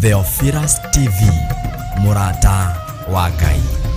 Theophilus TV, mũrata wa Ngai.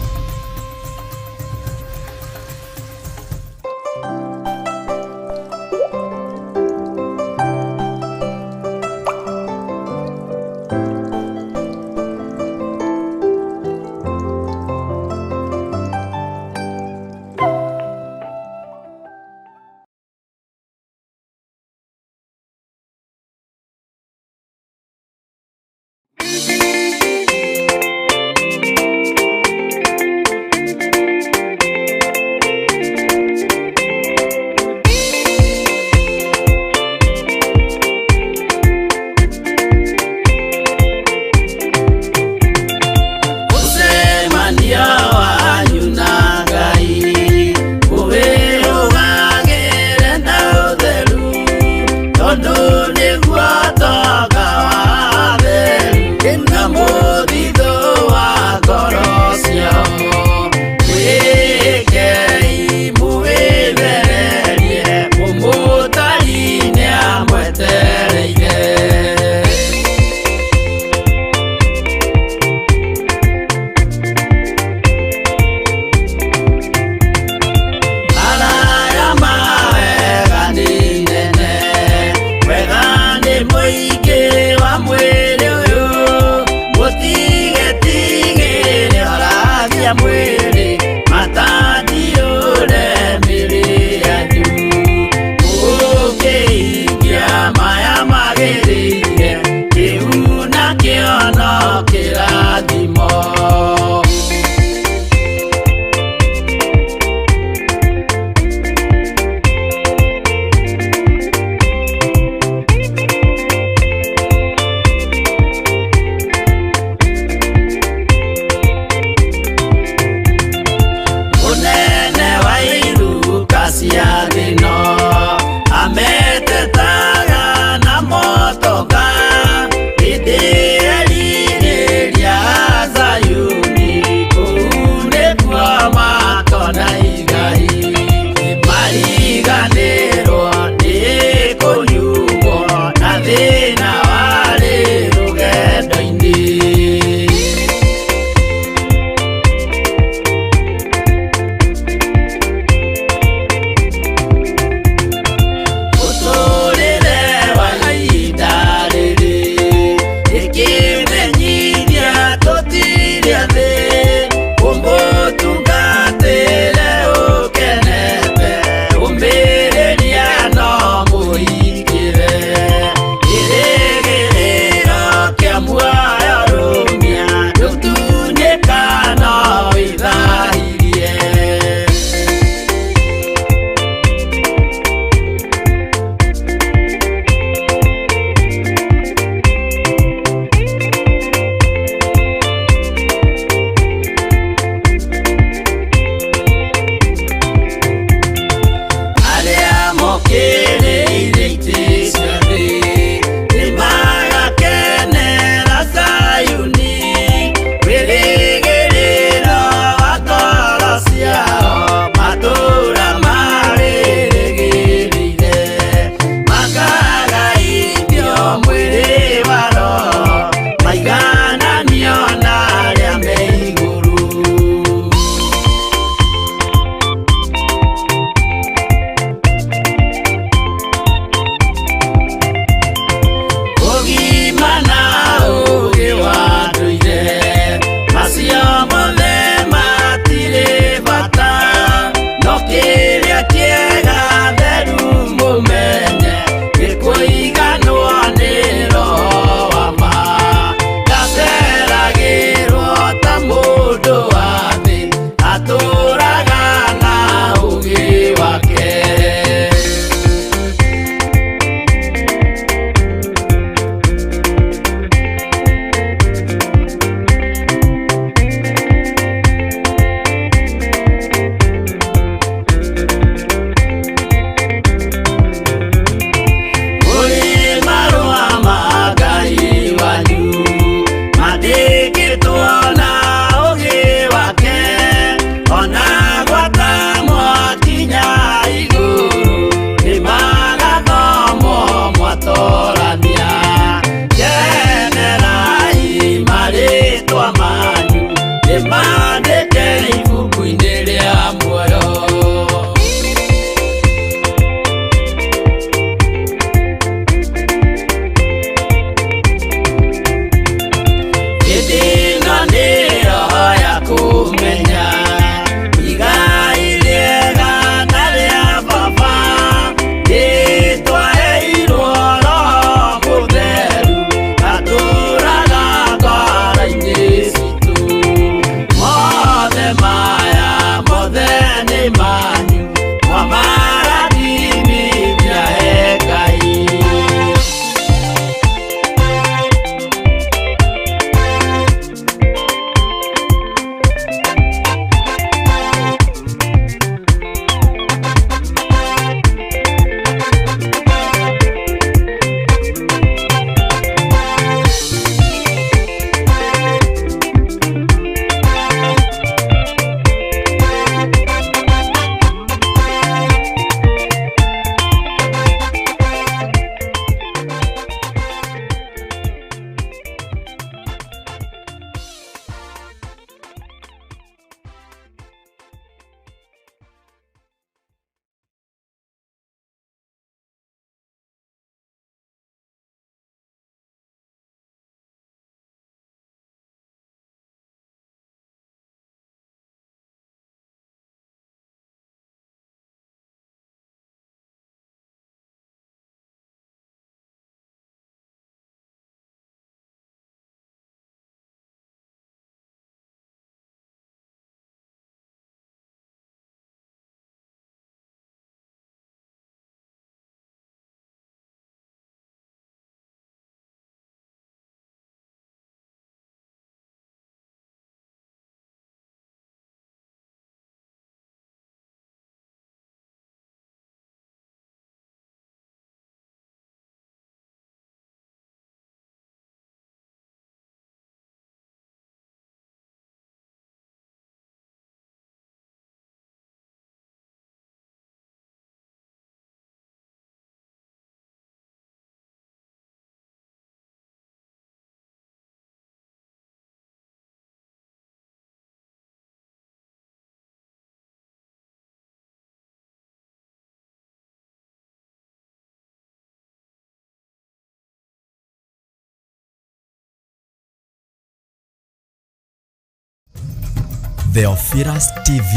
Theophilus TV,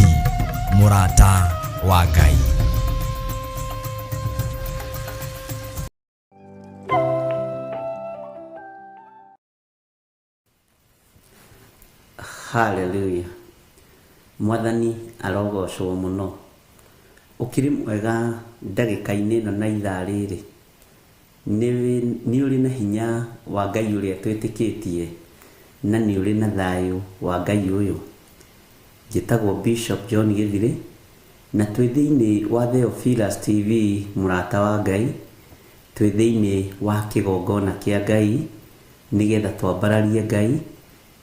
mũrata wa Ngai. Hallelujah. Mwathani arogocwo mũno. Ũkĩrĩ mwega ndagĩka-inĩ ĩno na ithaa rĩrĩ. Nĩ ũrĩ na hinya wa Ngai ũrĩa twĩtĩkĩtie na nĩ ũrĩ na thayũ wa Ngai ũyũ. Njĩtagwo Bishop John Gĩthirĩ na twĩ thĩinĩ wa Theophilus TV mũrata wa Ngai, twĩ thĩinĩ wa kĩgongona kĩa Ngai nĩgetha twambararie Ngai,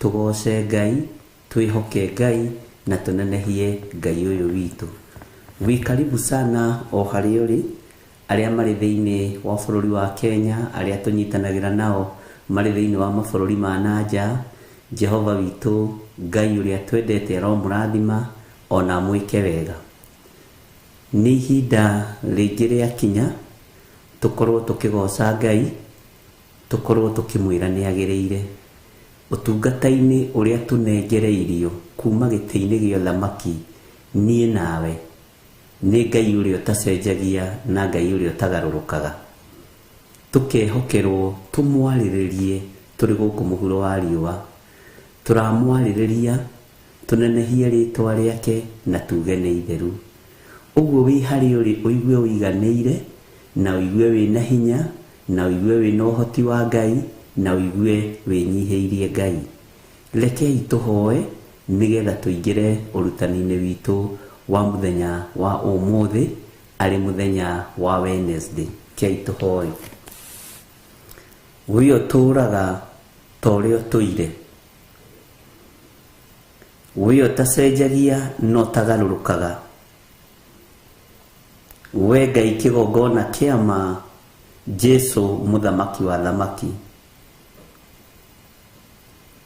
tũgoce Ngai, twĩhoke Ngai na tũnenehie Ngai ũyũ witũ. Wĩ karibu sana o harĩa ũrĩ, arĩa marĩ thĩinĩ wa bũrũri wa Kenya, arĩa tũnyitanagĩra nao marĩ thĩinĩ wa mabũrũri ma na nja. Jehova witũ Ngai ũrĩa twendete aromũrathima ona amwĩke wega. Nĩ ihinda rĩngĩ rĩakinya tũkorwo tũkĩgoca Ngai, tũkorwo tũkĩmwĩra nĩ agĩrĩire. Ũtungata-inĩ ũrĩa tũnengereirio kuma gĩtĩ-inĩ gĩa ũthamaki niĩ nawe, nĩ Ngai ũrĩa ũtacenjagia na Ngai ũrĩa ũtagarũrũkaga. Tũkehokerwo tũmwarĩrĩrie tũrĩ gũkũ mũhuro wa riũa. Tũramwarĩrĩria tũnenehie rĩtwa rĩake na tuge nĩ itheru. Ũguo wĩ harĩa ũrĩ ũigue ũiganĩire na ũigue wĩna hinya na ũigue wĩna ũhoti wa Ngai na ũigue wĩnyihĩirie Ngai. Rekei tũhoe nĩgetha tũingĩre ũrutani-inĩ witũ wa mũthenya wa ũmũthĩ arĩ mũthenya wa Wednesday. Rekei tũhoe. We ũtũũraga ta ũrĩa ũtũire, we ũtacenjagia na ũtagarũrũkaga, we Ngai kĩgongona kĩa ma, Jesu mũthamaki wa thamaki.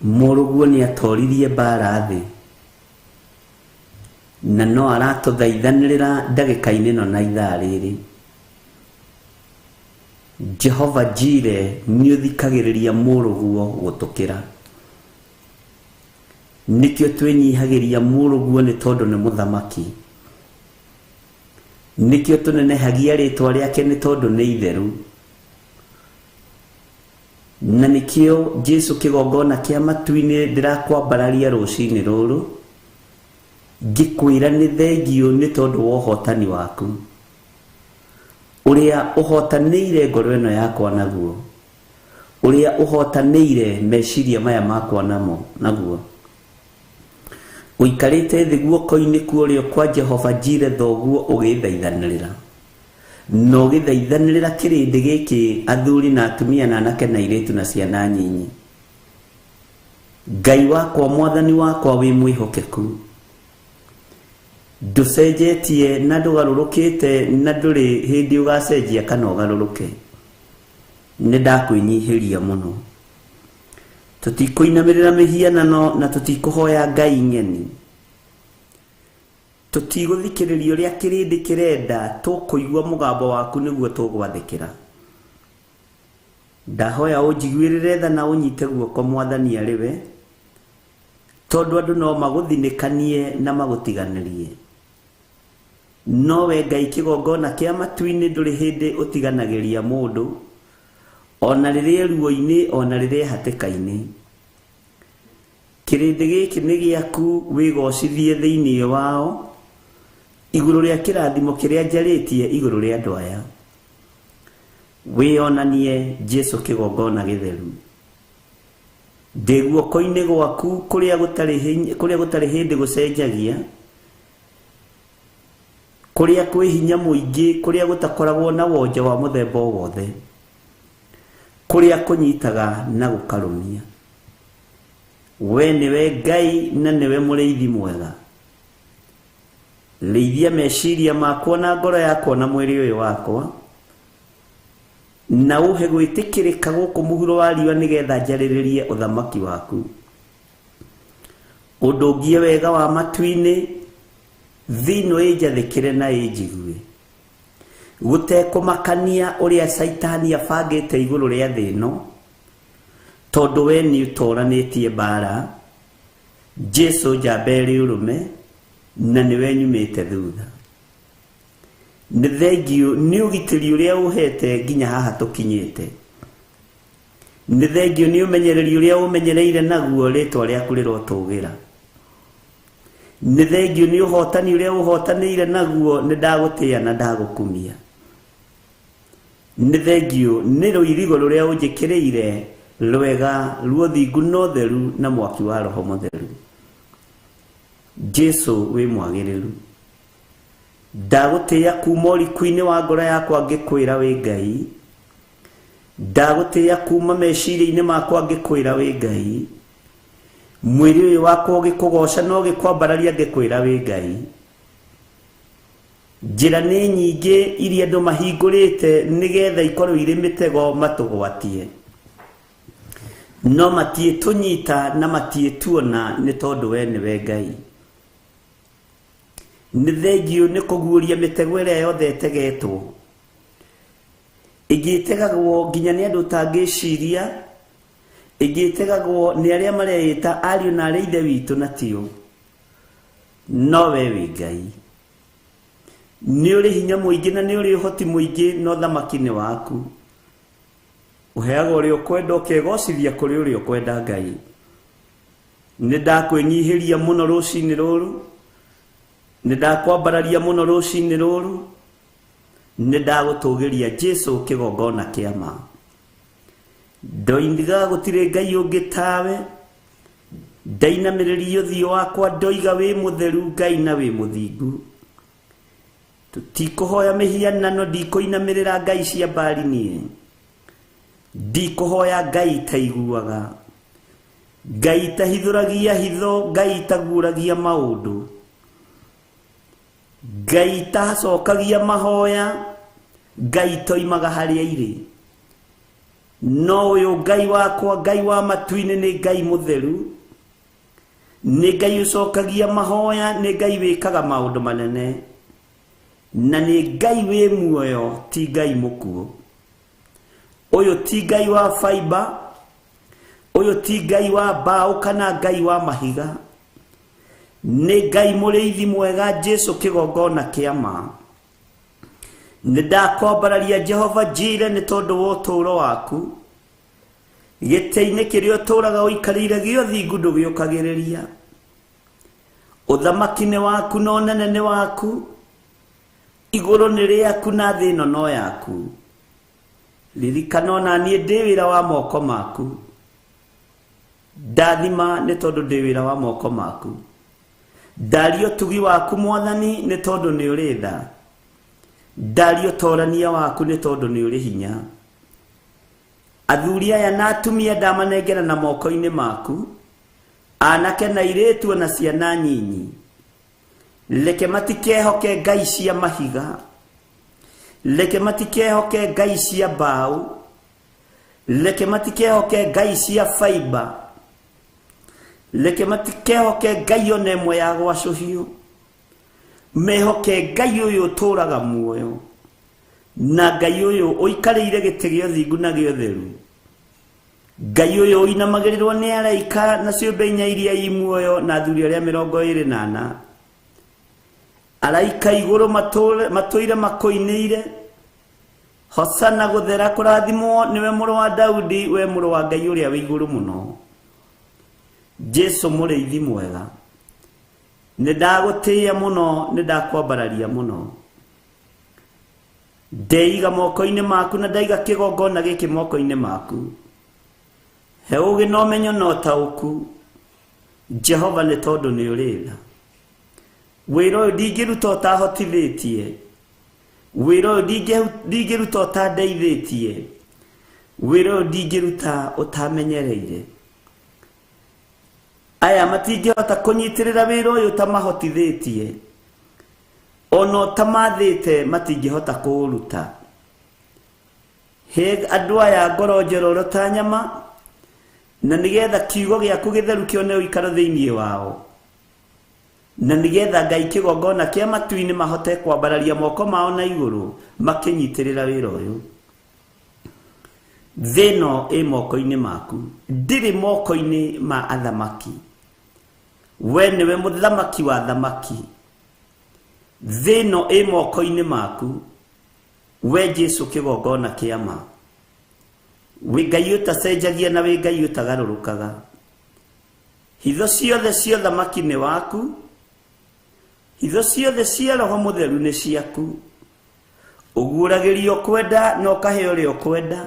Mũrũguo nĩ atoririe mbara thĩ na no aratũthaithanĩrĩra ndagĩka-inĩ ĩno na ithaa rĩrĩ. Jehova Jire nĩ ũthikagĩrĩria mũrũguo gũtũkĩra. Nĩkĩo twĩnyihagĩria mũrũguo nĩ tondũ nĩ mũthamaki. Nĩkĩo tũnenehagia rĩtwa rĩake nĩ tondũ nĩ itheru. Na nĩkĩo Jesu kĩgongona kĩa matu-inĩ ndĩrakwambararia rũcinĩ rũrũ, ngĩkwĩra nĩ thengiũ nĩ tondũ wa ũhotani waku. Ũrĩa ũhotanĩire ngoro ĩno yakwa naguo, ũrĩa ũhotanĩire meciria maya makwa namo naguo. Ũikarĩte thĩ guoko-inĩ kwa ũrĩo kwa Jehova Jire thoguo ũgĩthaithanĩrĩra. Na ũgĩthaithanĩrĩra kĩrĩndĩ gĩkĩ, athuri na atumia na anake na airĩtu na ciana nyinyi. Ngai wakwa, mwathani wakwa wĩ mwĩhokeku. Ndũcenjetie na ndũgarũrũkĩte na ndũrĩ hĩndĩ ũgacenjia kana ũgarũrũke. Nĩ ndakwĩnyihĩria mũno. Tũtikũinamĩrĩra mĩhianano na tũtikũhoya ngai ng'eni. Tũtigũthikĩrĩria ũrĩa kĩrĩndĩ kĩrenda, tũkũigua mũgambo waku nĩguo tũgwathĩkĩra. Ndahoya ũnjiguĩrĩre tha na ũnyite guoko mwathani arĩ we, tondũ andũ no magũthinĩkanie na magũtiganĩrie. No we Ngai kĩgongona kĩa matu-inĩ ndũrĩ hĩndĩ ũtiganagĩria mũndũ, ona rĩrĩa ruo-inĩ ona rĩrĩa hatĩka-inĩ. Kĩrĩndĩ gĩkĩ nĩ gĩaku wĩgocithie thĩinĩ wao, igũrũ rĩa kĩrathimo kĩrĩa njarĩtie igũrũ rĩa andũ aya. Wĩonanie Jesu kĩgongona gĩtheru. Ndĩ guoko-inĩ gwaku kũrĩa gũtarĩ hĩndĩ gũcenjagia, kũrĩa kwĩ hinya mũingĩ, kũrĩa gũtakoragwo na wonje wa mũthemba o wothe, kũrĩa kũnyitaga na gũkarũmia. We nĩwe Ngai na nĩwe mũrĩithi mwega. Rĩithia meciria makwa na ngoro yakwa na mwĩrĩ ũyũ wakwa, na ũhe gwĩtĩkĩrĩka gũkũ mũhuro wa riũa nĩgetha njarĩrĩrie ũthamaki waku. Ũndũngie wega wa matu-inĩ, thĩ ĩno ĩnjathĩkĩre na ĩnjigue. Gũtekũmakania ũrĩa Caitani abangĩte igũrũ rĩa thĩ ĩno, tondũ we nĩ ũtoranĩtie mbara, Jesu njamba ĩrĩ ũrũme na nĩwe nyumĩte thutha. Nĩ thengiũ nĩ ũgitĩri ũrĩa ũhete nginya haha tũkinyĩte. Nĩ thengiũ nĩ ũmenyereri ũrĩa ũmenyereire naguo rĩtwa rĩaku rĩrotũgĩra. Nĩ thengiũ nĩ ũhotani ũrĩa ũhotanĩire naguo nĩ ndagũtĩĩa na ndagũkumia. Nĩ thengiũ nĩ rũirigo rũrĩa ũnjĩkĩrĩire rwega ruothingu na ũtheru na mwaki wa roho mũtheru. Jesu wĩ mwagĩrĩru. Ndagũtĩĩa kuma ũriku-inĩ wa ngoro yakwa ngĩkwĩra wĩ Ngai. Ndagũtĩĩa kuma meciria-inĩ makwa ngĩkwĩra wĩ Ngai. Mwĩrĩ ũyũ wakwa ũgĩkũgoca na ũgĩkwambararia ngĩkwĩra wĩ Ngai. Njĩra nĩ nyingĩ iria andũ mahingũrĩte nĩgetha ikorwo irĩ mĩtego matũgwatie. No matiĩtũnyita na matiĩtuona nĩ tondũ we nĩwe Ngai. Nĩ thengiũ nĩ kũguũria mĩtego ĩrĩa yothe ĩtegetwo. Ĩngĩ ĩtegagwo nginya nĩ andũ ũtangĩciria, ĩngĩ ĩtegagwo nĩ arĩa mareĩta ariũ na arĩ ithe witũ na tio. No we wĩ Ngai. Nĩ ũrĩ hinya mũingĩ na nĩ ũrĩ ũhoti mũingĩ na ũthamaki nĩ waku. Ũheaga ũrĩa ũkwenda ũkegocithia kũrĩ ũrĩa ũkwenda Ngai. Nĩ ndakwĩnyihĩria mũno rũcinĩ rũrũ. Nĩ ndakwambararia mũno rũcinĩ rũrũ. Nĩ ndagũtũgĩria Jesu kĩgongona kĩa ma. Ndoiga gũtirĩ Ngai ũngĩ tawe. Ndainamĩrĩria ũthiũ wakwa ndoiga wĩ mũtheru Ngai na wĩ mũthingu. Tũtikũhoya mĩhianano ndikũinamĩrĩra Ngai cia Baali niĩ. Ndikũhoya Ngai itaiguaga. Ngai itahithũragia hitho, Ngai itaguũragia maũndũ. Ngai itacokagia mahoya, Ngai itoimaga harĩa irĩ. No ũyũ Ngai wakwa, Ngai wa matu-inĩ nĩ Ngai mũtheru. Nĩ Ngai ũcokagia mahoya, nĩ Ngai wĩkaga maũndũ manene. Na nĩ Ngai wĩ muoyo, ti Ngai mũkuũ. Ũyũ ti Ngai wa baimba, ũyũ ti Ngai wa mbaũ kana Ngai wa mahiga. Nĩ Ngai mũrĩithi mwega Jesu kĩgongona kĩa ma. Nĩ ndakwambararia Jehova Jire nĩ tondũ wa ũtũũro waku. Gĩtĩ-inĩ kĩrĩa ũtũũraga ũikarĩire gĩa ũthingu ndũgĩũkagĩrĩria. Ũthamaki nĩ waku na ũnene nĩ waku. Igũrũ nĩ rĩaku na thĩ ĩno no yaku. Ririkana ona niĩ ndĩ wĩra wa moko maku. Ndathima nĩ tondũ ndĩ wĩra wa moko maku. Ndaria ũtugi waku mwathani nĩ tondũ nĩ ũrĩ tha. Ndaria ũtorania waku nĩ tondũ nĩ ũrĩ hinya. Athuri aya na atumia ndamanengera na moko-inĩ maku. Anake na airĩtu ona ciana nyinyi. Reke matikehoke ngai cia mahiga. Reke matikehoke ngai cia mbaũ. Reke matikehoke ngai cia baimba. Reke matikehoke ngai ona ĩmwe ya gwacũhio. Mehoke Ngai ũyũ ũtũũraga muoyo. Na Ngai ũyũ ũikarĩire gĩtĩ gĩa ũthingu na gĩa ũtheru. Ngai ũyũ ũinamagĩrĩrwo nĩ araika na ciũmbe inya iria i muoyo na athuri arĩa 24. Araika igũrũ matũire makũinĩire. Hosana gũthera kũrathimwo nĩwe mũrũ wa Daudi, we mũrũ wa Ngai ũrĩa wĩ igũrũ mũno. Jesu mũrĩithi mwega. Nĩ ndagũtĩĩa mũno, nĩ ndakwambararia mũno. Ndeiga moko-inĩ maku na ndaiga kĩgongona gĩkĩ moko-inĩ maku. He ũũgĩ na ũmenyo na ũtaũku. Jehova nĩ tondũ nĩ ũrĩ tha. Wĩra ũyũ ndingĩruta ũtahotithĩtie. Wĩra ũyũ ndingĩruta ũtandeithĩtie. Wĩra ũyũ ndingĩruta ũtamenyereire. Aya matingĩhota kũnyitĩrĩra wĩra ũyũ ũtamahotithĩtie. Ona ũtamathĩte matingĩhota kũũruta. He andũ aya ngoro njororo ta nyama, na nĩgetha kiugo gĩaku gĩtheru kĩone ũikaro thĩinĩ wao. Na nĩgetha Ngai kĩgongona kĩa matu-inĩ mahote kwambararia moko mao na igũrũ makĩnyitĩrĩra wĩra ũyũ. Thĩ ĩno ĩ moko-inĩ maku, ndĩrĩ moko-inĩ ma athamaki. We nĩwe mũthamaki wa thamaki. Thĩ ĩno ĩ moko-inĩ maku, we Jesu kĩgongona kĩa ma. Wĩ Ngai ũtacenjagia na wĩ Ngai ũtagarũrũkaga. Hitho ciothe cia ũthamaki nĩ waku, hitho ciothe cia Roho Mũtheru nĩ ciaku. Ũguũragĩria ũkwenda na ũkahe ũrĩa ũkwenda.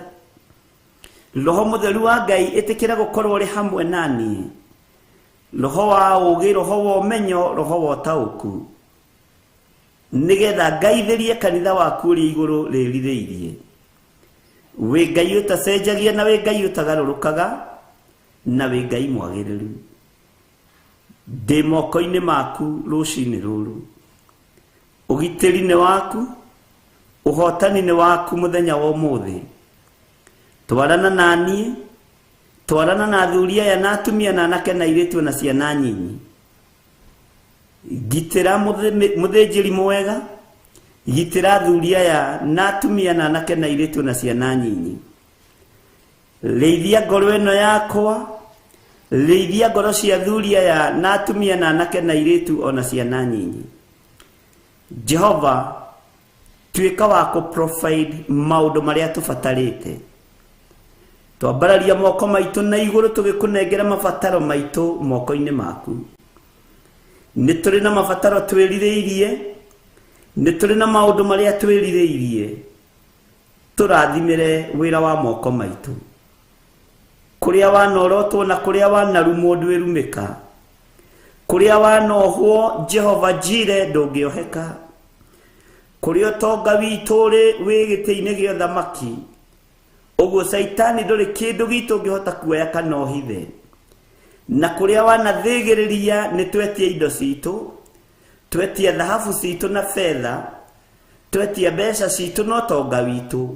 Roho Mũtheru wa Ngai, ĩtĩkĩra gũkorwo ũrĩ hamwe na niĩ. Roho wa ũũgĩ, roho wa ũmenyo, roho wa ũtaũku, nĩgetha ngaithĩrie kanitha waku ũrĩa igũrũ rĩrirĩirie. Wĩ Ngai ũtacenjagia na wĩ Ngai ũtagarũrũkaga na wĩ Ngai mwagĩrĩru. Ndĩ moko-inĩ maku rũcinĩ rũrũ. Ũgitĩri nĩ waku, ũhotani nĩ waku mũthenya wa ũmũthĩ. Twarana na niĩ, twarana na athuri aya na atumia na anake na airĩtu na ciana nyinyi. Gitĩra mũthĩnjĩri mwega, gitĩra athuri aya na atumia na anake na airĩtu na ciana nyinyi. Rĩithia ngoro ĩno yakwa, rĩithia ngoro cia athuri aya na atumia na anake na airĩtu o na ciana nyinyi. Jehova, tuĩka wa kũ provide maũndũ marĩa tũbatarĩte. Twambararia moko maitũ na igũrũ tũgĩkũnengera mabataro maitũ moko-inĩ maku. Nĩ tũrĩ na mabataro twĩrirĩirie, nĩ tũrĩ na maũndũ marĩa twĩrirĩirie. Tũrathimĩre wĩra wa moko maitũ. Kũrĩa wanorotwo na kũrĩa wanarumwo ndwĩrumĩka. Kũrĩa wanohwo Jehova Jire ndũngĩoheka. Kũrĩa ũtonga witũ ũrĩ wĩ gĩtĩ-inĩ gĩa ũthamaki. Ũguo Caitani ndũrĩ kĩndũ gitũ ũngĩhota kuoya kana ũhithe. Na kũrĩa wanathĩgĩrĩria nĩ twetia indo citũ, twetia thahabu citũ na betha, twetia mbeca citũ na ũtonga witũ.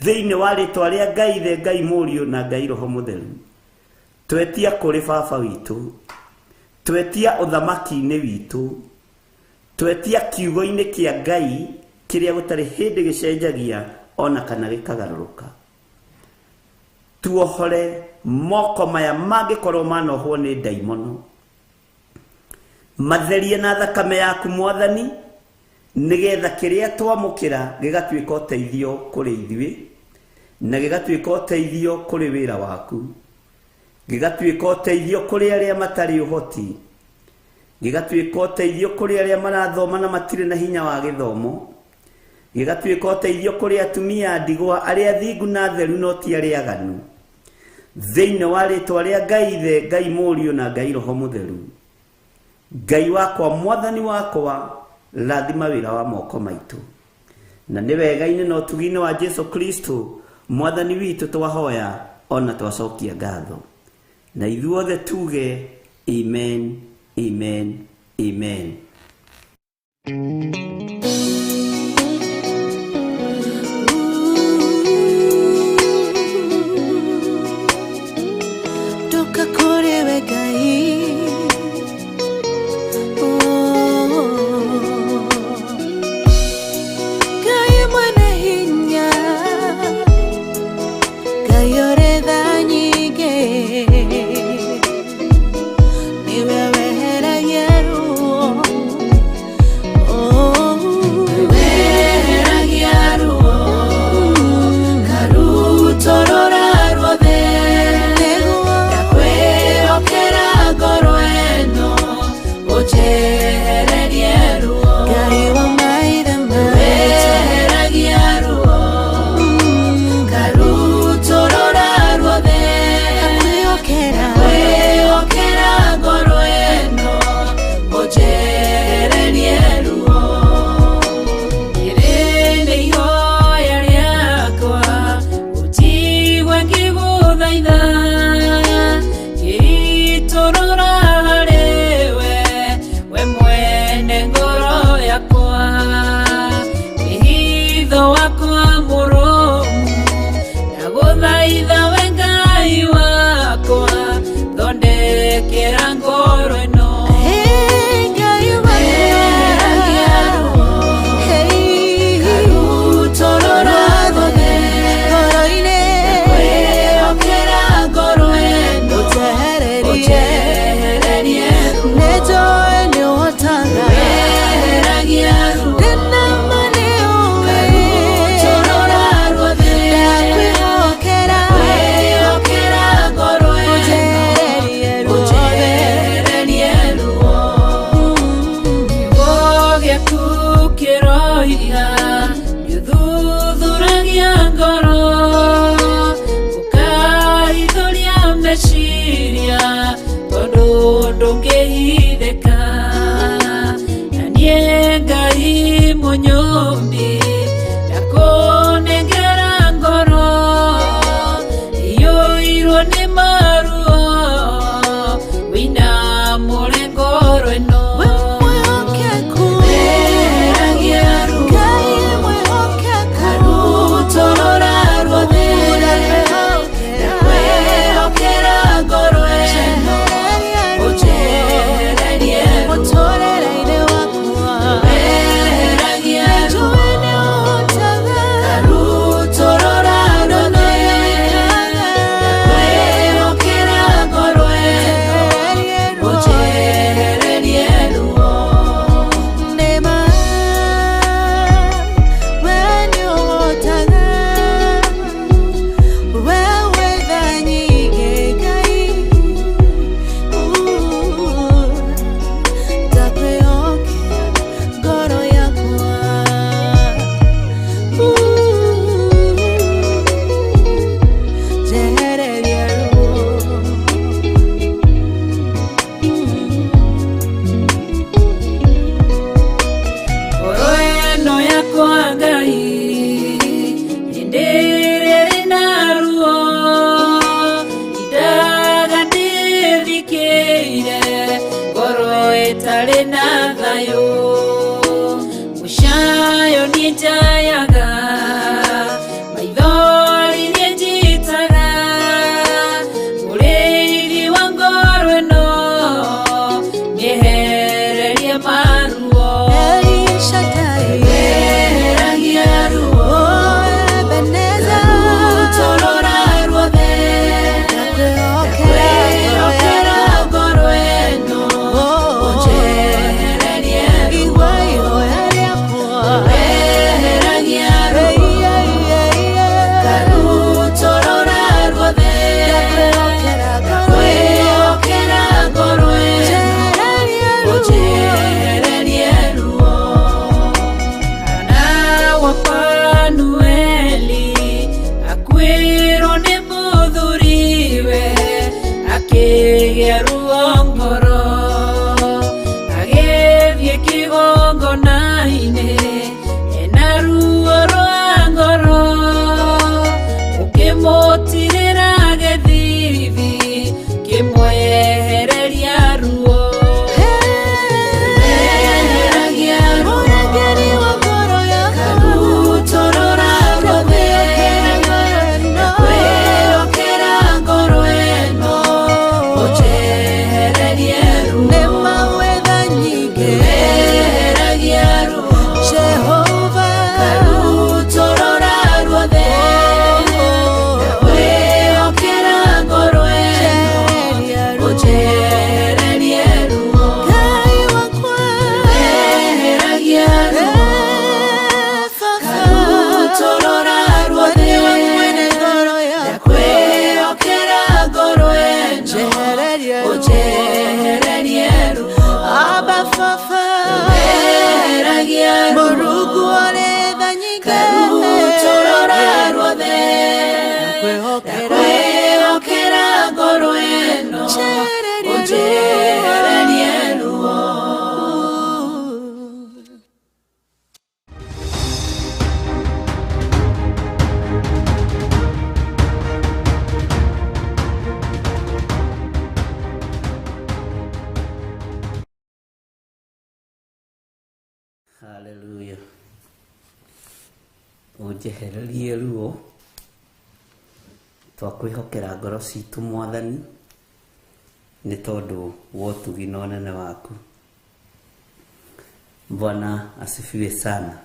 Thĩinĩ wa rĩtwa rĩa Ngai Ithe, Ngai Mũriũ na Ngai Roho Mũtheru. Twetia kũrĩ Baba witũ. Twetia ũthamaki-inĩ witũ. Twetia kiugo-inĩ kĩa Ngai kĩrĩa gũtarĩ hĩndĩ gĩcenjagia ona kana gĩkagarũrũka. Tuohore moko maya mangĩkorwo manohwo nĩ ndaimono. Matherie na thakame yaku Mwathani, nĩgetha kĩrĩa twamũkĩra gĩgatuĩka ũteithio kũrĩ ithuĩ, na gĩgatuĩka ũteithio kũrĩ wĩra waku, gĩgatuĩka ũteithio kũrĩ arĩa matarĩ ũhoti, gĩgatuĩka ũteithio kũrĩ arĩa marathoma na matirĩ na hinya wa gĩthomo, gĩgatuĩka ũteithio kũrĩ atumia a ndigwa arĩa athingu na atheru no ti arĩa aganu. Thĩinĩ wa rĩtwa rĩa Ngai Ithe, Ngai Mũriũ na Ngai Roho Mũtheru. Ngai wakwa, Mwathani wakwa, rathima wĩra wa moko maitũ. Na nĩ wega-inĩ na ũtugi-inĩ wa Jesu Kristo, Mwathani witũ twahoya ona twacokia ngatho. Na ithuothe tuge amen, amen, amen. Ndoka kũrĩ we Ngai. Oh. Ngai mwene hinya, Ngai ũrĩ tha nyingĩ, nĩwe weheragia ruo. Oh. Weheragia ruo, karutorora ruothe. Ndakwĩhokera ngoro ĩno, ũnjehererie ruo. Ngai wa maithe maitũ. Weheragia ruo, karutorora ruothe. Ndakwĩhokera ngoro ĩno, ũnjehererie ruo. Rĩrĩ nĩ ihoya rĩakwa, ũnjigue ngĩgũthaitha. Ngĩitũrũra harĩwe, we mwene ngoro yakwa. Wĩhitho wakwa mũrũmu, ndagũthaitha we Ngai wakwa, thondekera ngoro ĩno. Weheragia ruo, karutorora ruothe. Ndakwĩhokera ngoro ĩno, ũnjehererie Arigirwo nĩ mũthuriwe akĩgĩa ruo ngoro agĩthiĩ kĩgongona-inĩ ena ruo rwa ngoro ũkĩmũtirĩra gĩthithi kĩmwehereria ruo Eheragia ruo Mũrangĩri wa ngoro yakwa Karutorora ruothe Ndakwĩhokera ngoro ĩno ũnjehererie ruo Nĩ mawetha nyingĩ Eheragia ruo Jehova Karutorora ruothe Ndakwĩhokera ngoro ĩno Njehereria ruo ũnjehererie ruo Ngai wakwa Eheragia ruo Karutorora ruothe Nĩwe mwene ngoro yakwa Ndakwĩhokera ngoro ĩno Njehereria ruo ũnjehererie ruo Abba Baba Eheragia ruo Mũrungu ũrĩ tha nyingĩ Karutorora ruothe Ndakwĩhokera Ndakwĩhokera ngoro ĩno Njehereria ruo ũnjehererie ruo Haleluya. Ũnjehererie ruo twakwĩhokera ngoro citũ mwathani nĩ tondũ wa ũtugi na ũnene waku. Bwana asifiwe sana.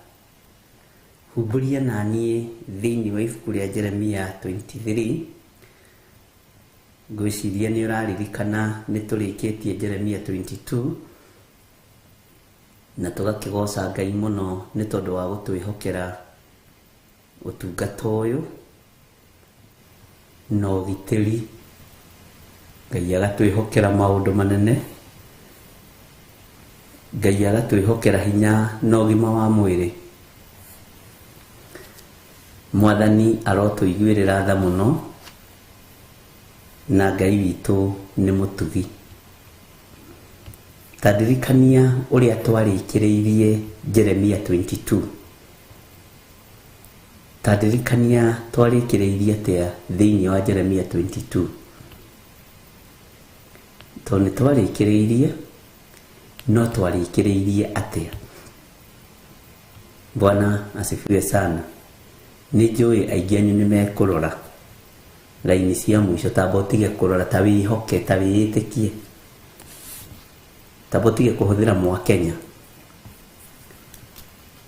Humbũria naniĩ thĩinĩ wa ibuku rĩa Jeremia 23. Ngwĩciria nĩ ũraririkana nĩ tũrĩkĩtie Jeremia 22 na tũgakĩgoca Ngai mũno nĩ tondũ wa gũtwĩhokera ũtungata ũyũ na ũgitĩri. Ngai agatwĩhokera maũndũ manene, Ngai agatwĩhokera hinya na ũgima wa mwĩrĩ. Mwathani arotũiguĩrĩra tha mũno na Ngai witũ nĩ mũtugi. Ta ndirikania ũrĩa twarĩkĩrĩirie Jeremia 22. Ta ndirikania twarĩkĩrĩirie atĩa thĩinĩ wa Jeremia 22. Tondũ nĩ twarĩkĩrĩirie, no twarĩkĩrĩirie atĩa? Bwana asifiwe sana. Nĩ njũĩ aingĩ anyu nĩ mekũrora raini cia mũico, tamba ũtige kũrora, ta wĩhoke, ta wĩĩtĩkie, tamba ũtige kũhũthĩra mwakenya.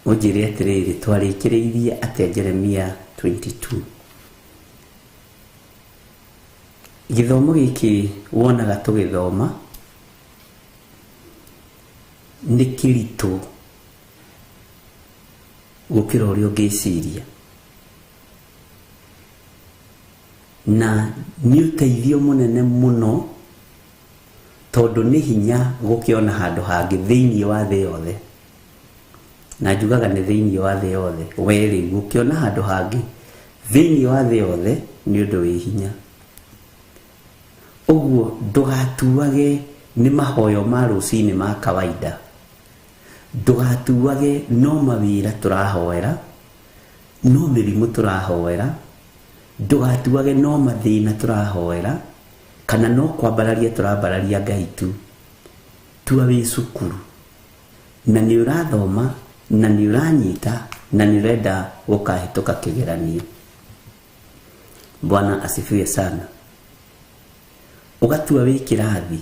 Ũnjĩre atĩrĩrĩ, twarĩkĩrĩirie atĩa Jeremia 22? Gĩthomo gĩkĩ wonaga tũgĩthoma nĩ kĩritũ gũkĩra ũrĩa ũngĩciria, na nĩ ũteithio mũnene mũno tondũ nĩ hinya gũkĩona handũ hangĩ thĩinĩ wa thĩ yothe. Na njugaga nĩ thĩinĩ wa thĩ yothe, we rĩu gũkĩona handũ hangĩ thĩinĩ wa thĩ yothe nĩ ũndũ wĩ hinya. Ũguo ndũgatuage nĩ mahoyo ma rũcinĩ ma kawaida, ndũgatuage no mawĩra tũrahoera, no mĩrimũ tũrahoera, ndũgatuage no mathĩna tũrahoera, kana no kwambararia tũrambararia Ngai tu. Tua wĩ cukuru na nĩ ũrathoma na nĩ ũranyita na nĩ ũrenda gũkahĩtũka kĩgeranio. Bwana asifiwe sana. Ũgatua wĩ kĩrathi,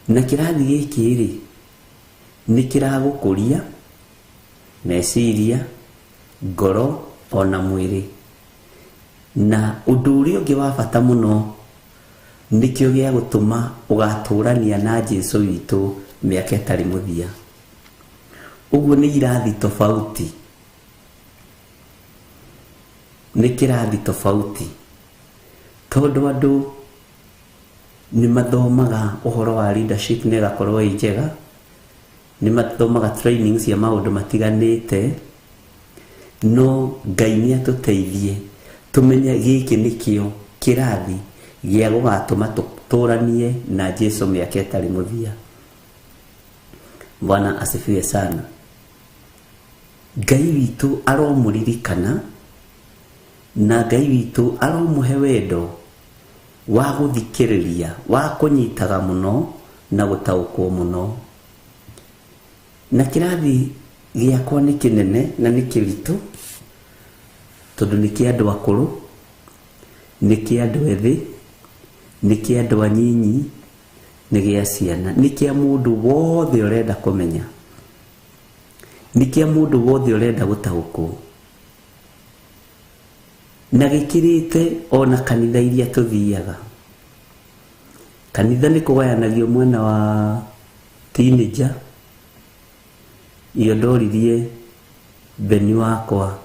na kĩrathi gĩkĩ rĩ nĩ kĩragũkũria meciria, ngoro ona mwĩrĩ. Na ũndũ ũrĩa ũngĩ wa bata mũno nĩkĩo gĩa gũtũma ũgatũrania na Jesũ witũ mĩaka ĩtarĩ mũthia. Ũguo nĩ irathi tofauti, nĩ kĩrathi tofauti, tondũ andũ nĩ mathomaga ũhoro wa leadership na ĩgakorwo ĩ njega, nĩ mathomaga training cia maũndũ matiganĩte, no Ngai nĩ atũteithie Tũmenye gĩkĩ nĩkĩo kĩrathi gĩa gũgatũma tũtũranie na Jesu mĩaka ĩtarĩ mũthia. Bwana asifiwe sana. Ngai witũ aromũririkana na Ngai witũ aromũhe wendo wa gũthikĩrĩria, wa kũnyitaga mũno na gũtaũkwo mũno. Na kĩrathi gĩakwa nĩ kĩnene na nĩ kĩritũ, tondũ nĩ kĩa andũ akũrũ, nĩ kĩa andũ ethĩ, nĩ kĩa andũ anyinyi, nĩ gĩa ciana, nĩ kĩa mũndũ wothe ũrenda kũmenya, nĩ kĩa mũndũ wothe ũrenda gũtaũkwo, na gĩkĩrĩte ona kanitha iria tũthiaga. Kanitha nĩ kũgayanagio mwena wa teenager, iyo ndoririe Beni wakwa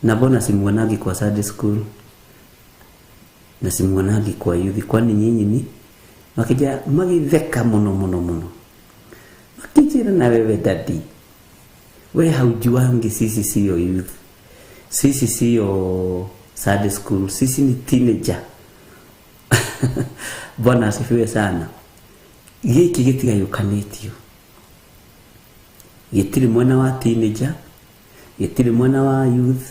na mbona simuonangi kwa Sunday school na simuonangi kwa youth, kwani nyinyi ni makija magitheka muno muno muno, makijira na wewe daddy, we haujuangi sisi sio youth, sisi sio Sunday school, sisi ni teenager. Bwana asifiwe sana. Giki gĩtigayũkanĩtio, gĩtirĩ mwena wa teenager, gĩtirĩ mwena wa youth,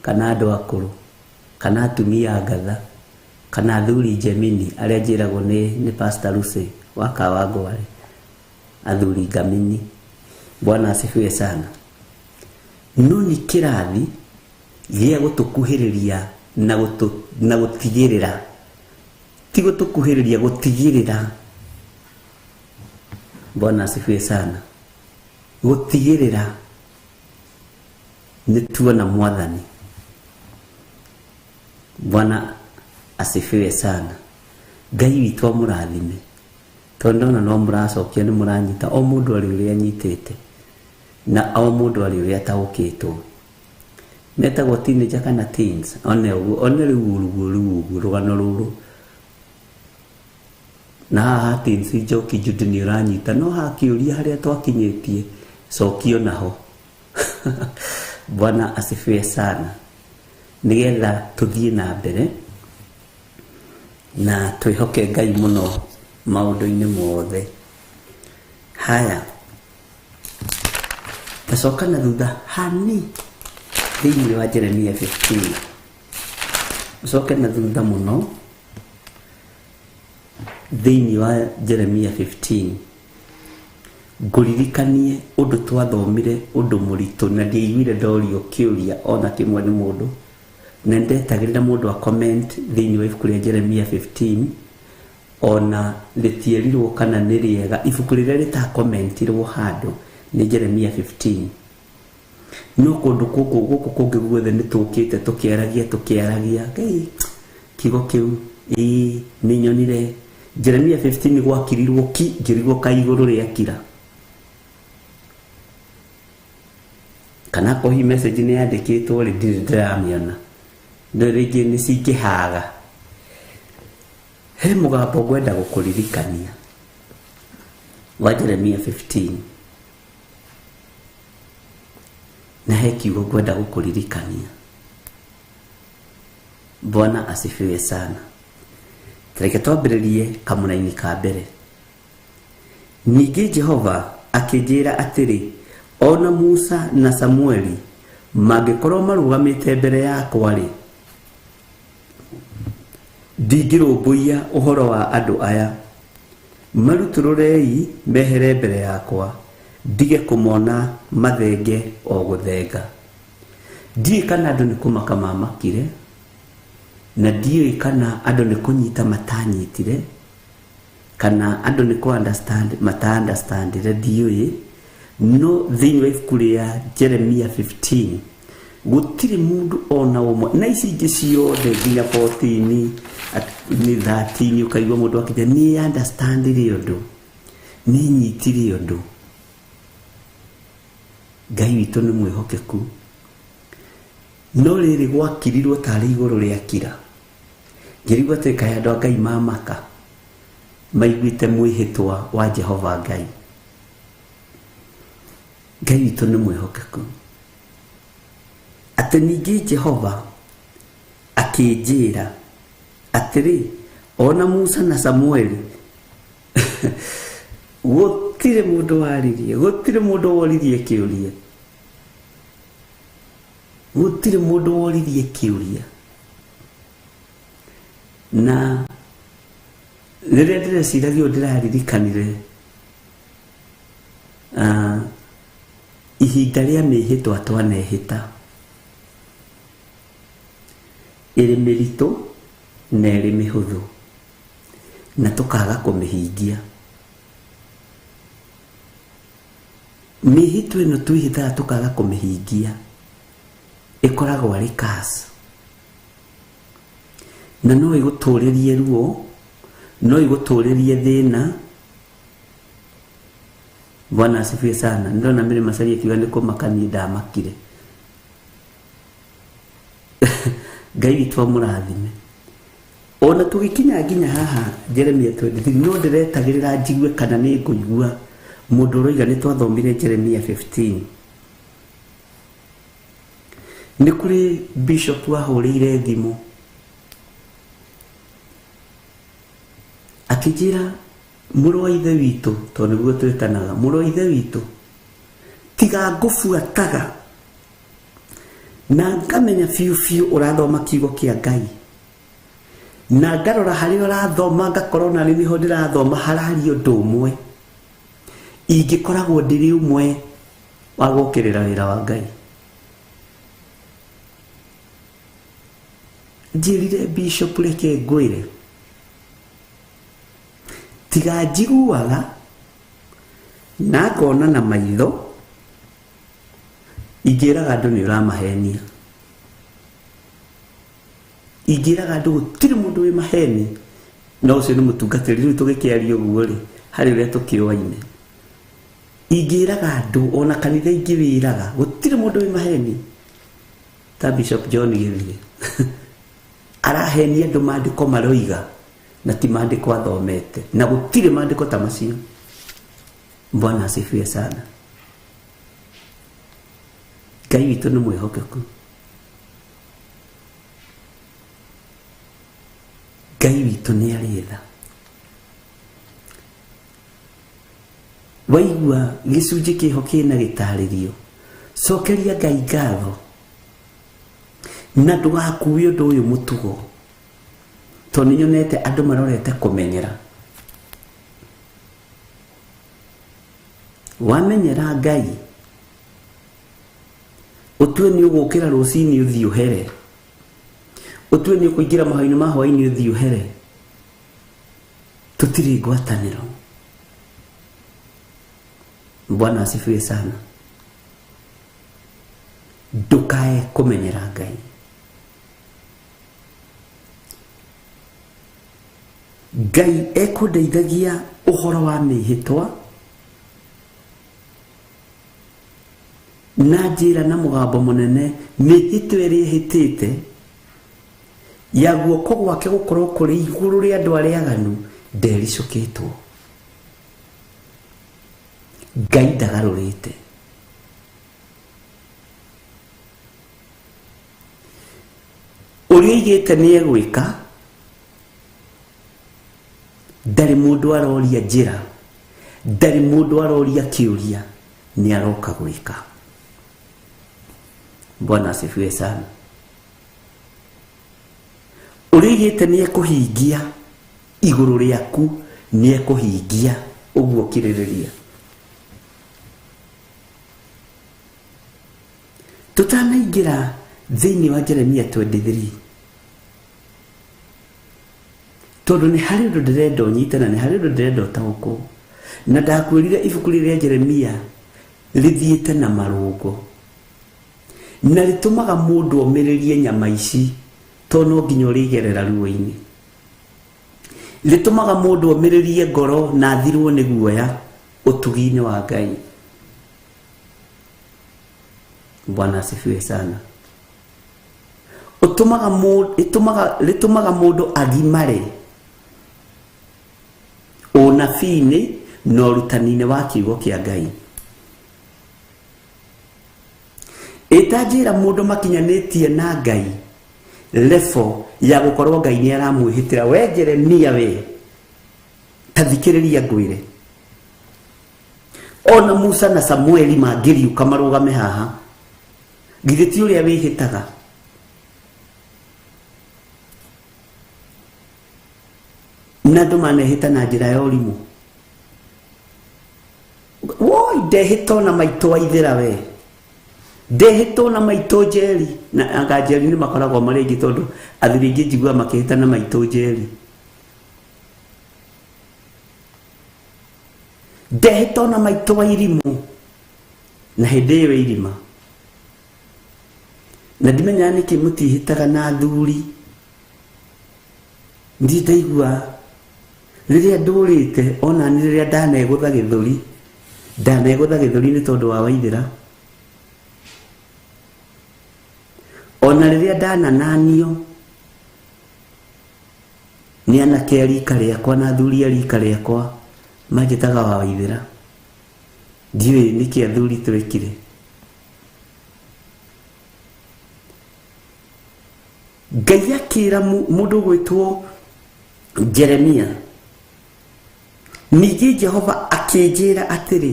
kana andũ akũrũ, kana atumia ngatha, kana athuri Gemini arĩa njĩragwo nĩ Pastor Lucy wa Kawangware, athuri ngamini. Bwana asifiwe sana. No nĩ kĩrathi gĩa gũtũkuhĩrĩria na gũtigĩrĩra, ti gũtũkuhĩrĩria, gũtigĩrĩra. Bwana asifiwe sana. Gũtigĩrĩra nĩ tuona Mwathani. Bwana asifiwe sana. Ngai witũ amũrathime, tondũ ndona no mũracokia nĩ mũranyita, o mũndũ arĩ ũrĩa anyitĩte na o mũndũ arĩ ũrĩa ataũkĩtwo. Metagwo teenager kana teens, one ũguo, one rĩu ũguo, rĩu ũguo rũgano rũrũ. Na haha teens Njoki Jude nĩ ũranyita, no hakĩũria harĩa twakinyĩtie cokio naho. Bwana asifiwe sana. Nĩgetha tũthiĩ na mbere na twĩhoke Ngai mũno maũndũ-inĩ mothe. Haya, tacoka na thutha hani thĩinĩ wa Jeremia 15, ũcoke na thutha mũno thĩinĩ wa Jeremia 15, ngũririkanie ũndũ twathomire, ũndũ mũritũ, na ndiaiguire ndorio kĩũria ona kĩmwe nĩ mũndũ, na ndetagĩrĩra mũndũ a comment thĩinĩ wa ibuku rĩa Jeremia 15, ona rĩtierirwo kana nĩ rĩega. Ibuku rĩrĩa rĩtakomentirwo handũ nĩ Jeremia 15. No kũndũ gũkũ gũkũ kũngĩ guothe nĩ tũkĩte tũkĩaragia Ngai kiugo kĩu, ĩĩ nĩ nyonire Jeremia 15 gwakirirwo ki, ngĩrigwo ka igũrũ rĩakira, kana ko hi message nĩ yandĩkĩtwo rĩ, ndirĩ ndĩramĩona, no rĩngĩ nĩ cingĩhaga. He mũgambo ngwenda gũkũririkania wa Jeremia 15, na he kiugo ngwenda gũkũririkania. Bwana asifiwe sana. Reke twambĩrĩrie kamũraini ka mbere. Ningĩ Jehova akĩnjĩra atĩrĩ, ona Musa na Samueli mangĩkorwo marũgamĩte mbere yakwa rĩ, ndingĩrũmbũiya ũhoro wa andũ aya. Marutũrũrei mehere mbere yakwa, ndige kũmona mathenge o gũthenga. Ndiũĩ kana andũ nĩ kũmaka mamakire, na ndiũĩ kana andũ nĩ kũnyita matanyitire, kana andũ nĩ kũ understand mata understandire, ndiũĩ. No thĩinĩ wa ibuku rĩa Jeremia 15 gũtirĩ mũndũ ona ũmwe, na ici ingĩ ciothe nginya 14 nĩ 13, ũkaigua mũndũ akĩnja nĩ understandire ũndũ, nĩ nyitire ũndũ. Ngai witũ nĩ mwĩhokeku. No rĩrĩ gwakirirwo tarĩ igũrũ rĩakira, ngĩrigwo atĩ kaĩ andũ a Ngai mamaka maiguĩte mwĩhĩtwa wa Jehova Ngai. Ngai witũ nĩ mwĩhokeku. Atĩ ningĩ Jehova Akĩnjĩra atĩrĩ, ona Musa na Samueli gũtirĩ mũndũ waririe, gũtirĩ mũndũ woririe kĩũria, gũtirĩ mũndũ woririe kĩũria. Na rĩrĩa ndĩreciragia ũũ ndĩraririkanire ihinda rĩa mĩhĩtwa twanehĩta ĩrĩ mĩritũ na ĩrĩ mĩhũthũ na tũkaga kũmĩhingia. Mĩhĩtwa ĩno twĩhĩtaga tũkaga kũmĩhingia ĩkoragwo arĩ curse, na no ĩgũtũrĩrie ruo, no ĩgũtũrĩrie thĩna. Bwana asifiwe sana. Ndĩrona Mary Macharia akiuga nĩ kũmakania ndamakire. Ngai witũ amũrathime. Ona tũgĩkinya nginya haha Jeremia 23 no ndĩretagĩrĩra njigue kana nĩ ngũigua mũndũ ũroiga nĩ twathomire Jeremia 15. Nĩ kũrĩ bishop wahũrĩire thimũ akĩnjĩra, mũrũ wa ithe witũ, tondũ nĩguo twĩtanaga, mũrũ wa ithe witũ, tiga ngũbuataga na ngamenya biũ biũ ũrathoma kiugo kĩa Ngai, na ngarora harĩa ũrathoma ngakorwo na nĩho ndĩrathoma hararia ũndũ ũmwe, ingĩkoragwo ndĩrĩ ũmwe wa gũkĩrĩra wĩra wa Ngai. Njĩrire bishop, reke ngwĩre, tiga njiguaga na ngona na maitho, ingĩraga andũ nĩ ũramahenia, ingĩraga andũ gũtirĩ mũndũ wĩ maheni, no ũcio nĩ mũtungatĩri. Rĩu tũgĩkĩaria ũguo rĩ, harĩ ũrĩa tũkĩoaine, ingĩraga andũ ona kanitha ingĩ wĩraga gũtirĩ mũndũ wĩ maheni ta Bishop John Gĩthire. Arahenia andũ maandĩko maroiga na ti maandĩko athomete, na gũtirĩ maandĩko ta macio. Bwana asifiwe sana. Ngai witũ nĩ mwĩhokeku, Ngai witũ nĩ arĩ tha. Waigua gĩcunjĩ kĩho kĩna gĩtarĩrio, cokeria Ngai ngatho na ndũgakue ũndũ ũyũ mũtugo, tondũ nĩnyonete andũ marorete kũmenyera. Wamenyera Ngai, ũtue nĩ ũgũkĩra rũcinĩ ũthiĩ ũhere, ũtue nĩ ũkũingĩra mahoya-inĩ ma hwaĩ-inĩ ũthiĩ ũhere, tũtirĩ ngwatanĩro. Bwana asifiwe sana. Ndũkae kũmenyera Ngai. Ngai ekũndeithagia ũhoro wa mĩhĩtwa na njĩra na mũgambo mũnene, mĩhĩtwa ĩrĩa ĩhĩtĩte ya guoko gwake gũkorwo kũrĩ igũrũ rĩa andũ arĩa aganu ndericũkĩtwo. Ngai ndagarũrĩte. Ũrĩa oigĩte nĩ egwĩka, ndarĩ mũndũ aroria njĩra, ndarĩ mũndũ aroria kĩũria, nĩ aroka gwĩka. Bwana asifiwe sana. Ũrĩa oigĩte nĩ ekũhingia igũrũ rĩaku, nĩ ekũhingia ũguo kirĩrĩria. Tũtanaingĩra thĩinĩ wa Jeremia 23, tondũ nĩ harĩ ũndũ ndĩrenda ũnyite na nĩ harĩ ũndũ ndĩrenda ũtaũkwo, na ndakwĩrire ibuku rĩrĩa Jeremia rĩthiĩte na marũngo na rĩtũmaga mũndũ omĩrĩrie nyama ici, tondũ no nginya ũrĩgerera ruo-inĩ. Rĩtũmaga mũndũ omĩrĩrie ngoro na athirwo nĩ guoya ũtugi-inĩ wa Ngai. Bwana asifiwe sana. Ũtũmaga mũndũ, ĩtũmaga, rĩtũmaga mũndũ agimare ũnabii-inĩ na ũrutani-inĩ wa kiugo kĩa Ngai. Ĩtanjĩra mũndũ makinyanĩtie na Ngai level ya gũkorwo Ngai nĩ aramwĩhĩtĩra. We Jeremia, we ta thikĩrĩria ngwĩre, ona Musa na Samueli mangĩriũka marũgame haha, githĩ ti ũrĩa wĩhĩtaga? Na andũ manehĩta na njĩra ya ũrimũ. Woi, ndehĩta ona maitũ waithĩra, we ndehĩta ona maitũ Njeri. Na anga Njeri nĩ makoragwo marĩ aingĩ, tondũ athuri aingĩ njiguaga makĩhĩta na maitũ Njeri. Ndehĩta ona maitũ wa irimũ, na hĩndĩ ĩyo irima. Na ndimenyaga nĩkĩ mũtihĩtaga na athuri. Ndirĩ ndaigua rĩrĩa ndũrĩte ona nĩ rĩrĩa ndanegũtha gĩthũri, ndanegũtha gĩthũri nĩ tondũ wa Waithĩra. Ona rĩrĩa ndanananio nĩ anake a rika rĩakwa na athuri a rika rĩakwa, manjĩtaga wa Waithĩra. Ndiũĩ nĩkĩ athuri twekire. Ngai akĩra mũndũ ũgwĩtwo Jeremia, ningĩ Jehova akĩnjĩra atĩrĩ,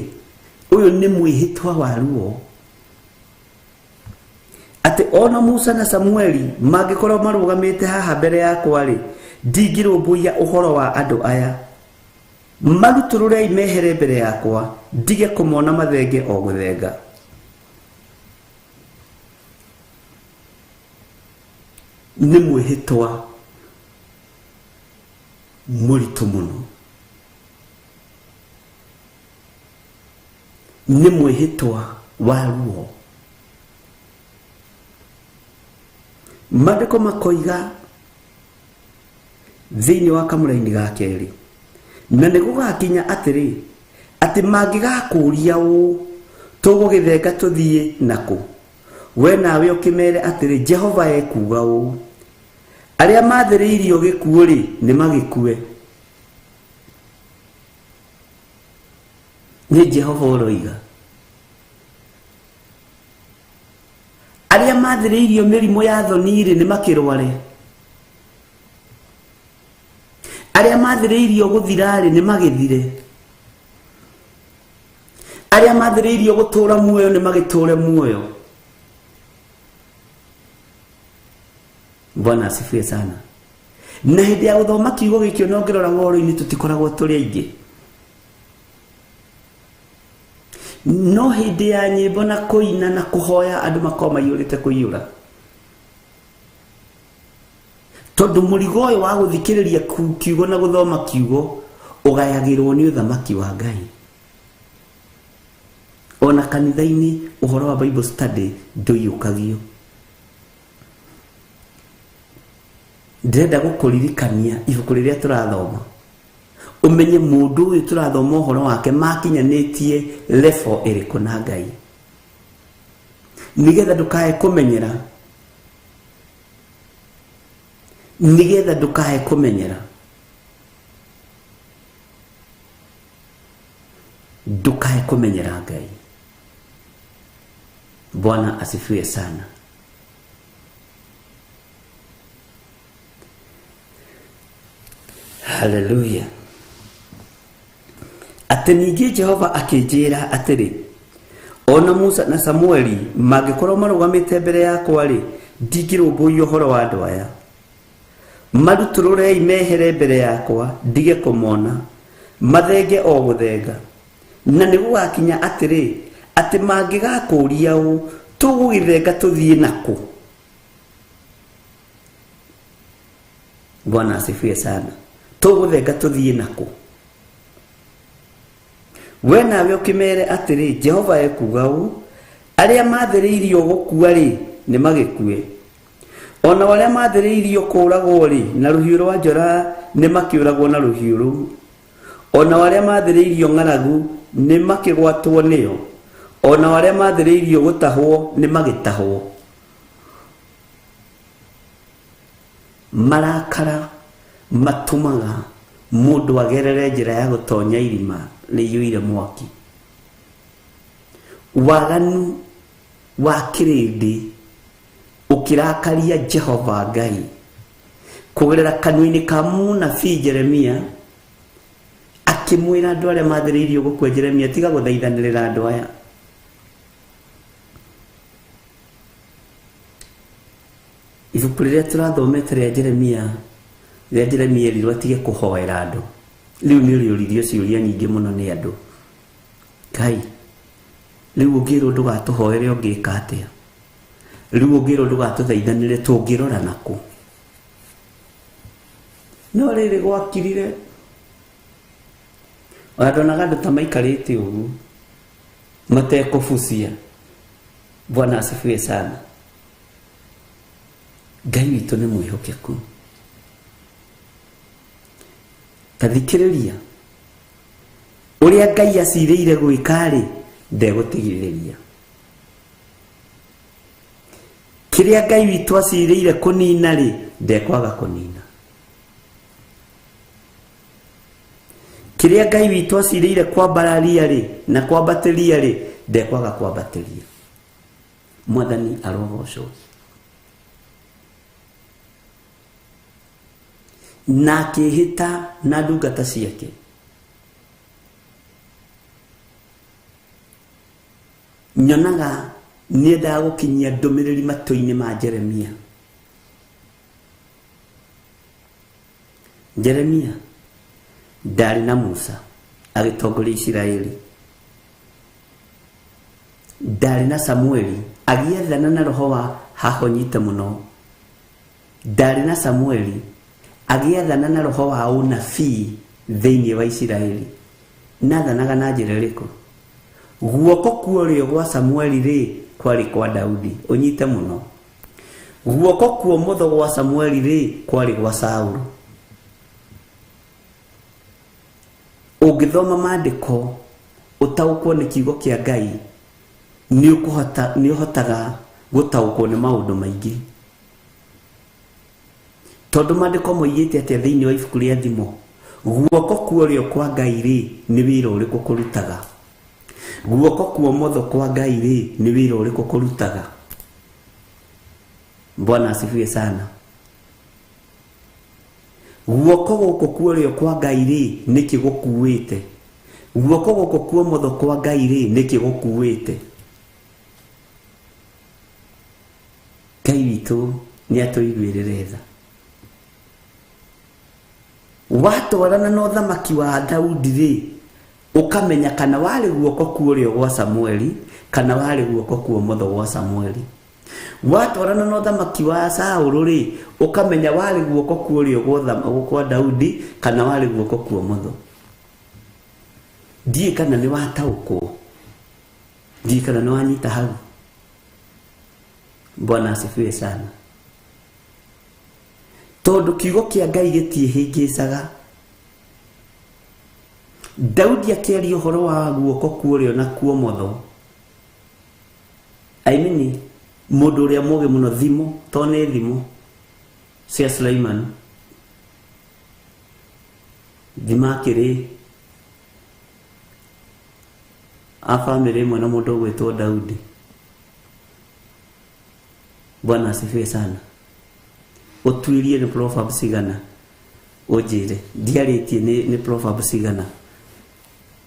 ũyũ nĩ mwĩhĩtwa wa ruo, atĩ ona Musa na Samueli mangĩkorwo marũgamĩte haha mbere yakwa rĩ, ndingĩrũmbũiya ũhoro wa andũ aya. Marutũrũrei mehere mbere yakwa, ndige kũmona mathenge o gũthenga. Nĩ mwĩhĩtwa mũritũ mũno, nĩ mwĩhĩtwa wa ruo. Maandĩko makoiga thĩinĩ wa kamũraini ga kerĩ, na nĩ gũgakinya atĩrĩ, atĩ mangĩgakũũria ũũ, tũgũgĩthenga tũthiĩ nakũ? We nawe ũkĩmere atĩrĩ, Jehova ekuuga ũũ, arĩa mathĩrĩirio gĩkuũ-rĩ, nĩ magĩkue. Nĩ Jehova ũroiga. Arĩa mathĩrĩirio mĩrimũ ya thoni-rĩ, nĩ makĩrware. Arĩa mathĩrĩirio gũthira-rĩ, nĩ magĩthire. Arĩa mathĩrĩirio gũtũũra muoyo, nĩ magĩtũũre muoyo. Bwana asifiwe sana. Na hĩndĩ ya gũthoma kiugo gĩkĩ, ona ũngĩrora woro-inĩ, tũtikoragwo tũrĩ aingĩ, no hĩndĩ ya nyĩmbo na kũina na kũhoya, andũ makoragwo maiyũrĩte kũiyũra, tondũ mũrigo ũyũ wa gũthikĩrĩria kiugo na gũthoma kiugo ũgayagĩrwo nĩ ũthamaki wa Ngai. Ona kanitha-inĩ ũhoro wa Bible study ndũiyũkagio. Ndĩrenda gũkũririkania ibuku rĩrĩa tũrathoma, ũmenye mũndũ ũyũ tũrathoma ũhoro wake makinyanĩtie level ĩrĩkũ na Ngai, nĩgetha ndũkae kũmenyera, nĩgetha ndũkae kũmenyera, ndũkae kũmenyera Ngai. Bwana asifiwe sana. Haleluya. Atĩ ningĩ Jehova akĩnjĩra atĩrĩ, ona Musa na Samueli mangĩkorwo marũgamĩte mbere yakwa rĩ, ndingĩrũmbũiya ũhoro wa andũ aya. Marutũrũrei mehere mbere yakwa, ndige kũmona mathenge o gũthenga. Na nĩ gũgakinya atĩrĩ, atĩ mangĩgakũũria ũũ, tũgũgĩthenga tũthiĩ nakũ? Bwana asifiwe sana. Tũgũthenga tũthiĩ nakũ? We nawe ũkĩmere atĩrĩ, Jehova ekuuga ũũ, arĩa mathĩrĩirio gũkua rĩ, nĩ magĩkue, ona arĩa mathĩrĩirio kũũragwo rĩ na rũhiũ rwa njora, nĩ makĩũragwo na rũhiũ rũu, ona arĩa mathĩrĩirio ng'aragu, nĩ makĩgwatwo nĩyo, ona arĩa mathĩrĩirio gũtahwo, nĩ magĩtahwo. Marakara matũmaga mũndũ agerere njĩra ya gũtonya irima rĩiyũire mwaki. Waganu wa kĩrĩndĩ. Ũkĩrakaria Jehova Ngai kũgerera kanua-inĩ ka mũnabii Jeremia, akĩmwĩra andũ arĩa mathĩrĩirio gũkua, Jeremia tiga gũthaithanĩrĩra andũ aya. Ibuku rĩrĩa tũrathomete rĩa Jeremia, rĩrĩa Jeremia erirwo atige kũhoera andũ, rĩu nĩ ũrĩũririo ciũria nyingĩ mũno nĩ andũ. Ngai, rĩu ũngĩrwo ndũgatũhoere ũngĩka atĩa? Rĩu ũngĩrwo ndũgatũthaithanĩre tũngĩrora nakũ? No rĩrĩ gwakirire, ona ndonaga andũ ta maikarĩte ũguo matekũbucia. Bwana asifiwe sana. Ngai witũ nĩ mwĩhokeku. Ta thikĩrĩria ũrĩa Ngai acirĩire gwĩka-rĩ, ndegũtigithĩria. Kĩrĩa Ngai witũ acirĩire kũnina-rĩ, ndekwaga kũnina. Kĩrĩa Ngai witũ acirĩire kwambararia-rĩ na kwambatĩria-rĩ, ndekwaga kwambatĩria. Mwathani arogocwo. Na akĩĩhĩta na ndungata ciake. Nyonaga nĩendaga gũkinyia ndũmĩrĩri matũ-inĩ ma Jeremia. Jeremia ndarĩ na Musa agĩtongoria Isiraeli, ndarĩ na Samueli agĩathana na roho wa hahonyite mũno, ndarĩ na Samueli agĩathana na roho wa ũnabii thĩinĩ wa Isiraeli. Nathanaga na njĩra ĩrĩkũ? Guoko kuorĩo gwa Samueli rĩ kwarĩ kwa Daudi, ũnyite mũno. Guoko kuomotho gwa Samueli rĩ kwarĩ gwa Saulu. Ũngĩthoma maandĩko ũtaũkwo nĩ kiugo kĩa Ngai, nĩ ũhotaga gũtaũkwo nĩ maũndũ maingĩ. Tondũ maandĩko moigĩte atĩa thĩinĩ wa ibuku rĩa Thimo? Guoko kuorĩo kwa Ngai rĩ nĩ wĩra ũrĩkũ kũrutaga? Guoko kuomotho kwa Ngai rĩ nĩ wĩra ũrĩkũ kũrutaga? Bwana asifiwe sana. Guoko gũkũ kuorĩo kwa Ngai rĩ nĩkĩ gũkuĩte? Guoko gũkũ kuomotho kwa Ngai rĩ nĩkĩ gũkuĩte? Ngai witũ nĩ atũiguĩrĩre tha. Watwarana na ũthamaki wa Daudi rĩ, ũkamenya kana warĩ guoko kuorĩo gwa Samueli kana warĩ guoko kuomotho gwa Samueli. Watwarana na ũthamaki wa Saũlũ rĩ, ũkamenya warĩ guoko kuorĩo kwa Daudi kana warĩ guoko kuomotho. Ndiĩ kana nĩ wataũkwo, ndiĩ kana nĩ wanyita hau. Bwana asifiwe sana. Tondũ kiugo kĩa Ngai gĩtiĩhĩngĩcaga. Daudi akĩaria ũhoro wa guoko kuorĩo na kuomotho, I mean, mũndũ ũrĩa mũũgĩ mũno, thimo, to nĩ thimo cia Suleiman. Thimo akĩrĩ a bamĩrĩ ĩmwe na mũndũ ũgwĩtwo Daudi. Bwana asifiwe sana. Ũtuĩrie nĩ Proverbs cigana, ũnjĩre ndiarĩtie nĩ Proverbs cigana,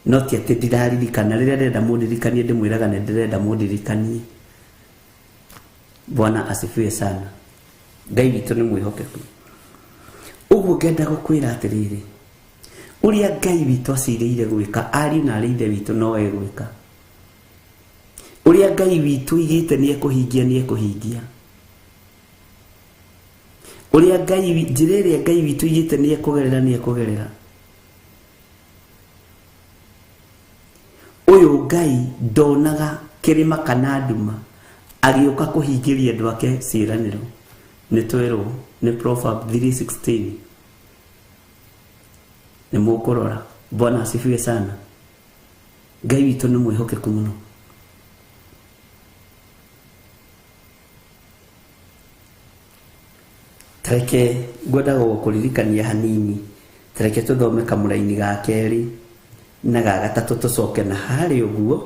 no ti atĩ ndiraririkana. Rĩrĩa ndĩrenda mũndirikanie ndĩmwĩraga nĩ ndĩrenda mũndirikanie. Bwana asifiwe sana. Ngai witũ nĩ mwĩhokeku. Ũguo ngenda gũkwĩra atĩrĩrĩ, ũrĩa Ngai witũ acirĩire gwĩka, ariũ na arĩ ithe witũ no egwĩka. Ũrĩa Ngai witũ oigĩte nĩ ekũhingia, nĩ ekũhingia. Ũrĩa Ngai, njĩra ĩrĩa Ngai witũ oigĩte nĩ ekũgerera, nĩ ekũgerera. Ũyũ Ngai ndonaga kĩrĩma kana nduma agĩũka kũhingĩria andũ ake ciĩranĩro. Nĩ twerwo nĩ Proverb 3:16. Nĩ mũkũrora. Bwana asifiwe sana. Ngai witũ nĩ mwĩhokeku mũno. Tareke ngwendaga gũkũririkania hanini, tareke tũthome kamũraini ga kerĩ na ga gatatũ tũcoke na harĩ ũguo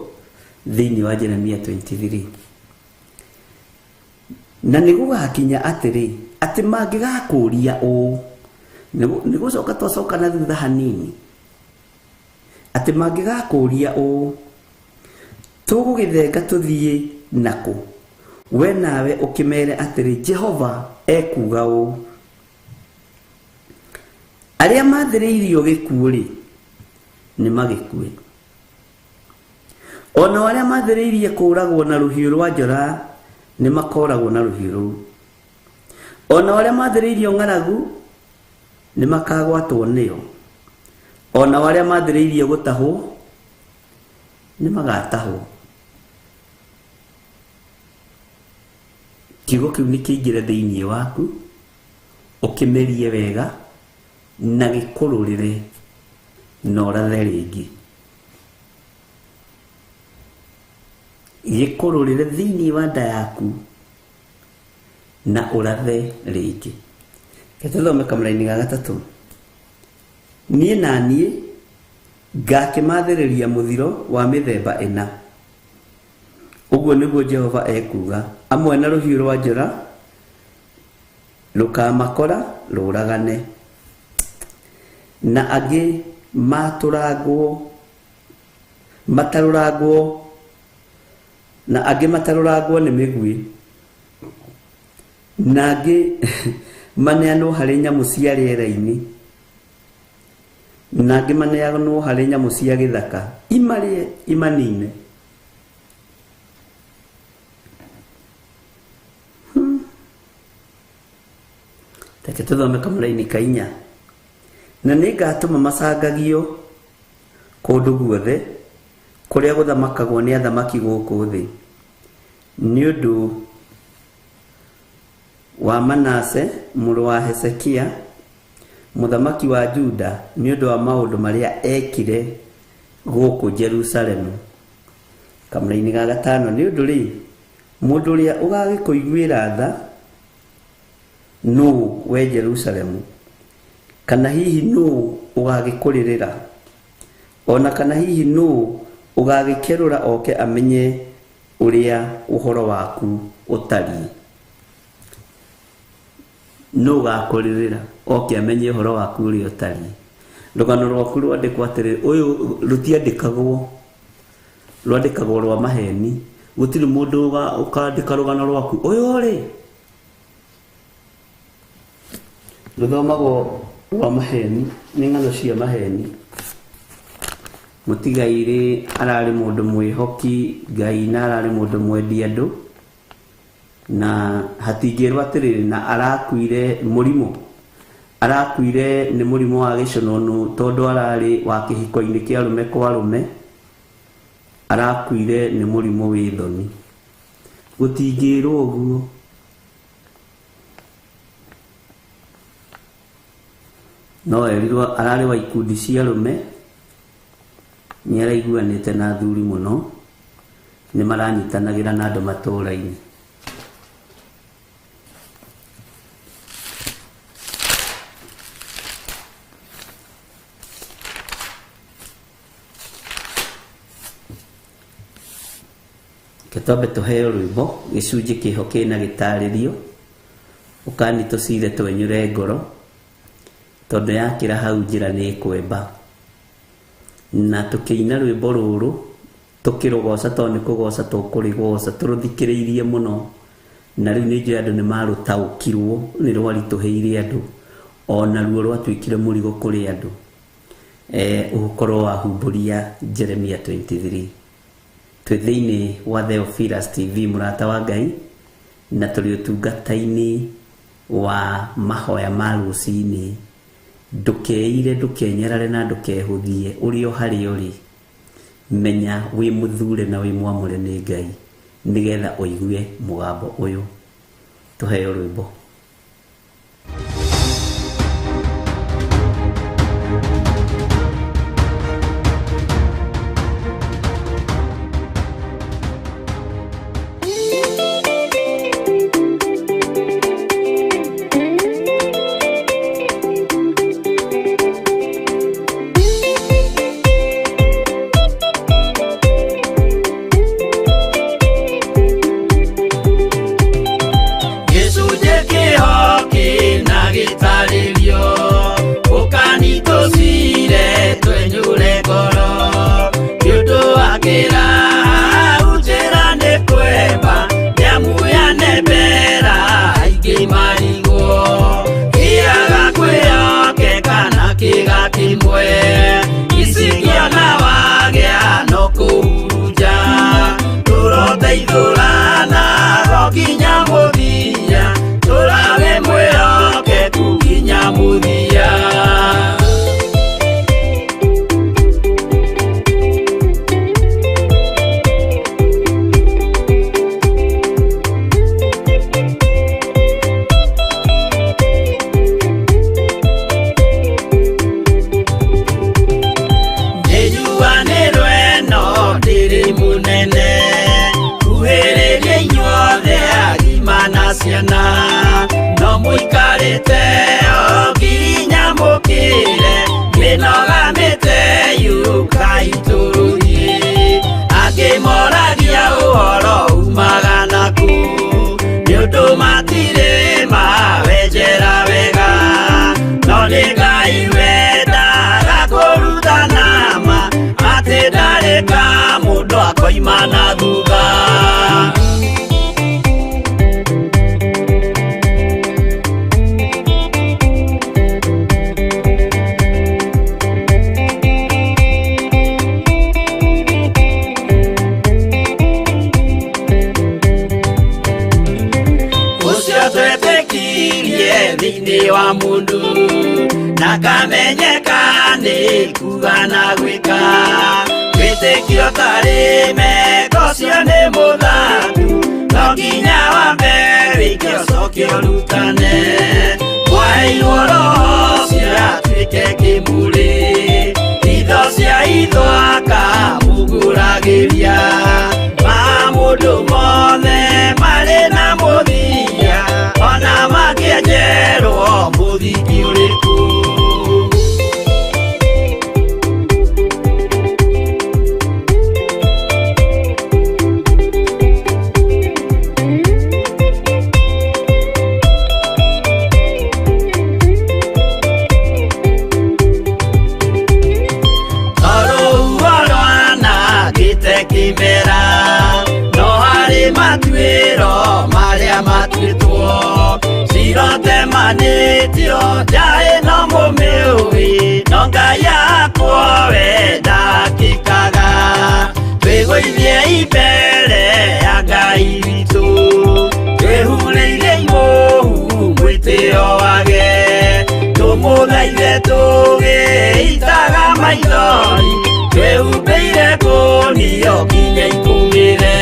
thĩinĩ wa Jeremia 23. Na nĩ gũgakinya atĩrĩ, atĩ mangĩgakũũria ũũ, nĩ gũcoka twacoka na thutha hanini, atĩ mangĩgakũũria ũũ, tũgũgĩthenga tũthiĩ nakũ? We nawe ũkĩmere atĩrĩ, Jehova ekuuga ũũ, arĩa mathĩrĩirio gĩkuũ-rĩ, nĩ magĩkue. Ona arĩa mathĩrĩirie kũũragwo na rũhiũ rwa njora nĩ makooragwo na rũhiũ rũu. Ona arĩa mathĩrĩirio ng'aragu nĩ makagwatwo nĩyo. Ona arĩa mathĩrĩirie gũtahwo nĩ magatahwo. Kiugo kĩu nĩ kĩingĩre thĩinĩ waku, ũkĩmerie wega na gĩkũrũrĩre na ũrathe rĩngĩ. Gĩkũrũrĩre thĩinĩ wa nda yaku na ũrathe rĩngĩ. Reke tũthome kamũraini ga gatatũ. Niĩ na niĩ ngakĩmathĩrĩria mũthiro wa mĩthemba ĩna. Ũguo nĩguo Jehova ekuuga, amwe na rũhiũ rwa njora rũkamakora rũragane, na angĩ matũrangwo matarũrangwo na angĩ matarũrangwo nĩ mĩguĩ, na angĩ maneanwo harĩ nyamũ cia rĩera-inĩ, na angĩ maneanwo harĩ nyamũ cia gĩthaka, imarĩe imanine. Reke tũthome kamũraini ka inya. Na nĩngatũma macangagio kũndũ guothe kũrĩa gũthamakagwo nĩ athamaki gũkũ thĩ, nĩ ũndũ wa Manase mũrũ wa Hezekia mũthamaki wa Juda, nĩ ũndũ wa maũndũ marĩa ekire gũkũ Jerusalemu. Kamũraini ga gatano. Nĩ ũndũ rĩ, mũndũ ũrĩa ũgagĩkũiguĩra tha nũũ, we Jerusalemu? Kana hihi nũũ ũgagĩkũrĩrĩra? Ona kana hihi nũũ ũgagĩkerũra oke amenye ũrĩa ũhoro waku ũtariĩ? Nũũ ũgakũrĩrĩra oke amenye ũhoro waku ũrĩa ũtariĩ? Rũgano rwaku rwandĩkwo atĩrĩ, ũyũ rũtiandĩkagwo, rwandĩkagwo rwa maheni. Gũtirĩ mũndũ ũkandĩka rũgano rwaku, ũyũ rĩ, rũthomagwo rwa maheni, nĩ ng'ano cia maheni. Mũtigairĩ ararĩ mũndũ mwĩhoki Ngai na ararĩ mũndũ mwendi andũ, na hatingĩrwo atĩrĩrĩ, na arakuire mũrimũ, arakuire nĩ mũrimũ wa gĩcononu tondũ ararĩ wa kĩhiko-inĩ kĩa arũme kwa arũme, arakuire nĩ mũrimũ wĩ thoni. Gũtingĩrwo ũguo. No erirwo ararĩ wa ikundi cia arũme, nĩ araiguanĩte na athuri mũno, nĩ maranyitanagĩra na andũ matũũra-inĩ. Reke twambe tũheo rwĩmbo, gĩcunjĩ kĩho kĩna gĩtarĩrio, ũkani tũcire twenyũre ngoro, tondũ yakĩra hau njĩra nĩ ĩkwemba. Na tũkĩina rwĩmbo rũrũ, tũkĩrũgoca tondũ nĩ kũgoca tũkũrĩgoca, tũrũthikĩrĩirie mũno, na rĩu nĩ njũĩ andũ nĩ marũtaũkirwo, nĩ rwaritũhĩire andũ, ona ruo rwatuĩkire mũrigo kũrĩ andũ. Ũgũkorwo wahumbũria Jeremia 23. Twĩ thĩinĩ wa Theophilus TV, mũrata wa Ngai, na tũrĩ ũtungata-inĩ wa mahoya ma rũcinĩ. Ndũkeire, ndũkenyarare na ndũkehũthie, ũrĩ o harĩa ũrĩ. Menya wĩ mũthure na wĩ mwamũre nĩ Ngai, nĩgetha ũigue mũgambo ũyũ. Tũheo rwĩmbo. Tũkiuma na thutha. Ũcio twetĩkirie thĩinĩ wa mũndũ ndakamenyeka nĩ kuga na gwĩka. Wĩtĩkio tarĩ meko ũcio nĩ mũthambu, no nginya wambe wĩke ũcoke ũrutane. Mwaheirwo roho ũcio atuĩke kĩmũrĩ, itho cia itho akamũgũragĩria. Maũndũ mothe marĩ na mũthia, ona mangĩenjerwo mũthingi ũrĩkũ. Tondũ rwanangĩte kĩmera, no harĩ matuĩro marĩa matuĩtwo. Cirotemanĩtio njaĩ no mũmĩũĩ, no Ngai yakwa we ndakĩkaga. Twĩgũithie mbere ya Ngai witũ, twĩhurĩire imũhu mwĩtĩo wage. Tũmũthaithe tũgĩitaga maithori, twĩhumbĩire ngũnio nginya ikũmĩre.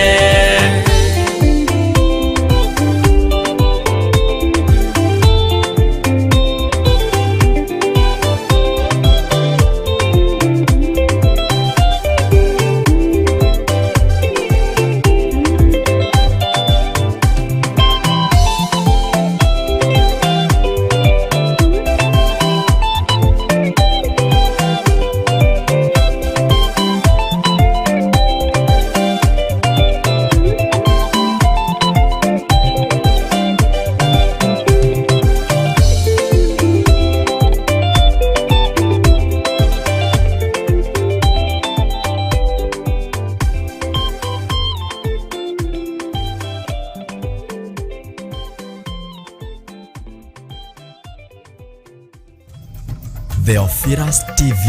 Theophilus TV,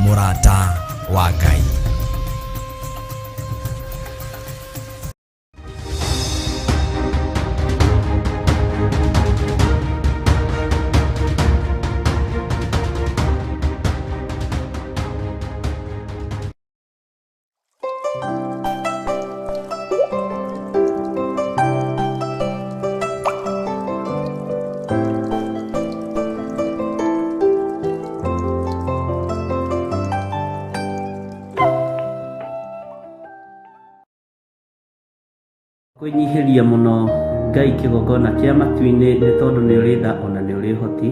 mũrata wa Ngai. Kwĩnyihĩria mũno Ngai kĩgongona kĩa matu-inĩ nĩ tondũ nĩ ũrĩ tha ona nĩ ũrĩ ũhoti.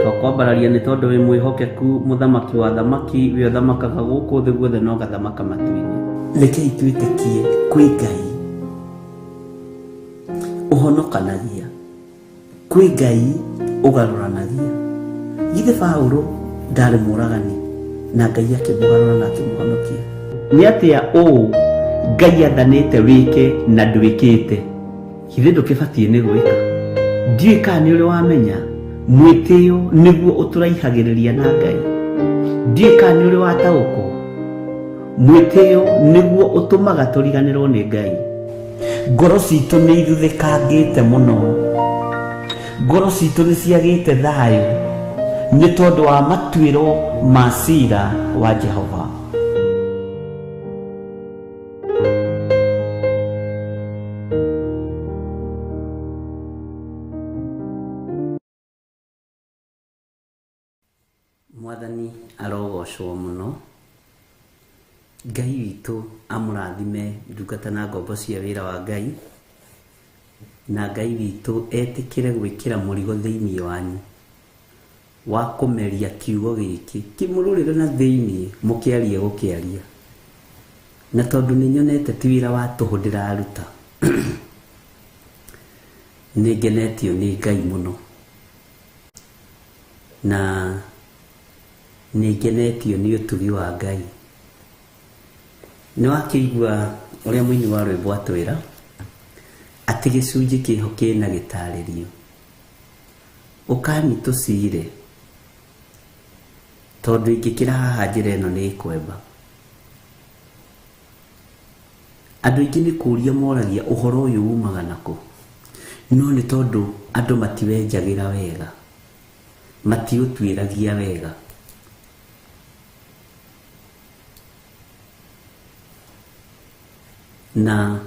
Twakwambararia nĩ tondũ wĩ mwĩhokeku, mũthamaki wa thamaki, we ũthamakaga gũkũ thĩ guothe na ũgathamaka matu-inĩ. Rekei twĩtĩkie kwĩ Ngai ũhonokanagia, kwĩ Ngai ũgarũranagia. Githĩ Paũlũ ndarĩ mũragani na Ngai akĩmũgarũra na akĩmũhonokia? Nĩ atĩa ũũ Ngai athanĩte wĩke na ndwĩkĩte? Githĩ ndũkĩbatiĩ nĩ gwĩka? Ndiũĩ kana nĩ ũrĩ wamenya mwĩtĩo nĩguo ũtũraihagĩrĩria na Ngai. Ndiũĩ kana nĩ ũrĩ wataũkwo mwĩtĩo nĩguo ũtũmaga tũriganĩrwo nĩ Ngai. Ngoro citũ nĩ ithuthĩkangĩte mũno, ngoro citũ nĩ ciagĩte thayũ nĩ tondũ wa matuĩro ma cira wa Jehova. Mwathani arogocwo mũno. Ngai witũ amũrathime ndungata na ngombo cia wĩra wa Ngai, na Ngai witũ etĩkĩre gwĩkĩra mũrigo thĩinĩ wanyu wa kũmeria kiugo gĩkĩ kĩmũrũrĩre na thĩinĩ mũkĩarie gũkĩaria. Na tondũ nĩ nyonete ti wĩra wa tũhũ ndĩraruta, nĩ ngenetio nĩ Ngai mũno, na nĩ ngenetio nĩ ũtugi wa Ngai. Nĩ wakĩigua ũrĩa mũini wa rwĩmbo atwĩra atĩ gĩcunjĩ kĩho kĩna gĩtarĩrio. Ũkani tũcire tondũ ingĩkĩra haha njĩra ĩno nĩ ĩkwemba. Andũ aingĩ nĩ kũria moragia ũhoro ũyũ umaga nakũ, no nĩ tondũ andũ matiwenjagĩra wega, matiũtuĩragia wega. Na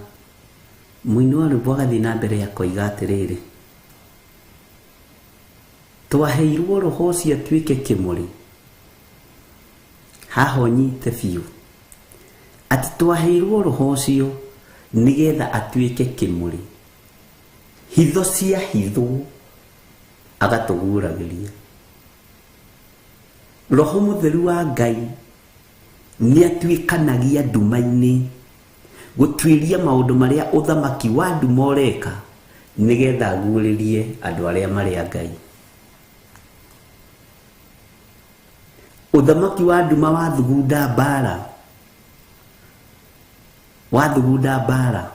mũini wa rwĩmbo agathiĩ na mbere akoiga atĩrĩrĩ, twaheirwo roho ũcio atuĩke kĩmũrĩ. Haha ũnyite biũ atĩ twaheirwo roho ũcio nĩgetha atuĩke kĩmũrĩ, hitho cia hithwo agatũguũragĩria. Roho mũtheru wa Ngai nĩ atuĩkanagia nduma-inĩ gũtuĩria maũndũ marĩa ũthamaki wa nduma ũreka nĩgetha aguũrĩrie andũ arĩa marĩ a Ngai. Ũthamaki wa nduma wathugunda mbara, wathugunda mbara,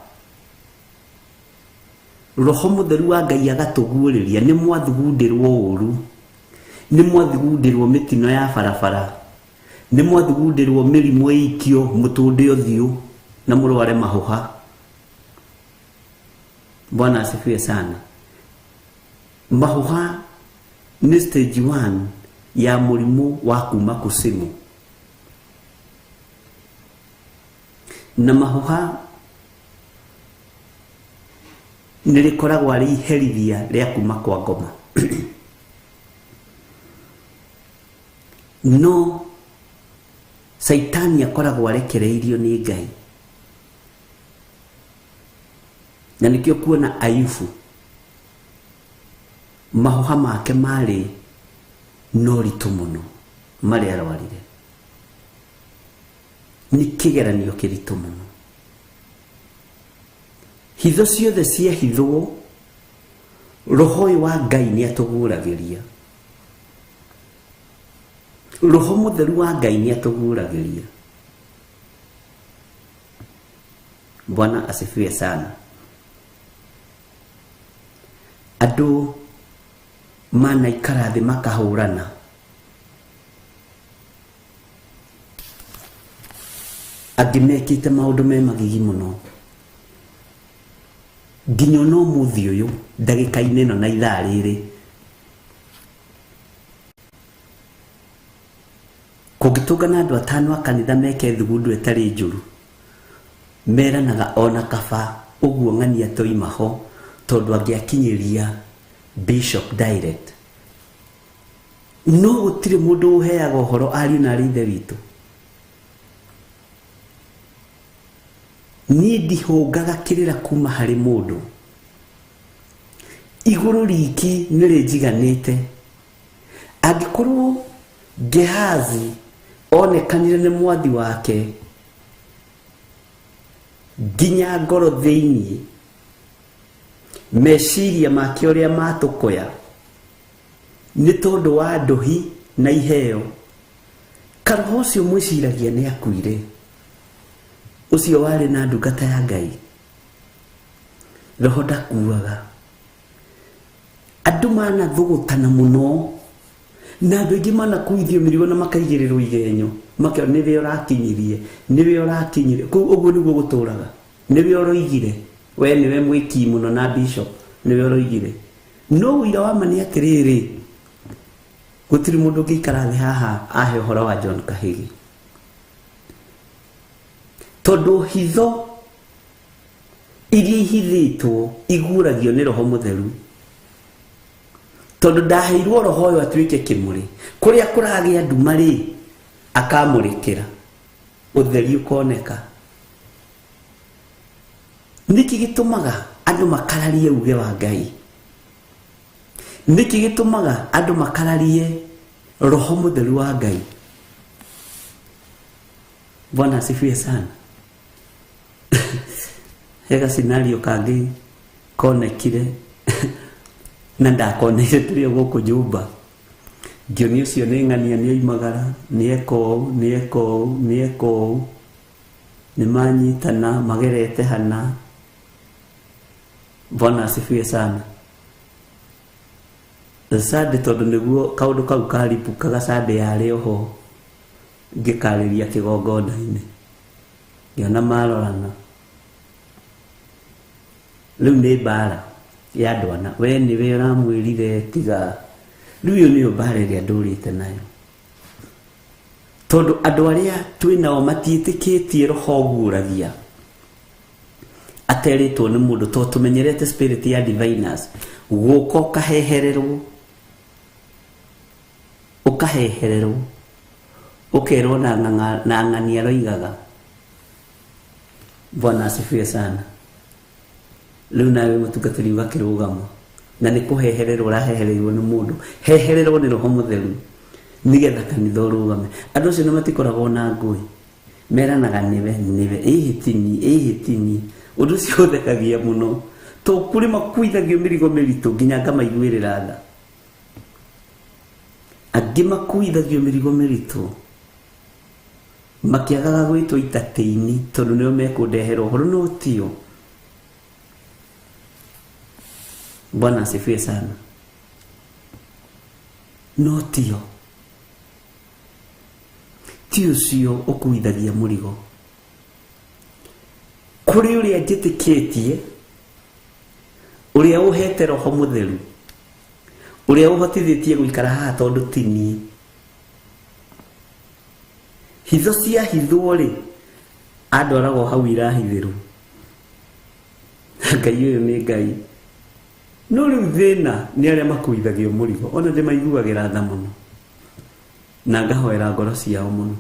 roho mũtheru wa Ngai agatũguũrĩria nĩ mwathugundĩrwo ũru, nĩ mwathugundĩrwo mĩtino ya barabara, nĩ mwathugundĩrwo mĩrimũ ĩikio mũtũnde ũthiũ na mũrware mahũha. Bwana asifiwe sana. Mahũha nĩ stage 1 ya mũrimũ wa kuma kusimu, na mahũha nĩ rĩkoragwo arĩ iherithia rĩa kuma kwa ngoma. No Saitani akoragwo arekereirio nĩ Ngai, na nĩkĩo kuona Ayubu mahũha make marĩ na ũritũ mũno marĩa arwarire, nĩ kĩgeranio kĩritũ mũno. Hitho ciothe ciahithwo, roho ũyũ wa Ngai nĩ atũguũragĩria. Roho mũtheru wa Ngai nĩ atũguũragĩria. Bwana asifiwe sana. Andũ manaikara thĩ makahũrana, angĩ mekĩte maũndũ me magigi mũno nginya ona ũmũthĩ ũyũ ndagĩka-inĩ ĩno na ithaa rĩrĩ, kũngĩtũngana andũ atano a kanitha meke thugundu ĩtarĩ njũru, meranaga ona kaba ũguo ng'ania toima ho, tondũ angĩakinyĩria bishop direct. No gũtirĩ mũndũ ũheaga ũhoro ariũ na arĩ ithe witũ. Niĩ ndihũngaga kĩrĩra kuma harĩ mũndũ, igũrũ riki nĩ rĩnjiganĩte. Angĩkorwo Gehazi onekanire nĩ mwathi wake nginya ngoro thĩinĩ, meciria make ũrĩa matũkũya nĩ tondũ wa ndũhi na iheo, karoho ũcio mwĩciragia nĩ akuire, ũcio warĩ na ndungata ya Ngai. Roho ndakuaga. Andũ manathũgũtana mũno, na andũ aingĩ manakuithio mĩrigo na makaigĩrĩrwo igenyo, makeo nĩwe ũrakinyirie, nĩwe ũrakinyirie. Kũu ũguo nĩguo gũtũraga, nĩwe ũroigire, we nĩwe mwĩki mũno na bishop nĩwe ũroigire. No ũira wa ma nĩ atĩrĩrĩ, gũtirĩ mũndũ ũngĩikara thĩ haha ahe ũhoro wa John Kahigi, tondũ hitho iria ihithĩtwo iguũragio nĩ roho mũtheru. Tondũ ndaheirwo roho ũyũ atuĩke kĩmũrĩ, kũrĩa kũragĩa nduma rĩ, akamũrĩkĩra, ũtheri ũkoneka. Nĩkĩ gĩtũmaga andũ makararie uge wa Ngai? Nĩkĩ gĩtũmaga andũ makararie roho mũtheru wa Ngai? Bwana asifiwe sana. Hega scenario kangĩ konekire na ndakoneire tũrĩ o gũkũ nyũmba, ngĩonio ũcio nĩ ng'ania nĩ oimagara, nĩ eka ũũ, nĩ eka ũũ, nĩ eka ũũ. Nĩ manyitana magerete hana. Bwana asifiwe sana. Sunday tondũ nĩguo kaũndũ kau karibũkaga Sunday yarĩ oho ngĩkarĩria kĩgongona-inĩ ngĩona marorana. Rĩu nĩ mbara ya andũ ana, we nĩwe ũramwĩrire tiga. Rĩu ĩyo nĩyo mbara ĩrĩa ndũrĩte nayo, tondũ andũ arĩa twĩ nao matiĩtĩkĩtie roho ũguũragia aterĩtwo nĩ mũndũ, tondũ tũmenyerete spirit ya diviners gũka ũkahehererwo, ũkahehererwo ũkerwo na ng'ani aroigaga. Bwana asifiwe sana. Rĩu nawe mũtungatĩri ũgakĩrũgama na nĩ kũhehererwo ũrahehererwo nĩ mũndũ, hehererwo nĩ roho mũtheru nĩgetha kanitha ũrũgame. Andũ acio nĩ matikoragwo na ngũĩ, meranaga nĩwe nĩwe, ĩhĩtini ĩhĩtini. Ũndũ ũcio ũthekagia mũno to kũrĩ makuithagio mĩrigo mĩritũ nginya ngamaiguĩrĩra tha. Angĩ makuithagio mĩrigo mĩritũ makĩagaga gwĩtwo itatĩ-inĩ tondũ nĩo mekũndehera ũhoro, no tio. Bwana asifiwe sana. No tio, ti ũcio ũkuithagia mũrigo. Kũrĩ ũrĩa njĩtĩkĩtie, ũrĩa ũhete roho mũtheru, ũrĩa ũhotithĩtie gũikara haha tondũ ti niĩ. Hitho cia hithwo rĩ, andwaragwo hau irahithĩrwo. Ngai ũyũ nĩ Ngai. No rĩu thĩna nĩ arĩa makuithagio mũrigo, ona ndĩmaiguagĩra tha mũno na ngahoera ngoro ciao mũno.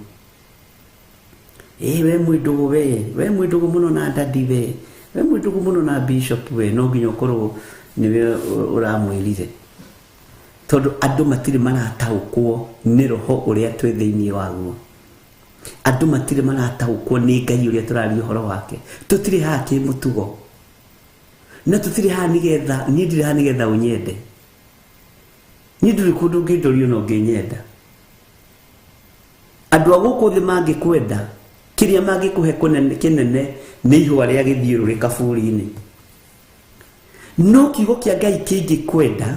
We mwĩndũgũ, we mwĩndũgũ mũno na dadi, we mwĩndũgũ mũno na bishop, we no nginya ũkorwo nĩwe ũramwĩrire, tondũ andũ matirĩ marataũkwo nĩ roho ũrĩa twĩ thĩinĩ waguo. Andũ matirĩ marataũkwo nĩ Ngai ũrĩa tũraria ũhoro wake. Tũtirĩ haha kĩmũtugo, na tũtirĩ haha nĩgetha niĩ ndirĩ haha nĩgetha ũnyende. Niĩ ndũrĩ kũndũ ũngĩndorio na ũngĩnyenda. Andũ a gũkũ thĩ mangĩkwenda, kĩrĩa mangĩkũhe kĩnene nĩ ihũa rĩa gĩthiũrũrĩ kaburi-inĩ. No kiugo kĩa Ngai kĩngĩkwenda,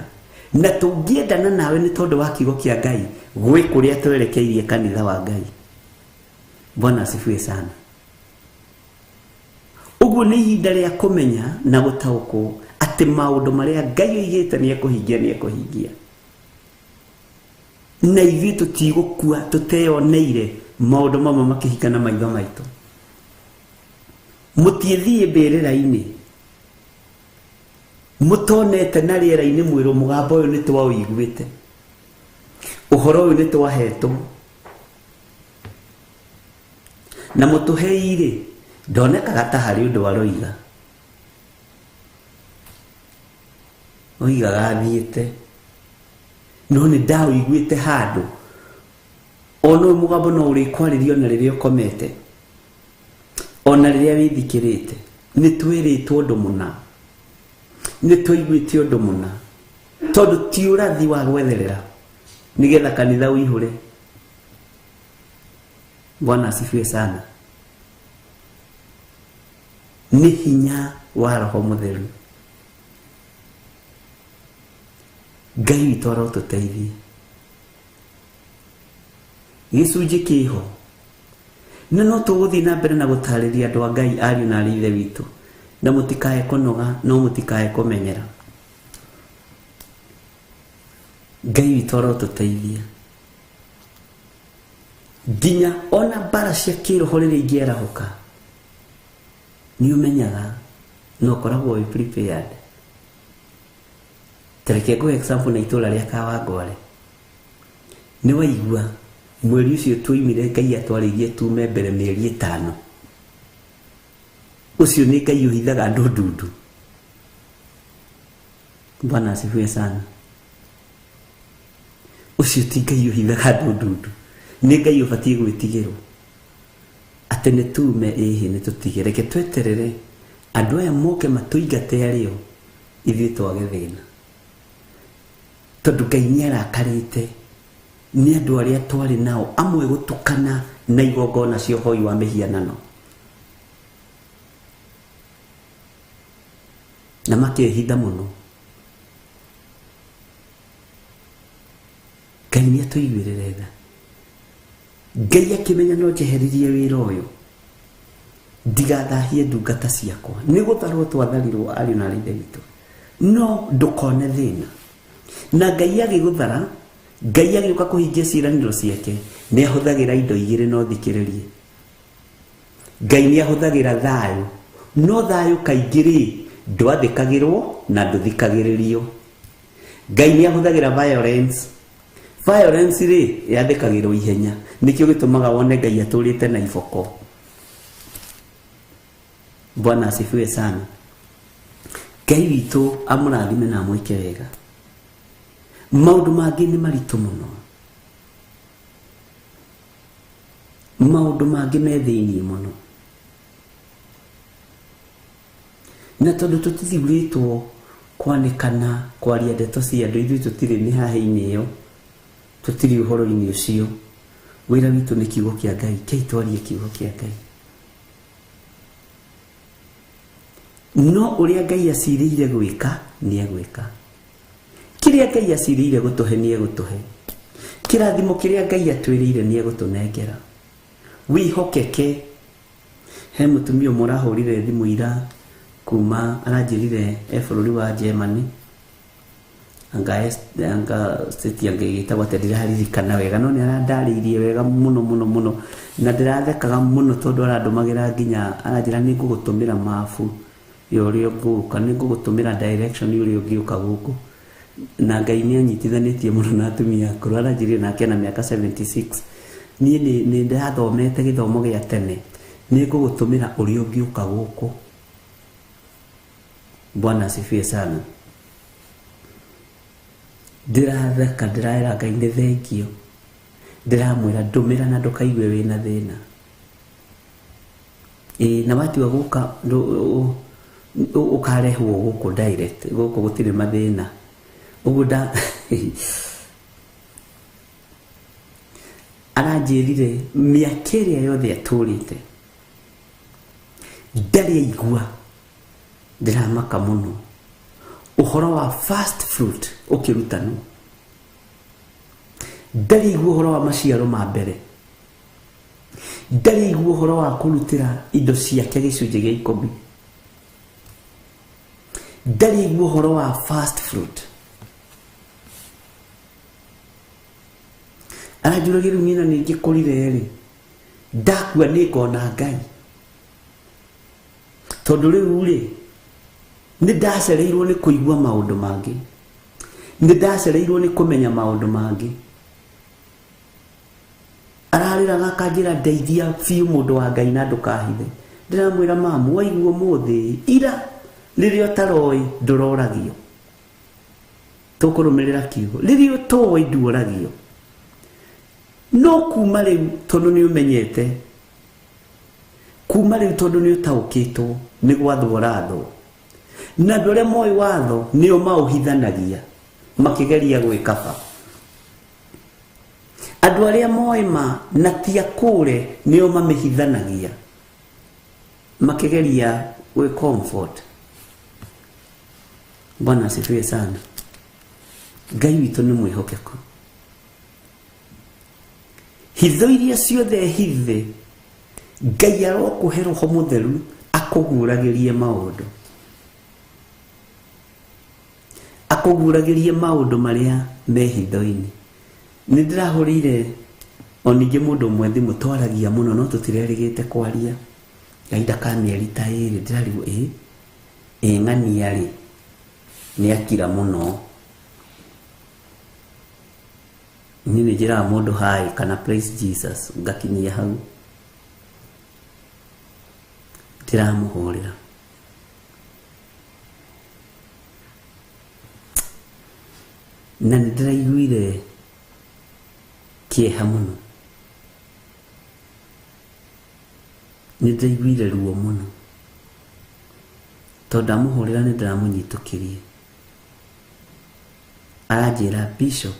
na tũngĩendana nawe nĩ tondũ wa kiugo kĩa Ngai, gwĩ kũrĩa twerekeirie kanitha wa Ngai. Bwana asifiwe sana. Ũguo nĩ ihinda rĩa kũmenya na gũtaũkwo atĩ maũndũ marĩa Ngai oigĩte nĩ ekũhingia, nĩ ekũhingia. Na ithuĩ tũtigũkua tũteyoneire maũndũ mamwe makĩhinga na maitho maitũ. Mũtiĩthiĩ mbĩrĩra-inĩ mũtonete na rĩera-inĩ mwĩrwo mũgambo ũyũ nĩ twaũiguĩte, ũhoro ũyũ nĩ twahetwo, na mũtũhei-rĩ ndonekaga ta harĩ ũndũ aroiga. Oigaga athiĩte, no nĩ ndaũiguĩte handũ. Ona ũyũ mũgambo no ũrĩkwarĩria ona rĩrĩa ũkomete, ona rĩrĩa wĩthikĩrĩte. Nĩ twĩrĩtwo ũndũ mũna, nĩ twaiguĩte ũndũ mũna, tondũ ti ũrathi wa gwetherera nĩgetha kanitha ũihũre. Bwana asifiwe sana. Nĩ hinya wa roho mũtheru. Ngai witũ arotũteithie. Gĩcunjĩ kĩho na no tũgũthiĩ na mbere na gũtarĩria andũ a Ngai, ariũ na arĩ ithe witũ, na mũtikae kũnoga, no mũtikae kũmenyera. Ngai witũ arotũteithia nginya ona mbara cia kĩroho rĩrĩa ingĩarahũka, nĩ ũmenyaga na ũkoragwo wĩ prepared. Tareke ngũhe example na itũra rĩa Kawangware. Nĩ waigua mweri ũcio tuoimire Ngai atwarĩirie tume mbere mĩeri 5. Ũcio nĩ Ngai ũhithaga andũ ndundu. Bwana asifiwe sana. Ũcio ti Ngai ũhithaga andũ ndundu, nĩ Ngai ũbatiĩ gwĩtigĩrwo atĩ nĩ tume ĩhĩ, nĩ tũtige, reke tweterere andũ aya moke matũingate arĩo, ithuĩ twage thĩna, tondũ Ngai nĩ arakarĩte nĩ andũ arĩa twarĩ nao, amwe gũtukana na igongona cia ũhoi wa mĩhianano. Na makehitha mũno. Ngai nĩ atũiguĩrĩre tha. Ngai akĩmenya no njeheririe wĩra ũyũ ndigathahie ndungata ciakwa. Nĩ gũtharwo twatharirwo ariũ na ithe witũ, no ndũkone thĩna. Na Ngai agĩgũthara, Ngai agĩũka kũhingia ciĩranĩro ciake, nĩ ahũthagĩra indo igĩrĩ no thikĩrĩrie. Ngai nĩ ahũthagĩra thayũ, no thayũ kaingĩ rĩ ndwathĩkagĩrwo na ndũthikagĩrĩrio. Ngai nĩ ahũthagĩra violence. Violence rĩ yathĩkagĩrwo ihenya, nĩkĩo gĩtũmaga wone Ngai atũrĩte na iboko. Bwana asifiwe sana. Ngai witũ amũrathime na amwĩke wega. Maũndũ mangĩ nĩ maritũ mũno, maũndũ mangĩ me thĩiniĩ mũno, na tondũ tũtithurĩtwo kwanĩkana kwaria ndeto cia andũ, ithuĩ tũtirĩ mĩhaha-inĩ ĩyo, tũtirĩ ũhoro-inĩ ũcio. Wĩra witũ nĩ kiugo kĩa Ngai, kei twarie kiugo kĩa Ngai. No ũrĩa Ngai acirĩire gwĩka nĩ egwĩka, kĩrĩa Ngai acirĩire gũtũhe nĩ egũtũhe, kĩrathimo kĩrĩa Ngai atwĩrĩire nĩ egũtũnengera. Wĩhokeke. He mũtumia ũmwe ũrahũrire thimũ ira kuma aranjĩrire e bũrũri wa Germany, anga state anga ĩgĩtagwo atĩa ndiraririkana wega, no nĩ arandarĩirie wega mũno mũno mũno, na ndĩrathekaga mũno tondũ arandũmagĩra nginya aranjĩra nĩ ngũgũtũmĩra mabu ya ũrĩa ũngũka, nĩ ngũgũtũmĩra direction ũrĩa ũngĩũka gũkũ. Na Ngai nĩ anyitithanĩtie mũno na atumia akũrũ. Aranjĩrire nake ena mĩaka 76. Niĩ nĩ ndathomete gĩthomo gĩa tene, nĩ ngũgũtũmĩra ũrĩa ũngĩũka gũkũ. Bwana asifiwe sana. Ndĩratheka, ndĩraĩra Ngai nĩ thengio, ndĩramwĩra ndũmĩra na ndũkaigue wĩna thĩna. Ĩĩ, na watua gũka ũkarehwo gũkũ direct, gũkũ gũtirĩ mathĩna. Ũguo nda aranjĩrire mĩaka ĩrĩa yothe atũrĩte ndarĩ aigua. Ndĩramaka mũno ũhoro wa first fruit ũkĩrutanwo, ndarĩ aigua ũhoro wa maciaro ma mbere, ndarĩ aigua ũhoro wa kũrutĩra indo ciake gĩcunjĩ gĩa 10, ndarĩ aigua ũhoro wa first fruit. Aranjũragia rĩu niĩ na nĩ ngĩkũrire rĩ, ndakua nĩ ngona Ngai, tondũ rĩu rĩ nĩ ndacereirwo nĩ kũigua maũndũ mangĩ, nĩ ndacereirwo nĩ kũmenya maũndũ mangĩ. Ararĩraga akanjĩra ndeithia biũ mũndũ wa Ngai na ndũkahithe. Ndĩramwĩra mamu, waigua ũmũthĩ ira rĩrĩa ũtaroĩ ndũroragio, tũkũrũmĩrĩra kiugo, rĩrĩa ũtoĩ nduoragio. No kuma rĩu tondũ nĩ ũmenyete, kuma rĩu tondũ nĩ ũtaũkĩtwo nĩ gwathwo ũrathwo, na andũ arĩa moĩ watho nĩo maũhithanagia makĩgeria gwĩkaba. Andũ arĩa moĩ ma na ti akũre nĩo mamĩhithanagia makĩgeria gwĩ comfort. Bwana asifiwe sana. Ngai witũ nĩ mwĩhokeku. Hitho iria ciothe hithe, Ngai arokũhe roho mũtheru akũguũragĩrie maũndũ, akũguũragĩrie maũndũ marĩa me hitho-inĩ. Nĩ ndĩrahũrĩire o ningĩ mũndũ ũmwe thimũ, twaragia mũno no tũtirerĩgĩte kwaria kahinda ka mĩeri ta 2. Ndĩrarigwo ĩ ng'ania rĩ nĩ akira mũno. Niĩ nĩ njĩraga mũndũ hi kana praise Jesus, ngakinyia hau. Ndĩramũhũrĩra na nĩ ndĩraiguire kĩeha mũno, nĩ ndĩraiguire ruo mũno, tondũ ndamũhũrĩra nĩ ndĩramũnyitũkĩrie. Aranjĩra Bishop,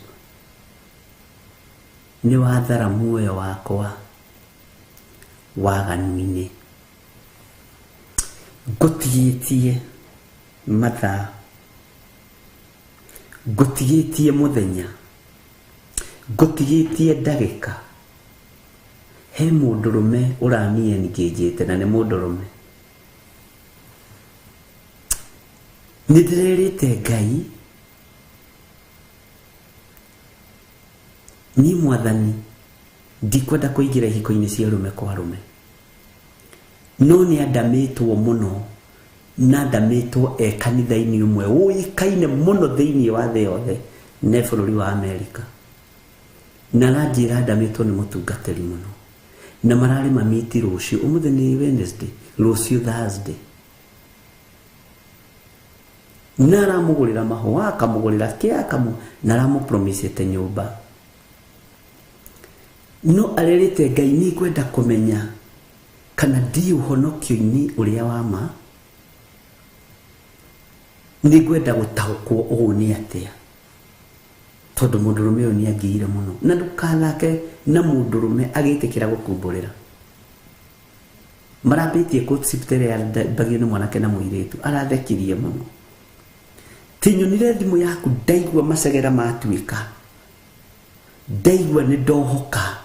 nĩ wathara muoyo wakwa waganu-inĩ, ngũtigĩtie Mathaa, ngũtigĩtie mũthenya, ngũtigĩtie ndagĩka. He mũndũrũme ũramiengĩnjĩte na nĩ mũndũrũme. Nĩ ndĩrerĩte Ngai, niĩ mwathani ndikwenda kũingĩra ihiko-inĩ cia arũme kwa arũme. No nĩ andamĩtwo mũno na andamĩtwo e kanitha-inĩ ũmwe ũĩkaine mũno thĩinĩ wa thĩ yothe ne bũrũri wa Amerika. Na aranjĩra andamĩtwo nĩ mũtungatĩri mũno. Na mararĩ mamiti rũciũ, ũmũthĩ nĩ Wednesday, rũciũ Thursday. Na aramũgũrĩra mahũa, akamũgũrĩra kĩ, na aramũpromisĩte nyũmba. No arerĩte Ngai nĩ ngwenda kũmenya kana ndi ũhonokio-inĩ ũrĩa wa ma, nĩ ngwenda gũtaũkwo ũũ nĩ atĩa, tondũ mũndũrũme ũyũ nĩ angiire mũno. Na ndũkathake na mũndũrũme agĩtĩkĩra gũkumbũrĩra. Marambĩtie courtship ĩrĩa yambagio nĩ mwanake na mũirĩtu, arathekirie mũno. Tinyonire thimũ yaku ndaigua macegera matuĩka, ndaigua nĩ ndohoka,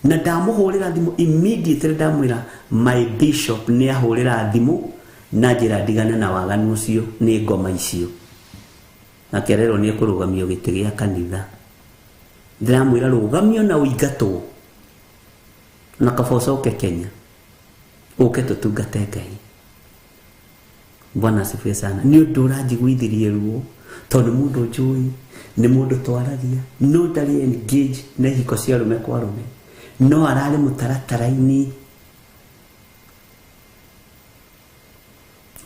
na ndamũhũrĩra thimũ immediately, ndamwĩra my bishop nĩ ahũrĩra thimũ na njĩra ndigane na waganu ũcio nĩ ngoma icio. Nake arerwo nĩ ekũrũgamio gĩtĩ gĩa kanitha. Ndĩramwĩra rũgamio na ũingatwo, na kaba ũcoke Kenya ũke tũtungate Ngai. Bwana asifiwe sana. Nĩ ũndũ ũranjiguithirie ruo, tondũ nĩ mũndũ njũĩ, nĩ mũndũ twaragia, no ndarĩ engage na ihiko cia arũme kwa arũme, no ararĩ mũtaratara-inĩ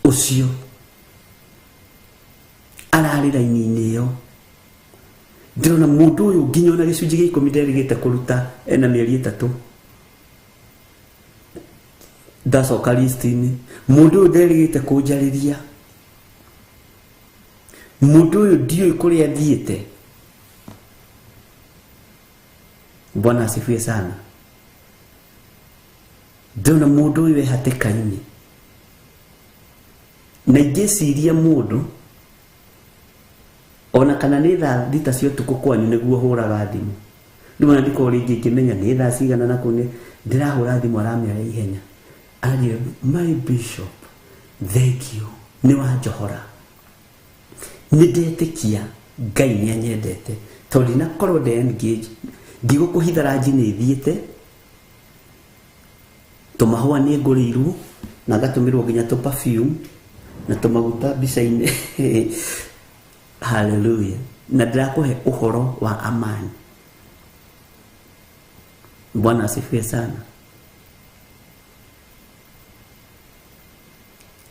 ũcio, ararĩ raini-inĩ ĩyo. Ndĩrona mũndũ ũyũ nginya ona gĩcunjĩ gĩa ikũmi nderĩgĩte kũruta ena mĩeri 3 ndacoka list-inĩ. Mũndũ ũyũ nderĩgĩte kũnjarĩria, mũndũ ũyũ ndiũĩ kũrĩa athiĩte. Bwana asifiwe sana. Ndĩrona mũndũ ũyũ e hatĩka-inĩ, na ingĩciria mũndũ ona kana nĩ thaa 6 cia ũtukũ kwanyu nĩguo hũraga thimũ. Rĩu ona ndikorwo rĩngĩ ngĩmenya nĩ thaa cigana na kũu nĩ ndĩrahũra thimũ, aramĩoya ihenya. Aranjĩra, my bishop, thank you, nĩ wanjohora. Nĩ ndetĩkia Ngai nĩ anyendete, tondũ ndinakorwo nde engage, ndigũkũhitha ranji nĩ thiĩte, tũmahũa nĩ ngũrĩirwo, na ngatũmĩrwo nginya tũ perfume na tũmaguta mbica-inĩ. Hallelujah. Na ndĩrakũhe ũhoro wa amani. Bwana asifiwe sana.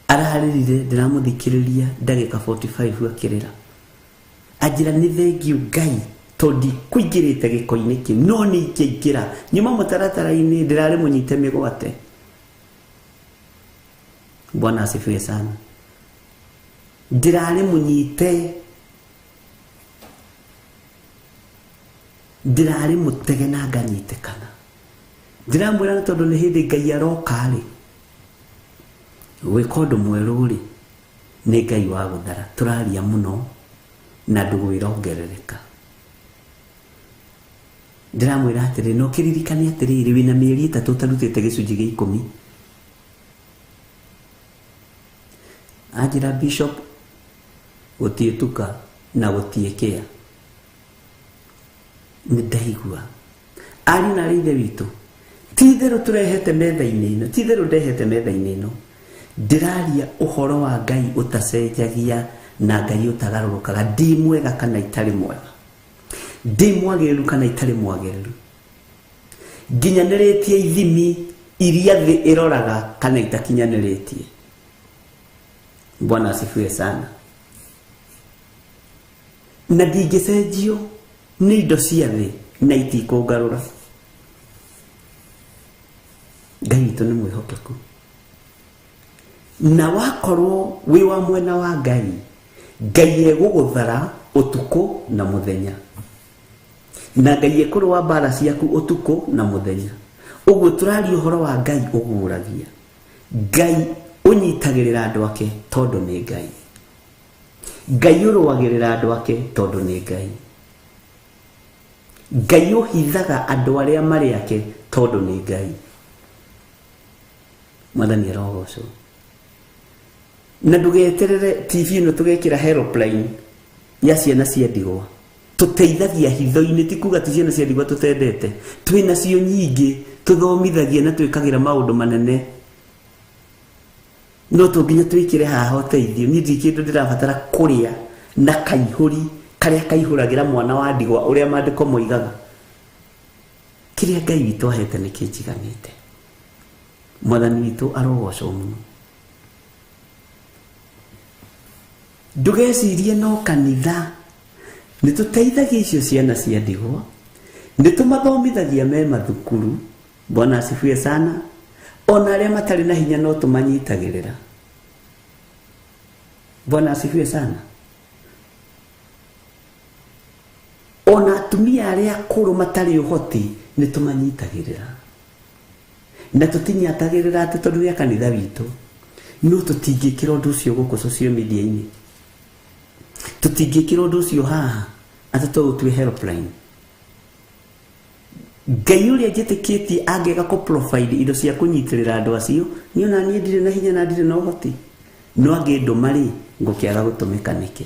Ararĩrire, ndĩramũthikĩrĩria ndagĩka 45 akĩrĩra. Anjĩra nĩ thengiũ Ngai, tondũ ndikũingĩrĩte gĩko-inĩ kĩu, no nĩ ingĩaingĩra. Nyuma mũtaratara-inĩ, ndĩrarĩ mũnyite mĩgwate. Bwana asifiwe sana. Ndĩrarĩ mũnyite, ndĩrarĩ mũtege na nganyitĩkana. Ndĩramwĩra nĩ tondũ nĩ hĩndĩ Ngai aroka rĩ, gwĩka ũndũ mwerũ rĩ, nĩ Ngai wa gũthara. Tũraria mũno na ndũgũ ĩrongerereka. Ndĩramwĩra atĩrĩ, no kĩririkane atĩrĩrĩ, wĩna mĩeri 3 ũtarutĩte gĩcunjĩ gĩa 10. Anjĩra bishop, gũtiĩtuka na gũtiĩkĩa. Nĩ ndaigua. Ariũ na aarĩ a Ithe witũ, ti itherũ tũrehete metha-inĩ ĩno, ti itherũ ndehete metha-inĩ ĩno. Ndĩraria ũhoro wa Ngai ũtacenjagia na Ngai ũtagarũrũkaga. Ndĩ mwega kana itarĩ mwega, ndĩ mwagĩrĩru kana itarĩ mwagĩrĩru, nginyanĩrĩtie ithimi iria thĩ ĩroraga kana itakinyanĩrĩtie. Bwana asifiwe sana. Na ndingĩcenjio nĩ indo cia thĩ na itikũngarũra. Ngai witũ nĩ mwĩhokeku. Na wakorwo wĩ wa mwena wa Ngai, Ngai egũgũthara ũtukũ na mũthenya. Na Ngai ekũrũa mbara ciaku ũtukũ na mũthenya. Ũguo tũraria ũhoro wa Ngai ũguũragia. Ngai ũnyitagĩrĩra andũ ake tondũ nĩ Ngai. Ngai ũrũagĩrĩra andũ ake tondũ nĩ Ngai. Ngai ũhithaga andũ arĩa marĩ ake tondũ nĩ Ngai. Mwathani arogocwo. Na ndũgeterere TV ĩno tũgekĩra helpline ya ciana cia ndigwa. Tũteithagia hitho-inĩ, ti kuga ti ciana cia ndigwa tũtendete, twĩ nacio nyingĩ, tũthomithagia na twĩkagĩra maũndũ manene. No to nginya twĩkĩre haha ũteithio. Niĩ ndirĩ kĩndũ ndĩrabatara kũrĩa na kaihũri karĩa kaihũragĩra mwana wa ndigwa ũrĩa maandĩko moigaga. Kĩrĩa Ngai witũ ahete nĩ kĩnjiganĩte. Mwathani witũ arogocwo mũno. Ndũgecirie no kanitha. Nĩ tũteithagia icio ciana cia ndigwa, nĩ tũmathomithagia me mathukuru. Bwana asifiwe sana. Ona arĩa matarĩ na hinya no tũmanyitagĩrĩra. Bwana asifiwe sana. Ona atumia arĩa akũrũ matarĩ ũhoti nĩ tũmanyitagĩrĩra. Na tũtinyitagĩrĩra atĩ tondũ nĩ a kanitha witũ. No tũtingĩkĩra ũndũ ũcio gũkũ social media-inĩ. Tũtingĩkĩra ũndũ ũcio haha atĩ tũũtue helpline. Ngai ũrĩa njĩtĩkĩtie angĩaga kũ provide indo cia kũnyitĩrĩra andũ acio, niĩ ona niĩ ndirĩ na hinya na ndirĩ na ũhoti. No angĩndũma rĩ, ngũkĩaga gũtũmĩka nĩkĩ?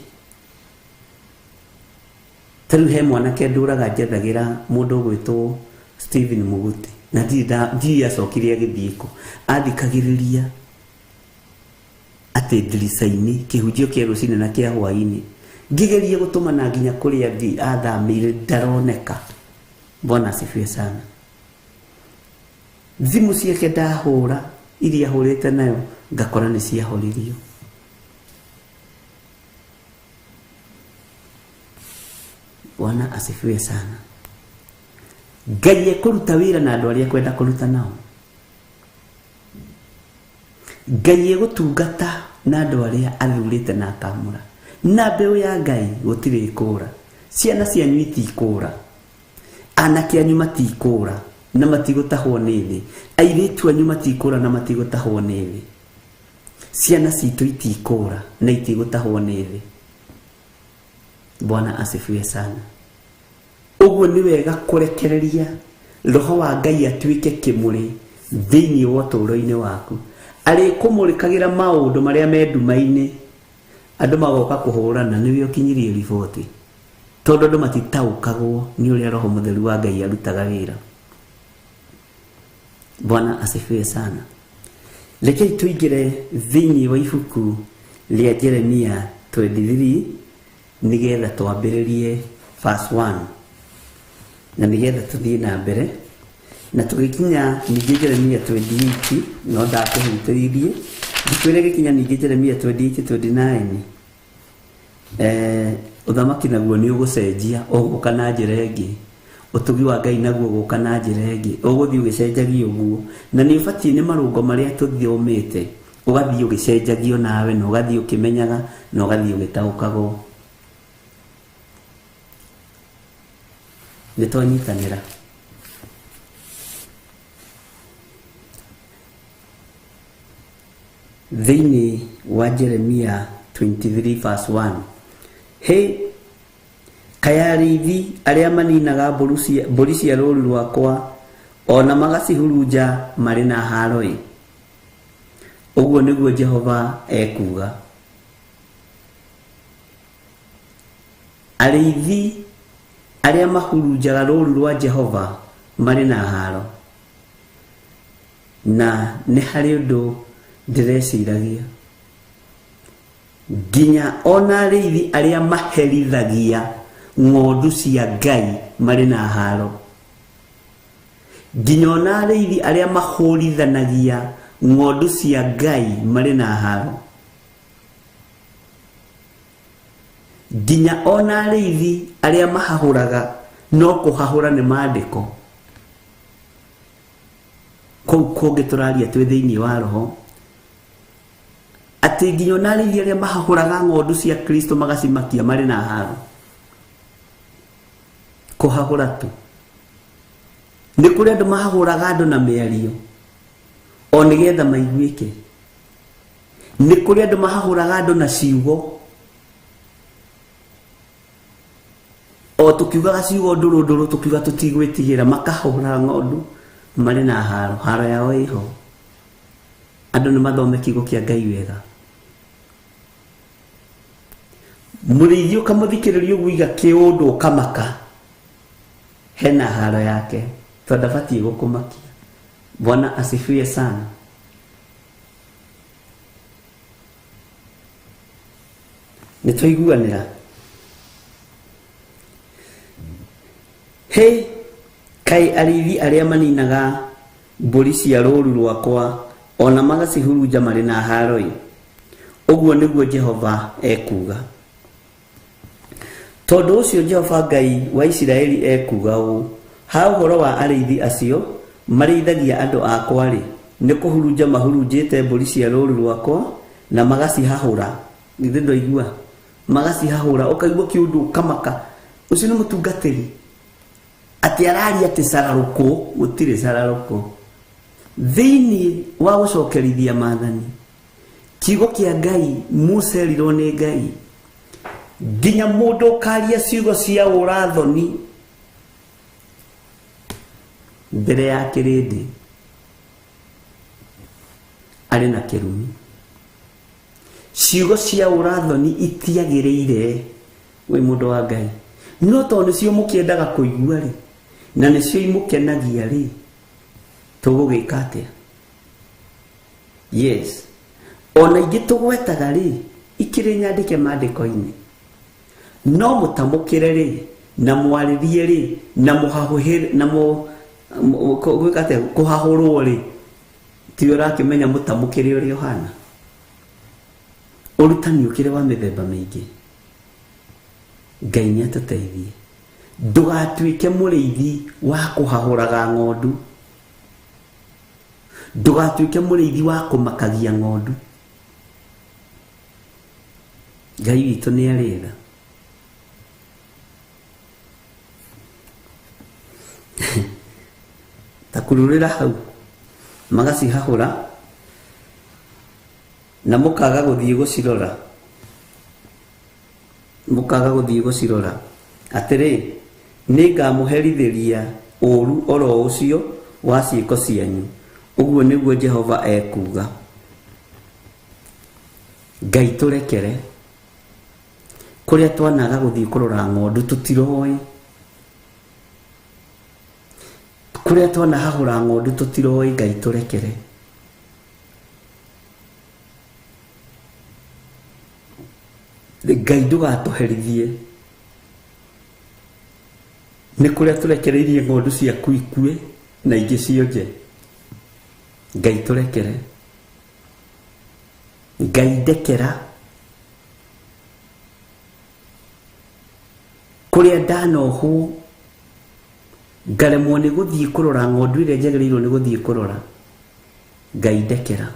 Ta rĩu he mwanake ndũraga njethagĩra mũndũ ũgwĩtwo Stephen Muguti, na ndirĩ acokire agĩthiĩ kũ. Athikagĩrĩria atĩ ndirica-inĩ, kĩhunjio kĩa rũcinĩ na kĩa hwaĩ-inĩ. Ngĩgeria gũtũmana nginya kũrĩa athamĩire ndaroneka. Bwana asifiwe sana. Thimũ ciake ndahũra, iria ahũrĩte nayo, ngakora nĩ ciahoririo. Bwana asifiwe sana. Ngai ekũruta wĩra na andũ arĩa ekwenda kũruta nao. Ngai egũtungata na andũ arĩa athurĩte na akamũra. Na mbeũ ya Ngai gũtirĩ ĩkũra. Ciana cianyu itikũra. Anake anyu matikũra na matigũtahwo nĩ thĩ. Airĩtu anyu matikũra na matigũtahwo nĩ thĩ. Ciana citũ itikũra na itigũtahwo nĩ thĩ. Bwana asifiwe sana. Ũguo nĩ wega kũrekereria roho wa Ngai atuĩke kĩmũrĩ thĩinĩ wa ũtũũro-inĩ waku. Arĩkũmũrĩkagĩra maũndũ marĩa me nduma-inĩ. Andũ magoka kũhũrana nĩwe ũkinyirie riboti. Tondũ andũ matitaũkagwo nĩ ũrĩa roho mũtheru wa Ngai arutaga wĩra. Bwana asifiwe sana. Rekei tũingĩre thĩinĩ wa ibuku rĩa Jeremia 23 nĩgetha twambĩrĩrie verse 1 na nĩgetha tũthiĩ na mbere. Na tũgĩkinya ningĩ Jeremia 28, no ndakũhutĩirie. Ngĩkwĩra gĩkinya ningĩ Jeremia 28, 29. Ũthamaki naguo nĩ ũgũcenjia, ũgũka na njĩra ĩngĩ. Ũtugi wa Ngai naguo ũgũka na njĩra ĩngĩ. Ũgũthiĩ ũgĩcenjagia ũguo. Na nĩ ũbatiĩ nĩ marũngo marĩa tũthomete, ũgathiĩ ũgĩcenjagio nawe, na ũgathiĩ ũkĩmenyaga, na ũgathiĩ ũgĩtaũkagwo. Nĩ twanyitanĩra. Thĩinĩ wa Jeremia 23 verse 1. Hĩ, kaĩ arĩithi arĩa maninaga mbũri cia rũũru rwakwa ona magacihurunja marĩ na haro-ĩ. Ũguo nĩguo Jehova ekuuga. Arĩithi arĩa mahurunjaga rũũru rwa Jehova marĩ na haro. Na nĩ harĩ ũndũ ndĩreciragia. Nginya ona arĩithi arĩa maherithagia ng'ondu cia Ngai marĩ na haro. Nginya ona arĩithi arĩa mahũrithanagia ng'ondu cia Ngai marĩ na haro. Nginya ona arĩithi arĩa mahahũraga no kũhahũra nĩ maandĩko. Kũu kũngĩ tũraria twĩ thĩinĩ wa roho. Atĩ nginya ona arĩithi arĩa mahahũraga ng'ondu cia Kristo magacimakia marĩ na haro. Kũhahũra tu. Nĩ kũrĩ andũ mahahũraga andũ na mĩario o nĩgetha maiguĩke. Nĩ kũrĩ andũ mahahũraga andũ na ciugo. O tukiugaga ciugo ndũrũ ndũrũ tukiuga tũtigwĩtigĩra makahũra ng'ondu marĩ na haro haro yao ĩho. Andũ nĩ mathome kiugo kĩa Ngai wega. Mũrĩithi ũkamũthikĩrĩria ũguo iga kĩũndũ ũkamaka hena haro yake tondũ ndabatiĩ gũkũmakia. Bwana asifiwe sana. Nĩ twaiguanĩra. Hĩ kaĩ arĩithi arĩa maninaga mbũri cia rũũru rwakwa ona magacihurunja marĩ na haro-ĩ. Ũguo nĩguo Jehova ekuuga. Tondũ ũcio Jehova Ngai wa Isiraeli ekuuga ũũ, ha ũhoro wa arĩithi acio marĩithagia andũ akwa-rĩ, nĩ kũhurunja mahurunjĩte mbũri cia rũũru rwakwa na magacihahũra. Githĩ ndwaigua? Magacihahũra ũkaigua kĩũndũ ũkamaka. Ũcio nĩ mũtungatĩri. Atĩ araria atĩ cararũkũ, gũtirĩ cararũkũ. Thĩinĩ wa gũcokerithia maathani, kiugo kĩa Ngai Musa erirwo nĩ Ngai nginya mũndũ ũkaria ciugo cia ũrathoni mbere ya kĩrĩndĩ arĩ na kĩrumi. Ciugo cia ũrathoni itiagĩrĩire wĩ mũndũ wa Ngai, no tondũ nĩcio mũkĩendaga kũigua rĩ na nĩcio imũkenagia rĩ, tũgũgĩka atĩa? Yes, ona ingĩ tũgwetaga rĩ ikĩrĩ nyandĩke maandĩko-inĩ, no mũtamũkĩre rĩ na mwarĩrie rĩ na mũhahũhĩre na gwĩka atĩa kũhahũrwo rĩ, tiwe ũrakĩmenya mũtamũkĩre ũrĩa ũhana. Ũrutani ũkĩrĩ wa mĩthemba mĩingĩ. Ngai nĩ atũteithie. Ndũgatuĩke mũrĩithi wa kũhahũraga ng'ondu. Ndũgatuĩke mũrĩithi wa kũmakagia ng'ondu. Ngai witũ nĩ arĩ tha. Ta kururĩra hau magacihahũra na mũkaga gũthiĩ gũcirora, mũkaga gũthiĩ gũcirora. Atĩrĩ, nĩngamũherithĩria ũũru oro ũcio wa ciĩko cianyu. Ũguo nĩguo Jehova ekuuga. Ngai tũrekere kũrĩa twanaga gũthiĩ kũrora ng'ondu tũtiroĩ, kũrĩa twanahahũra ng'ondu tũtiroĩ. Ngai tũrekere. Ngai ndũgatũherithie nĩ kũrĩa tũrekereirie ng'ondu ciaku ikue na ingĩ cionje. Ngai tũrekere. Ngai ndekera kũrĩa ndanohwo ngaremwo nĩ gũthiĩ kũrora ng'ondu ĩrĩa njagĩrĩirwo nĩ gũthiĩ kũrora. Ngai ndekera.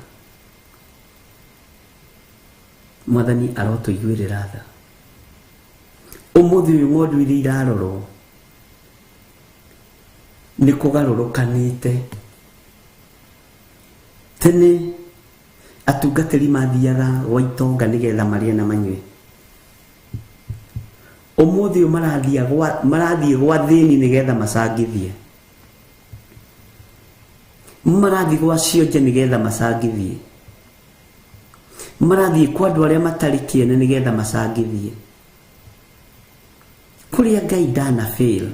Mwathani arotũiguĩrĩra tha. Ũmũthĩ ũyũ ng'ondu iria irarorwo nĩ kũgarũrũkanĩte. Tene atungatĩri mathiaga gwa itonga nĩgetha marĩe na manyue. Ũmũthĩ ũyũ marathiĩ gwa thĩni nĩgetha macangithie. Marathiĩ gwa cionje nĩgetha macangithie. Marathiĩ kwa andũ arĩa matarĩ kĩene nĩgetha macangithie. Kũrĩa Ngai ndana fail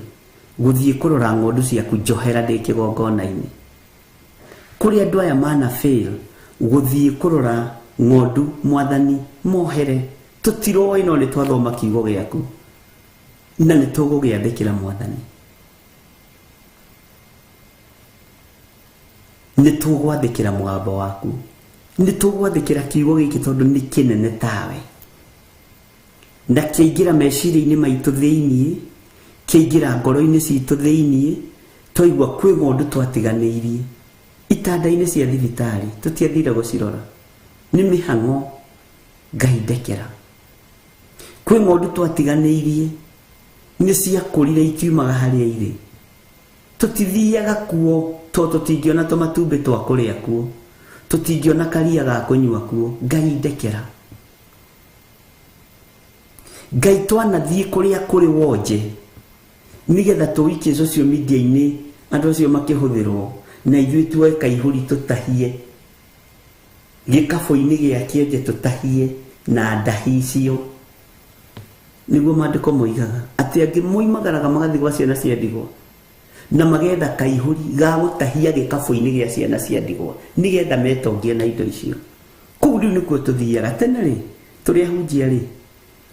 gũthiĩ kũrora ng'ondu ciaku njohera ndĩ kĩgongona-inĩ. Kũrĩa andũ aya mana fail gũthiĩ kũrora ng'ondu mwathani mohere tũtiroĩ, no nĩ twathoma kiugo gĩaku na nĩ tũgũgĩathĩkĩra mwathani. Nĩ tũgwathĩkĩra mũgambo waku, nĩ tũgwathĩkĩra kiugo gĩkĩ tondũ nĩ kĩnene tawe, na kĩaingĩra meciria-inĩ maitũ thĩiniĩ, kĩaingĩra ngoro-inĩ citũ thĩiniĩ, twaigua kwĩ ng'ondu twatiganĩirie itanda-inĩ cia thibitarĩ tũtiathire gũcirora nĩ mĩhang'o. Ngai ndekera. Kwĩ ng'ondu twatiganĩirie nĩ ciakũrire itiumaga harĩa irĩ, tũtithiaga kuo tondũ tũtingĩona tũmatumbĩ twa kũrĩa kuo, tũtingĩona karia ga kũnyua kuo. Ngai ndekera. Ngai twanathiĩ kũrĩa kũrĩ wonje Nĩgetha tũikie social media-inĩ andũ acio makĩhũthĩrwo na ithuĩ tuoe kaihũri tũtahie gĩkabũ-inĩ gĩa kĩonje tũtahie na ndahi icio. Nĩguo maandĩko moigaga atĩ angĩ moimagaraga magathiĩ gwa ciana cia ndigwa na magetha kaihũri ga gũtahia gĩkabũ-inĩ gĩa ciana cia ndigwa nĩgetha metongie na indo icio. Kũu rĩu nĩkuo tũthiaga. Tene rĩ, tũrĩ ahunjia rĩ,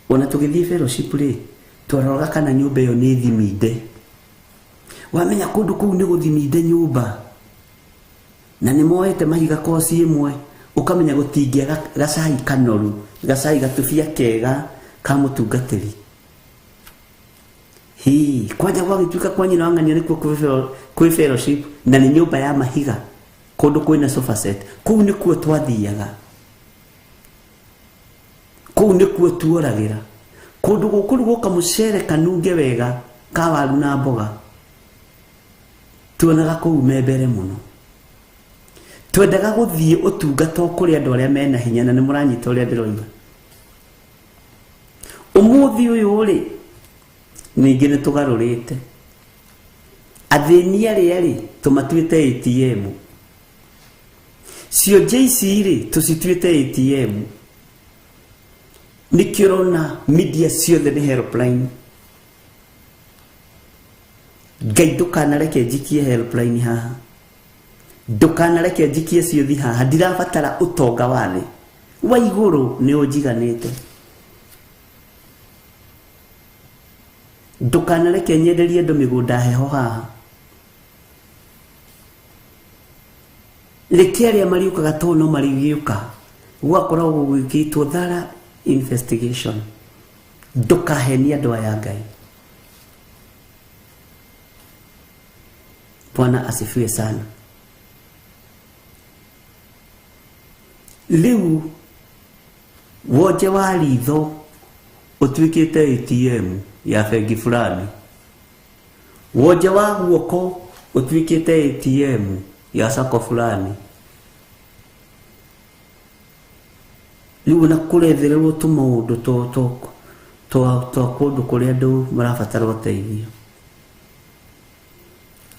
ona tũgĩthiĩ fellowship rĩ, twaroraga kana nyũmba ĩyo nĩ thiminde. Wamenya kũndũ kũu nĩ gũthiminde nyũmba na nĩ moete mahiga koci ĩmwe, ũkamenya gũtingĩa gacai kanoru, gacai gatubia kega ka mũtungatĩri. Hi, kwanja gwagĩtuĩka kwa nyina wa ng'ania nĩkuo kwĩ fellowship na nĩ nyũmba ya mahiga kũndũ kwĩna sofa set. Kũu nĩkuo twathiaga, kũu nĩkuo tuoragĩra. Kũndũ gũkũrugwo kamũcere kanunge wega ka waru na mboga, tuonaga kũu me mbere mũno. Twendaga gũthiĩ ũtungata o kũrĩ andũ arĩa mena hinya, na nĩ mũranyita ũrĩa ndĩroiga. Ũmũthĩ ũyũ rĩ, ningĩ nĩ tũgarũrĩte athĩni arĩa rĩ tũmatuĩte ATM, cionje ici rĩ tũcituĩte ATM. Nĩkĩo ũrona media ciothe nĩ helpline. Ngai ndũkanareke njikie helpline haha, ndũkanareke njikie ciũthi haha. Ndirabatara ũtonga wa thĩ, wa igũrũ nĩ ũnjiganĩte. Ndũkanareke nyenderie andũ mĩgũnda heho haha. Reke arĩa mariũkaga tondũ no marĩgĩũka, gwakoragwo gwĩkĩtwo thara investigation. Ndũkahenie andũ aya Ngai. Bwana asifiwe sana. Rĩu wonje wa ritho ũtuĩkĩte ATM ya bengi fulani, wonje wa guoko ũtuĩkĩte ATM ya sacco fulani. Rĩu ona kũrethererwo tũmaũndũ twa kũndũ kũrĩa andũ marabatara ũteithio.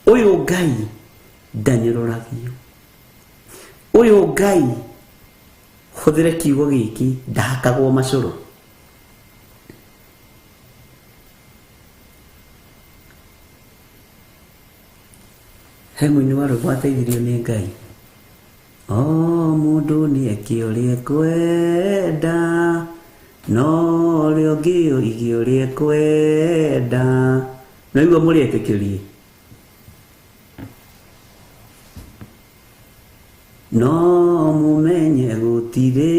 Ũyũ Ngai ndanyũrũragio, ũyũ Ngai, hũthĩre kiugo gĩkĩ, ndahakagwo macũrũ. He mũini wa rwĩmbo wateithirio nĩ Ngai. O mũndũ nĩ eke ũrĩa ekwenda, no ũrĩa ũngĩ oige ũrĩa ekwenda. No igua mũrĩ etĩkĩrie. No mũmenye gũtirĩ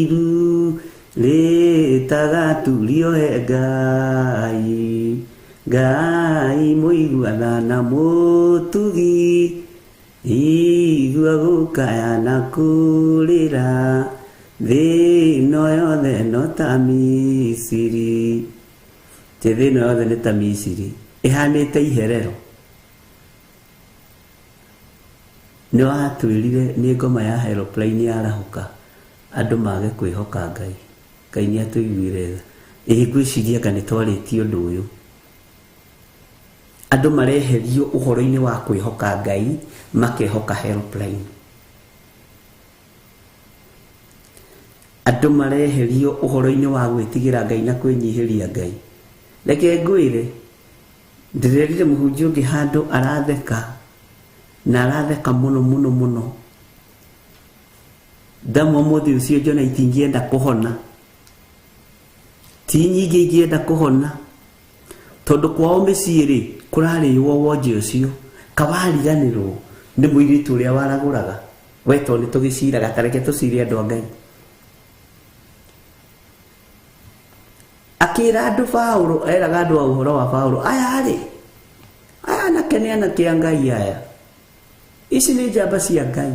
iru rĩtagaturio he Ngai. Ngai mũiguana na mũtugi, igua gũkaya na kũrĩra, thĩ ĩno yothe no ta Misiri. Ti thĩ ĩno yothe nĩ ta Misiri, ĩhanĩte iherero. Nĩ watwĩrire nĩ ngoma ya helpline yarahũka andũ mage kwĩhoka Ngai. Ngai nĩ atũiguire tha. Ĩ ngwĩciria anga nĩ twarĩtie ũndũ ũyũ. Andũ mareherio ũhoro-inĩ wa kwĩhoka Ngai, makehoka helpline. Andũ mareherio ũhoro-inĩ wa gwĩtigĩra Ngai na kwĩnyihĩria Ngai. Reke ngwĩre, ndĩrerire mũhunjia ũngĩ handũ aratheka, na aratheka mũno mũno mũno. Ndamwa mũthĩ ũcio njona itingĩenda kũhona, ti nyingĩ ingĩenda kũhona, tondũ kwao mĩciĩ rĩ kũrarĩo wonje ũcio. Kawariganĩrwo nĩ mũirĩtu ũrĩa waragũraga, we tondũ nĩ tũgĩciraga, ta reke tũcire andũ a Ngai. Akĩra andũ Paũlũ, eraga andũ a ũhoro wa Paũlũ, aya rĩ, aya anake nĩ anake a Ngai aya, ici nĩ njamba cia Ngai.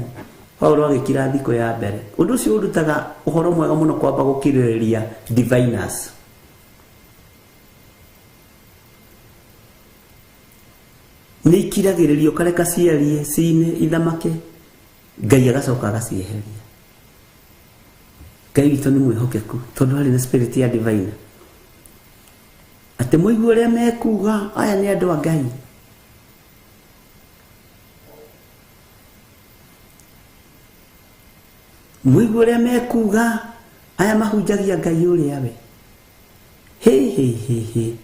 Paũlũ agĩkira thikũ ya mbere. Ũndũ ũcio ũrutaga ũhoro mwega mũno kwamba gũkirĩrĩria diviners. Nĩ ikiragĩrĩrio kareka ciarie, cine, ithamake, Ngai agacoka agacieheria. Ngai witũ nĩ mwĩhokeku tondũ arĩ na spirit ya divine. Atĩ mũigue ũrĩa mekuga aya nĩ andũ a Ngai. Mũigue ũrĩa mekuga aya mahunjagia Ngai ũrĩa we. He he he he.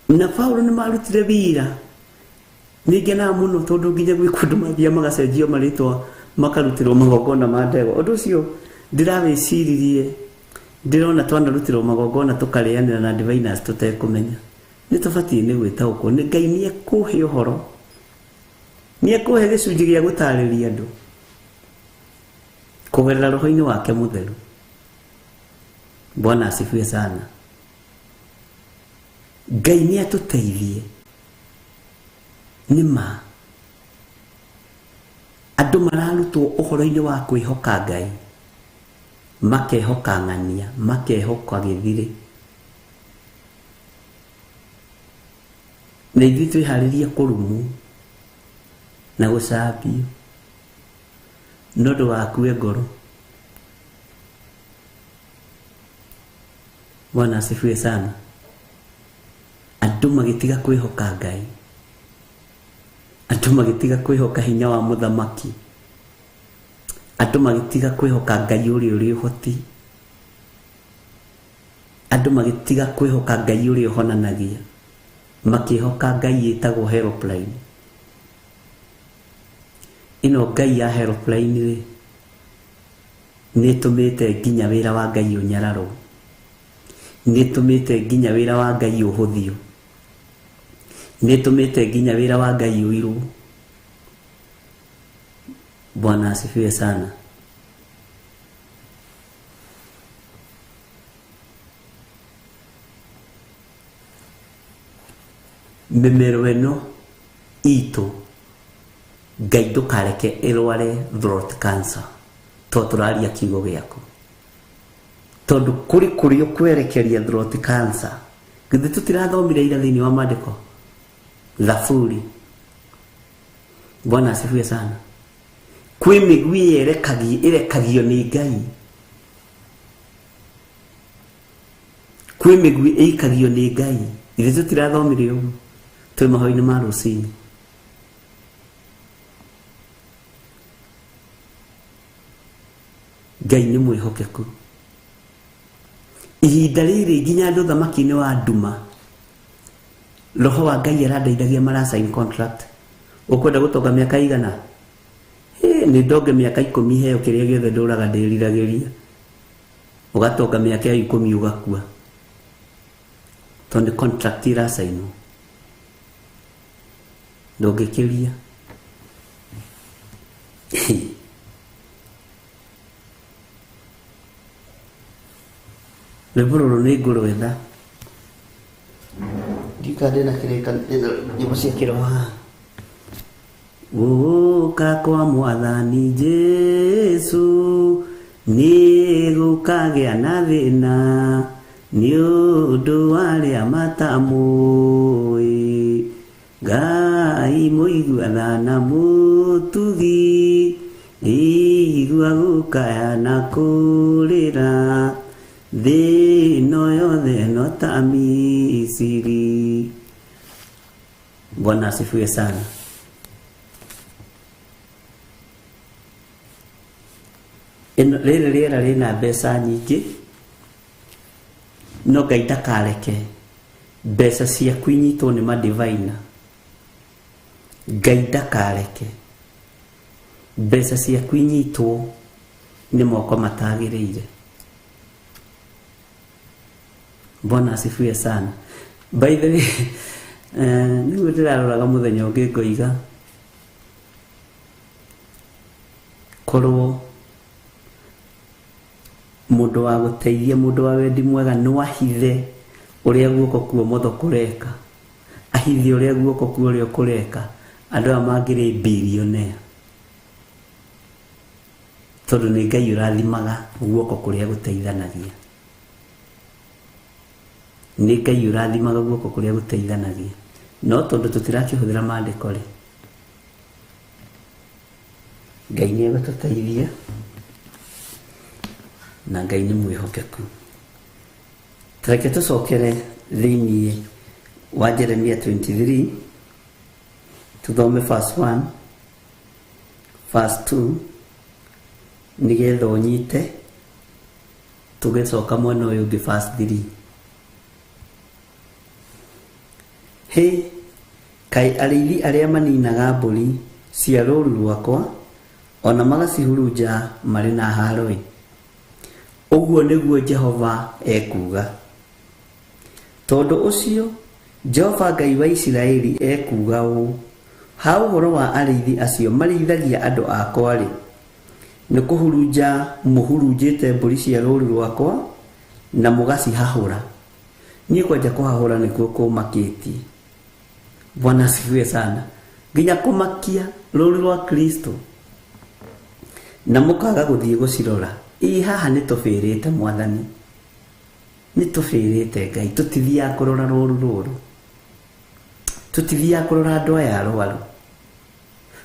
Na Paulo nĩ marutire wĩra. Nĩngenaga mũno tondũ nginya gwĩ kũndũ mathiaga magacenjio marĩtwa makarutĩrwo magongona ma ndegwa. Ũndũ ũcio ndĩrawĩciririe ndĩrona twanarutĩrwo magongona tũkarĩanĩra na diviners tũtekũmenya. Nĩ tũbatiĩ nĩ gwĩtaũkwo nĩ Ngai nĩ ekũhe ũhoro. Nĩ ekũhe gĩcunjĩ gĩa gũtarĩria andũ kũgerera roho-inĩ wake mũtheru. Bwana asifiwe sana. Ngai nĩ atũteithie. Nĩ ma andũ mararutwo ũhoro-inĩ wa kwĩhoka Ngai, makehoka ng'ania, makehoka gĩthirĩ. Na ithuĩ twĩharĩrie kũrumwo na gũcambio no ndũgakue ngoro. Bwana asifiwe sana. Andũ magĩtiga kwĩhoka Ngai, andũ magĩtiga kwĩhoka hinya wa mũthamaki, andũ magĩtiga kwĩhoka Ngai ũrĩa ũrĩ ũhoti, andũ magĩtiga kwĩhoka Ngai ũrĩa ũhonanagia, makĩhoka Ngai ĩtagwo helpline. Ĩno Ngai ya helpline rĩ, nĩ ĩtũmĩte nginya wĩra wa Ngai ũnyararwo, nĩ ĩtũmĩte nginya wĩra wa Ngai ũhũthio, nĩ ĩtũmĩte nginya wĩra wa Ngai ũirwo. Bwana asifiwe sana. Mĩmero ĩno itũ Ngai ndũkareke ĩrware throat cancer tondũ tũraria kiugo gĩaku. Tondũ kũrĩ kũrĩa ũkwerekeria throat cancer. Githĩ tũtirathomire ira thĩinĩ wa maandĩko Thaburi. Bwana asifiwe sana. Kwĩ mĩguĩ ĩrekagio nĩ Ngai. Kwĩ mĩguĩ ĩikagio nĩ Ngai. Ithuĩ tũtirathomire ũguo twĩ mahoya-inĩ ma rũcinĩ. Ngai nĩ mwĩhokeku. Ihinda rĩrĩ nginya andũ thamaki-inĩ wa nduma, roho wa Ngai arandeithagia mara sign contract. Ũkwenda gũtonga mĩaka igana? Nĩ ndonge mĩaka 10 heo kĩrĩa gĩothe ndũraga ndĩriragĩria. Ũgatonga mĩaka 10 ũgakua. Tondũ contract iracainwo. Ndũngĩkĩria. Rwĩmbo rũrũ nĩ ngũrwetha. Ndika ndĩna kĩrĩka nyĩmbo cia kĩroho haha. Gũka kwa Mwathani Jesũ nĩ gũkagĩa na thĩna nĩ ũndũ wa arĩa matamũĩ. Ngai mũigua tha na mũtugi, igua gũkaya na kũrĩra, thĩ ĩno yothe no ta Misiri. Bwana asifiwe sana. Rĩrĩ rĩera rĩna mbeca nyingĩ, no Ngai ndakareke mbeca ciaku inyitwo nĩ madivaina. Ngai ndakareke mbeca ciaku inyitwo nĩ moko matagĩrĩire. Bwana asifiwe sana. By the way, nĩguo ndĩraroraga mũthenya ũngĩ ngoiga korwo mũndũ wa gũteithia, mũndũ wa wendi mwega no ahithe ũrĩa guoko kwa ũmotho kũreka, ahithe ũrĩa guoko kwa ũrĩo kũreka, andũ aya mangĩrĩ billionaire. Tondũ nĩ Ngai ũrathimaga guoko kũrĩa gũteithanagia. Nĩ Ngai ũrathimaga guoko kũrĩa gũteithanagia. No tondũ tũtirakĩhũthĩra maandĩko rĩ, Ngai nĩ egũtũteithia na Ngai nĩ mwĩhokeku. Reke tũcokere thĩinĩ wa Jeremia 23 tũthome verse 1 verse 2 nĩgetha ũnyite, tũgĩcoka mwena ũyũ ũngĩ verse 3. Hĩ, kaĩ arĩithi arĩa maninaga mbũri cia rũũru rwakwa ona magacihurunja marĩ na haaro-ĩ! Ũguo nĩguo Jehova ekuuga. Tondũ ũcio Jehova Ngai wa Isiraeli ekuuga ũũ, ha ũhoro wa arĩithi acio marĩithagia andũ akwa-rĩ, nĩ kũhurunja mũhurunjĩte mbũri cia rũũru rwakwa na mũgacihahũra. Niĩ kwanja kũhahũra nĩkuo kũmakĩtie. Bwana asifiwe sana. Nginya kũmakia rũũru rwa Kristo na mũkaga gũthiĩ gũcirora. Ĩ haha nĩ tũbĩrĩte Mwathani, nĩ tũbĩrĩte Ngai, tũtithiaga kũrora rũũru rũrũ, tũtithiaga kũrora andũ aya arwaru,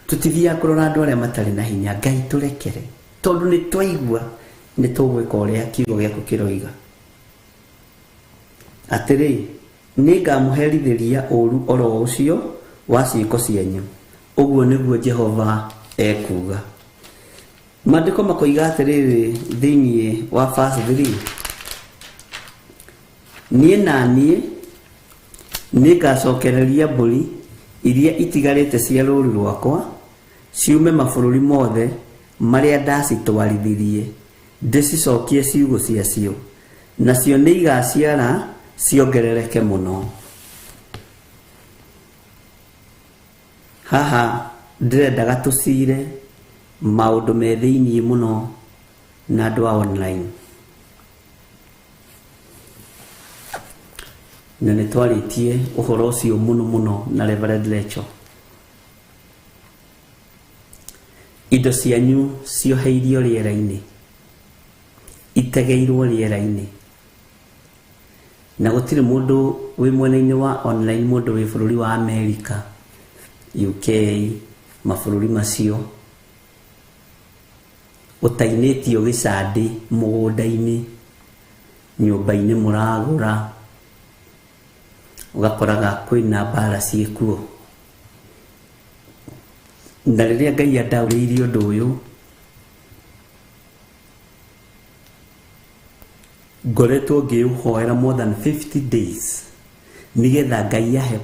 tũtithiaga kũrora andũ arĩa matarĩ na hinya. Ngai tũrekere, tondũ nĩ twaigua nĩ tũgwĩka ũrĩa kiugo gĩaku kĩroiga. Atĩrĩ, nĩ ngamũherithĩria ũũru oro ũcio wa ciĩko cianyu, ũguo nĩguo Jehova ekuuga. Maandĩko makoiga atĩrĩrĩ thĩinĩ wa verse 3, niĩ na niĩ nĩngacokereria mbũri iria itigarĩte cia rũũru rwakwa ciume mabũrũri mothe marĩa ndacitwarithirie, ndĩcicokie ciugũ ciacio, nacio nĩigaciara ciongerereke mũno. Haha ndĩrendaga tũcire maũndũ me thĩinĩ mũno na andũ a online, na nĩ twarĩtie ũhoro ũcio mũno mũno na Reverend Lecho. Indo cianyu cioheirio rĩera-inĩ, itegeirwo rĩera-inĩ, na gũtirĩ mũndũ wĩ mwena-inĩ wa online, mũndũ wĩ bũrũri wa America, UK, mabũrũri macio ũtainĩtio gĩcandĩ mũgũnda-inĩ, nyũmba-inĩ mũragũra, ũgakoraga kwĩna mbara ciĩkuo. Na rĩrĩa Ngai andaũrĩirie ũndũ ũyũ, ngoretwo ngĩũhoera more than 50 days nĩgetha Ngai ahe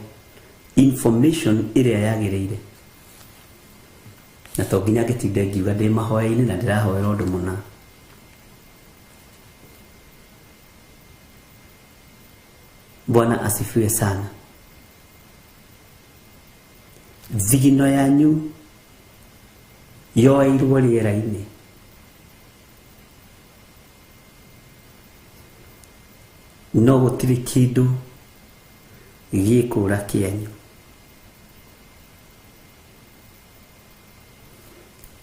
information ĩrĩa yagĩrĩire, na to nginya ngĩtinde ngiuga ndĩ mahoya-inĩ na ndĩrahoera ũndũ mũna. Bwana asifiwe sana. Thigino yanyu yoeirwo rĩera-inĩ, no gũtirĩ kĩndũ gĩkũra kĩanyu.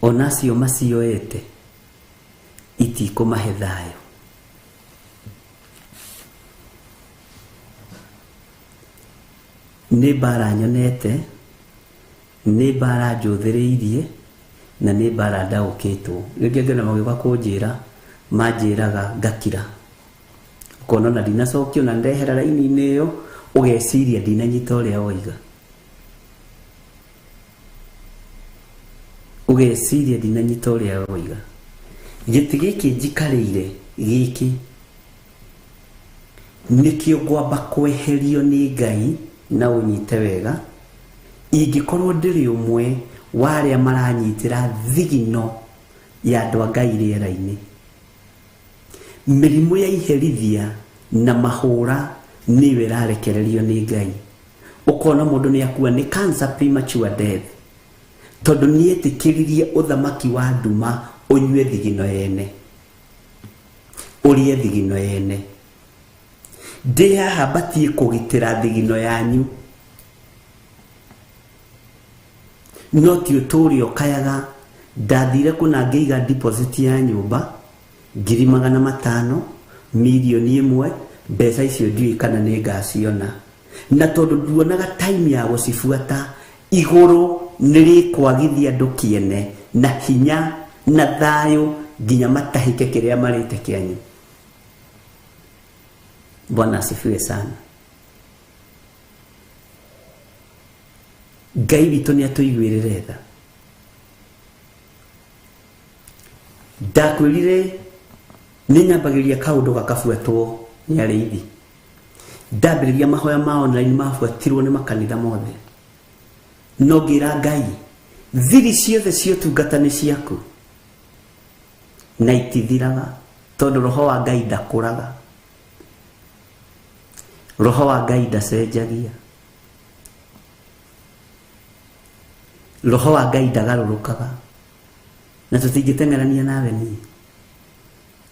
Ona acio macioete itikũmahe thayũ. Nĩ mbara nyonete, nĩ mbara njũthĩrĩirie, na nĩ mbara ndaũkĩtwo. Rĩngĩ angĩ ona magĩũka kũnjĩra, manjĩraga ngakira. Ũkona ona ndinacokio na ndehera raini-inĩ ĩyo, ũgeciria ndinanyita ũrĩa woiga. Ũgeciria ndinanyita ũrĩa woiga. Gĩtĩ gĩkĩ njikarĩire gĩkĩ nĩkĩo ngwamba kweherio nĩ Ngai, na ũnyite wega, ingĩkorwo ndĩrĩ ũmwe wa arĩa maranyitĩra thigino ya andũ a Ngai rĩera-inĩ. Mĩrimũ ya iherithia na mahũra nĩyo ĩrarekererio nĩ Ngai. Ũkona mũndũ nĩ akua nĩ cancer, premature death, tondũ nĩetĩkĩririe ũthamaki wa nduma ũnyue thigino yene, ũrĩe thigino yene. Ndĩ haha batiĩ kũgitĩra thigino yanyu, no ti ũtũũre ũkayaga ndathire kũna ngĩiga deposit ya nyũmba 500,000, 1,000,000, mbeca icio ndiũĩ kana nĩ ngaciona, na tondũ nduonaga time ya gũcibuata, igũrũ nĩ rĩkwagithia andũ kĩene na hinya na thayũ nginya matahĩke kĩrĩa marĩte kĩanyu. Bwana asifiwe sana. Ngai witũ nĩ atũiguĩrĩre tha. Ndakwĩrire nĩ nyambagĩrĩria kaũndũ gakabuatwo nĩ arĩithi. Ndambĩrĩria mahoya ma online mabuatirwo nĩ makanitha mothe. No ngĩra Ngai, thiri ciothe cia ũtungata nĩ ciaku na itithiraga, tondũ roho wa Ngai ndakũraga, roho wa Ngai ndacenjagia, roho wa Ngai ndagarũrũkaga, na tũtingĩteng'erania nawe niĩ.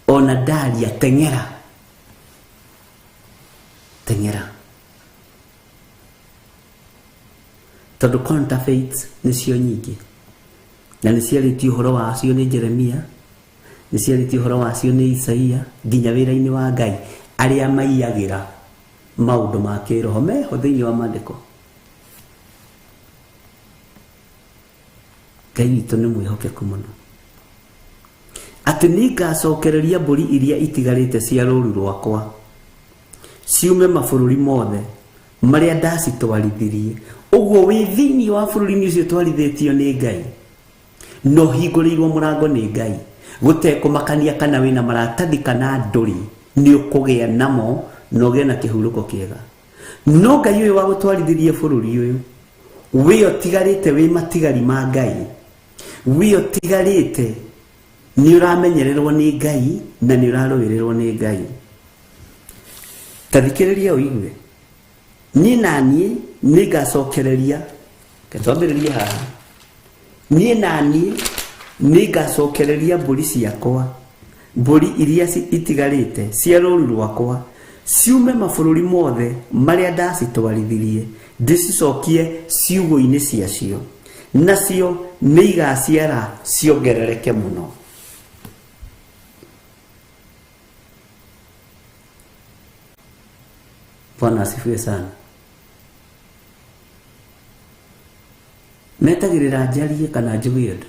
Ona ndaria teng'era, teng'era, tondũ counterfeits nĩcio nyingĩ, na nĩ ciarĩtio ũhoro wacio nĩ Jeremia, nĩ ciarĩtio ũhoro wacio nĩ Isaia, nginya wĩra-inĩ wa Ngai arĩa maiyagĩra maũndũ ma kĩroho meho thĩinĩ wa maandĩko. Ngai witũ nĩ mwĩhokeku mũno, atĩ nĩngacokereria mbũri iria itigarĩte cia rũũru rwakwa ciume mabũrũri mothe marĩa ndacitwarithirie. Ũguo wĩ thĩinĩ wa bũrũri-inĩ ũcio twarithĩtio nĩ Ngai, no hingũrĩirwo mũrango nĩ Ngai, gũtekũmakania kana wĩna maratathi kana ndũrĩ, nĩ ũkũgĩa namo na ũgĩe na kĩhurũko kĩega. No Ngai ũyũ wa gũtwarithĩrie bũrũri ũyũ, wĩ ũtigarĩte wĩ matigari ma Ngai, wĩ ũtigarĩte nĩ ũramenyererwo nĩ Ngai na nĩ ũrarũĩrĩrwo nĩ Ngai. Ta thikĩrĩria ũigue, niĩ na niĩ nĩngacokereria, reke twambĩrĩrie haha. Niĩ na niĩ nĩngacokereria mbũri ciakwa, mbũri iria itigarĩte cia rũũru rwakwa, ciume mabũrũri mothe marĩa ndacitwarithirie, ndĩcicokie ciugũ-inĩ ciacio, nacio nĩigaciara ciongerereke mũno. Bwana asifiwe sana. Metagĩrĩra njarie kana njuge ũndũ,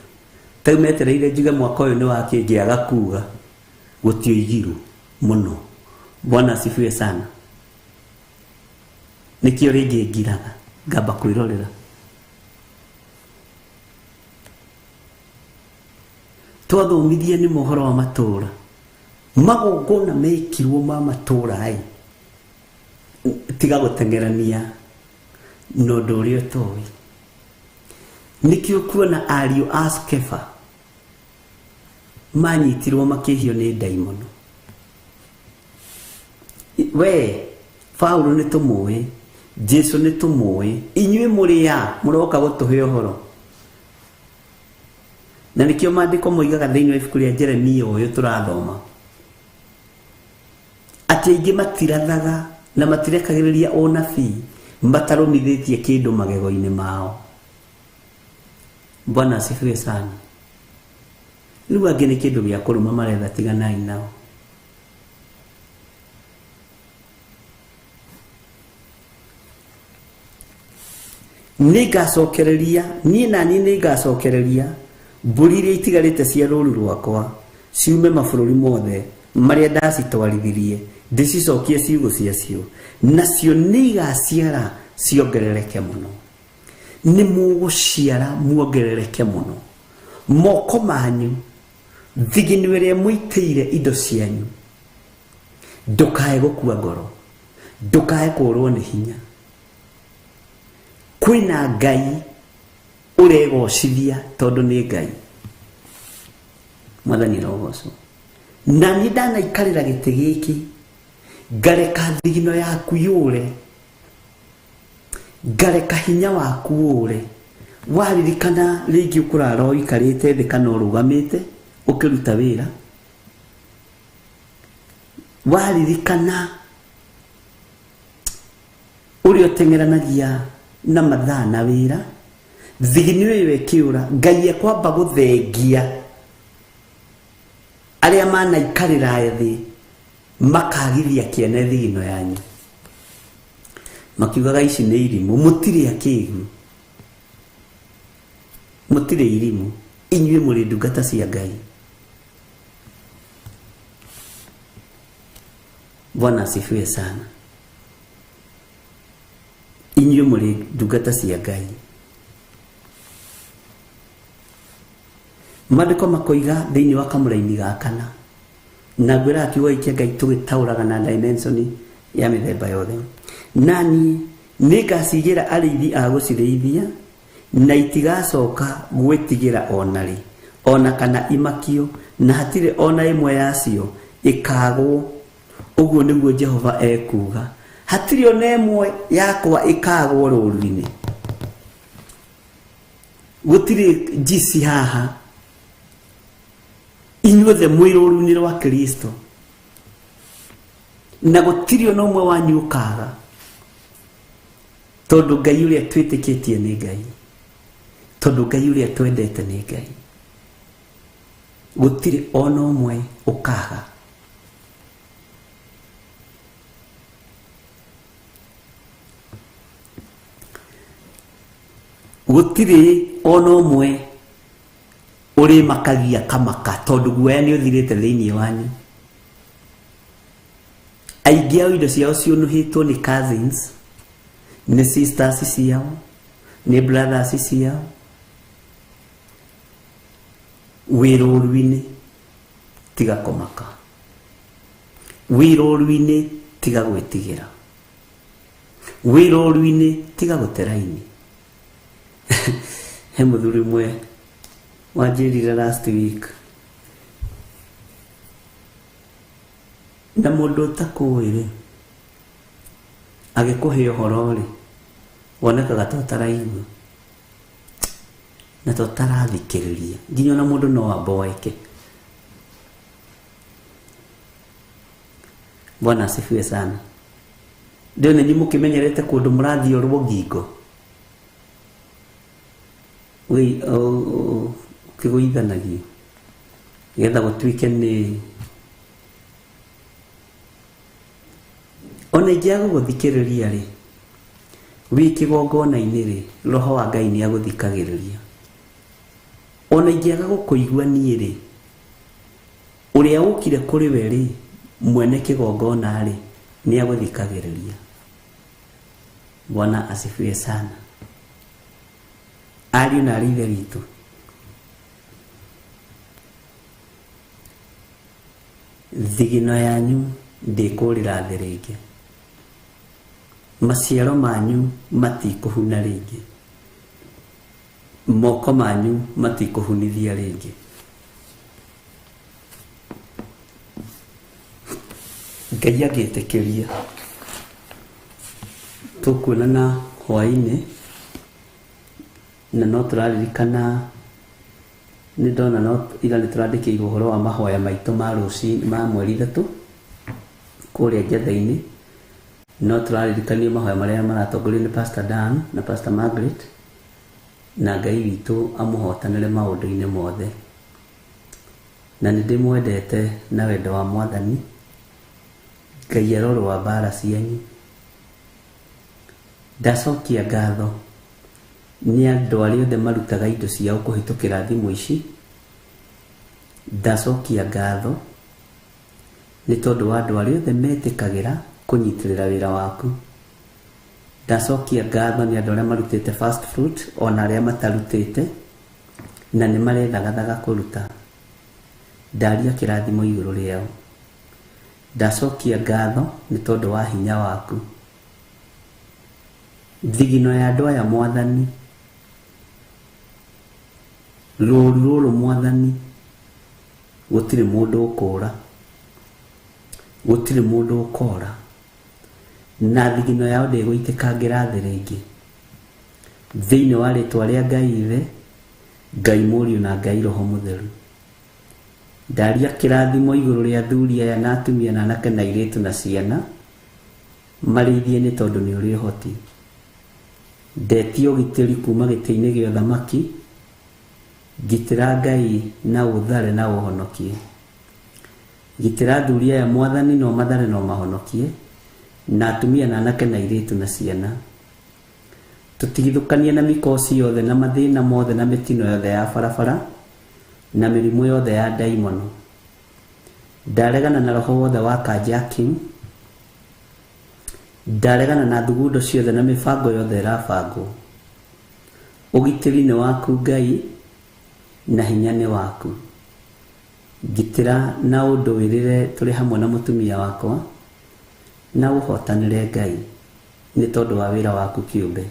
ta rĩu metereire njuge mwaka ũyũ nĩ wa kĩ, ngĩaga kuga gũtioigirwo mũno. Bwana asifiwe sana. Nĩkĩo rĩngĩ ngiraga ngamba kwĩrorera. Twathomithie nĩ mohoro wa matũra, magongona mekirwo ma matũra ĩ, tiga gũteng'erania na ũndũ ũrĩa ũtoĩ. Nĩkĩo kuona ariũ a Skefa manyitirwo makĩhio nĩ ndaimono. We Paulo nĩ tũmũĩ, Jesu nĩ tũmũĩ, inyuĩ mũrĩ a mũroka gũtũhe ũhoro. Na nĩkĩo maandĩko moigaga thĩinĩ wa ibuku rĩa Jeremia ũyũ tũrathoma, atĩ aingĩ matirathaga na matirekagĩrĩria ũnabii matarũmithĩtie kĩndũ magego-inĩ mao. Bwana asifiwe sana. Rĩu angĩ nĩ kĩndũ gĩa kũrũma maretha, tiganai nao. Nĩngacokereria, niĩ na niĩ nĩngacokereria mbũri iria itigarĩte cia rũũru rwakwa ciume mabũrũri mothe marĩa ndacitwarithirie, ndĩcicokie ciugũ ciacio, nacio nĩigaciara ciongerereke mũno. Nĩ mũgũciara muongerereke mũno. Moko manyu, thigino ĩrĩa mũitĩire indo cianyu, ndũkae gũkua ngoro, ndũkae kũrwo nĩ hinya. Kwĩna Ngai ũregocithia tondũ nĩ Ngai. Mwathani arogocwo. Na niĩ ndanaikarĩra gĩtĩ gĩkĩ, ngareka thigino yaku yũre, ngareka hinya waku ũre. Waririkana rĩngĩ ũkũrara ũikarĩte thĩ kana ũrũgamĩte ũkĩruta wĩra, waririkana ũrĩa ũteng'eranagia na mathaa na wĩra, thigino ĩyo ĩkĩũra, Ngai ekwamba gũthengia arĩa manaikarĩra thĩ makagithia kĩene thigino yanyu, makiugaga ici nĩ irimũ, mũtirĩ akĩgu, mũtirĩ irimũ, inyuĩ mũrĩ ndungata cia Ngai. Bwana asifiwe sana. Inyuĩ mũrĩ ndungata cia Ngai. Maandĩko makoiga thĩinĩ wa kamũraini ga kana, na ngwĩraga kiugo gĩkĩ kĩa Ngai tũgĩtaũraga na dimension ya mĩthemba yothe. Nani nĩngacigĩra arĩithi a gũcirĩithia, na itigacoka gwĩtigĩra ona rĩ, ona kana imakio, na hatirĩ ona ĩmwe yacio ĩkagwo. Ũguo nĩguo Jehova ekuuga. Hatirĩ ona ĩmwe yakwa ĩkagwo rũũru-inĩ. Gũtirĩ njici haha. Inyuothe mwĩ rũũru-inĩ rwa Kristo, na gũtirĩ ona ũmwe wanyu ũkaga, tondũ Ngai ũrĩa twĩtĩkĩtie nĩ Ngai, tondũ Ngai ũrĩa twendete nĩ Ngai. Gũtirĩ ona ũmwe ũkaga. Gũtirĩ ona ũmwe ũrĩmakagia kamaka, tondũ guoya nĩ ũthirĩte thĩinĩ wanyu. Aingĩ ao indo ciao ciũnũhĩtwo nĩ cousins, nĩ sisters ciao, nĩ brothers ciao. Wĩ rũũru-inĩ tiga kũmaka, wĩ rũũru-inĩ tiga gwĩtigĩra, wĩ rũũru-inĩ tiga gũteraini. He mũthuri ũmwe wanjĩrire last week, na mũndũ ũtakũĩ rĩ, agĩkũhe ũhoro rĩ, wonekaga ta ũtaraigua na ta ũtarathikĩrĩria, nginya ona mũndũ no amboeke. Bwana asifiwe sana. Ndio nanyi mũkĩmenyerete kũndũ mũrathiorwo ngingo, ũkĩgũithanagio getha gũtuĩke nĩ ona ingĩaga gũgũthikĩrĩria rĩ, wĩ kĩgongona-inĩ rĩ, roho wa Ngai nĩ agũthikagĩrĩria. Ona ingĩaga gũkũigua niĩ rĩ, ũrĩa ũkire kũrĩ we rĩ, mwene kĩgongona rĩ, nĩ agũthikagĩrĩria. Bwana asifiwe sana. Ariũ na arĩ ithe witũ, thigino yanyu ndĩkũrĩra thĩ rĩngĩ, maciaro manyu matikũhuna rĩngĩ, moko manyu matikũhunithia rĩngĩ. Ngai angĩtĩkĩria tũkuonana hwaĩ-inĩ, na no tũraririkana nĩ ndona no ira nĩ tũrandĩkĩirwo ũhoro wa mahoya maitũ ma rũcinĩ ma mweri 3 kũrĩa Njetha-inĩ. No tũraririkanio mahoya marĩa maratongorio nĩ Pastor Dan na Pastor Margaret, na Ngai witũ amũhotanĩre maũndũ-inĩ mothe. Na nĩ ndĩmwendete na wendo wa Mwathani. Ngai arorũa mbara cianyu. Ndacokia ngatho nĩ andũ arĩa othe marutaga indo ciao kũhĩtũkĩra thimũ ici. Ndacokia ngatho nĩ tondũ wa andũ arĩa othe metĩkagĩra kũnyitĩrĩra wĩra waku. Ndacokia ngatho nĩ andũ arĩa marutĩte first fruit ona arĩa matarutĩte, na nĩ marethagathaga kũruta. Ndaria kĩrathimo igũrũ rĩao. Ndacokia ngatho nĩ tondũ wa hinya waku. Thigino ya andũ aya Mwathani, rũũru rũrũ Mwathani, gũtirĩ mũndũ ũkũũra, gũtirĩ mũndũ ũkora, na thigino yao ndĩgũitĩkangĩra thĩ rĩngĩ. Thĩinĩ wa rĩtwa rĩa Ngai Ithe, Ngai Mũriũ na Ngai Roho Mũtheru. Ndaria kĩrathimo igũrũ rĩa athuri aya na atumia na anake na airĩtu na ciana, marĩithie nĩ tondũ nĩ ũrĩ ũhoti. Ndetia ũgitĩri kuma gĩtĩ-inĩ gĩa ũthamaki, ngitĩra Ngai na ũthare na ũhonokie. Gitĩra athuri aya Mwathani, no mathare no mahonokie, na atumia na anake na airĩtu na ciana. Tũtigithũkanie na mĩkosi yothe na mathĩna mothe na mĩtino yothe ya barabara na mĩrimũ yothe ya ndaimono. Ndaregana na roho wothe wa carjacking, Ndaregana na thugundo ciothe na mĩbango yothe ĩrabangwo. Ũgitĩri nĩ waku Ngai, na hinya nĩ waku. Ngitĩra na ũndũĩrĩre tũrĩ hamwe na mũtumia wakwa, na ũhotanĩre Ngai nĩ tondũ wa wĩra waku kĩũmbe.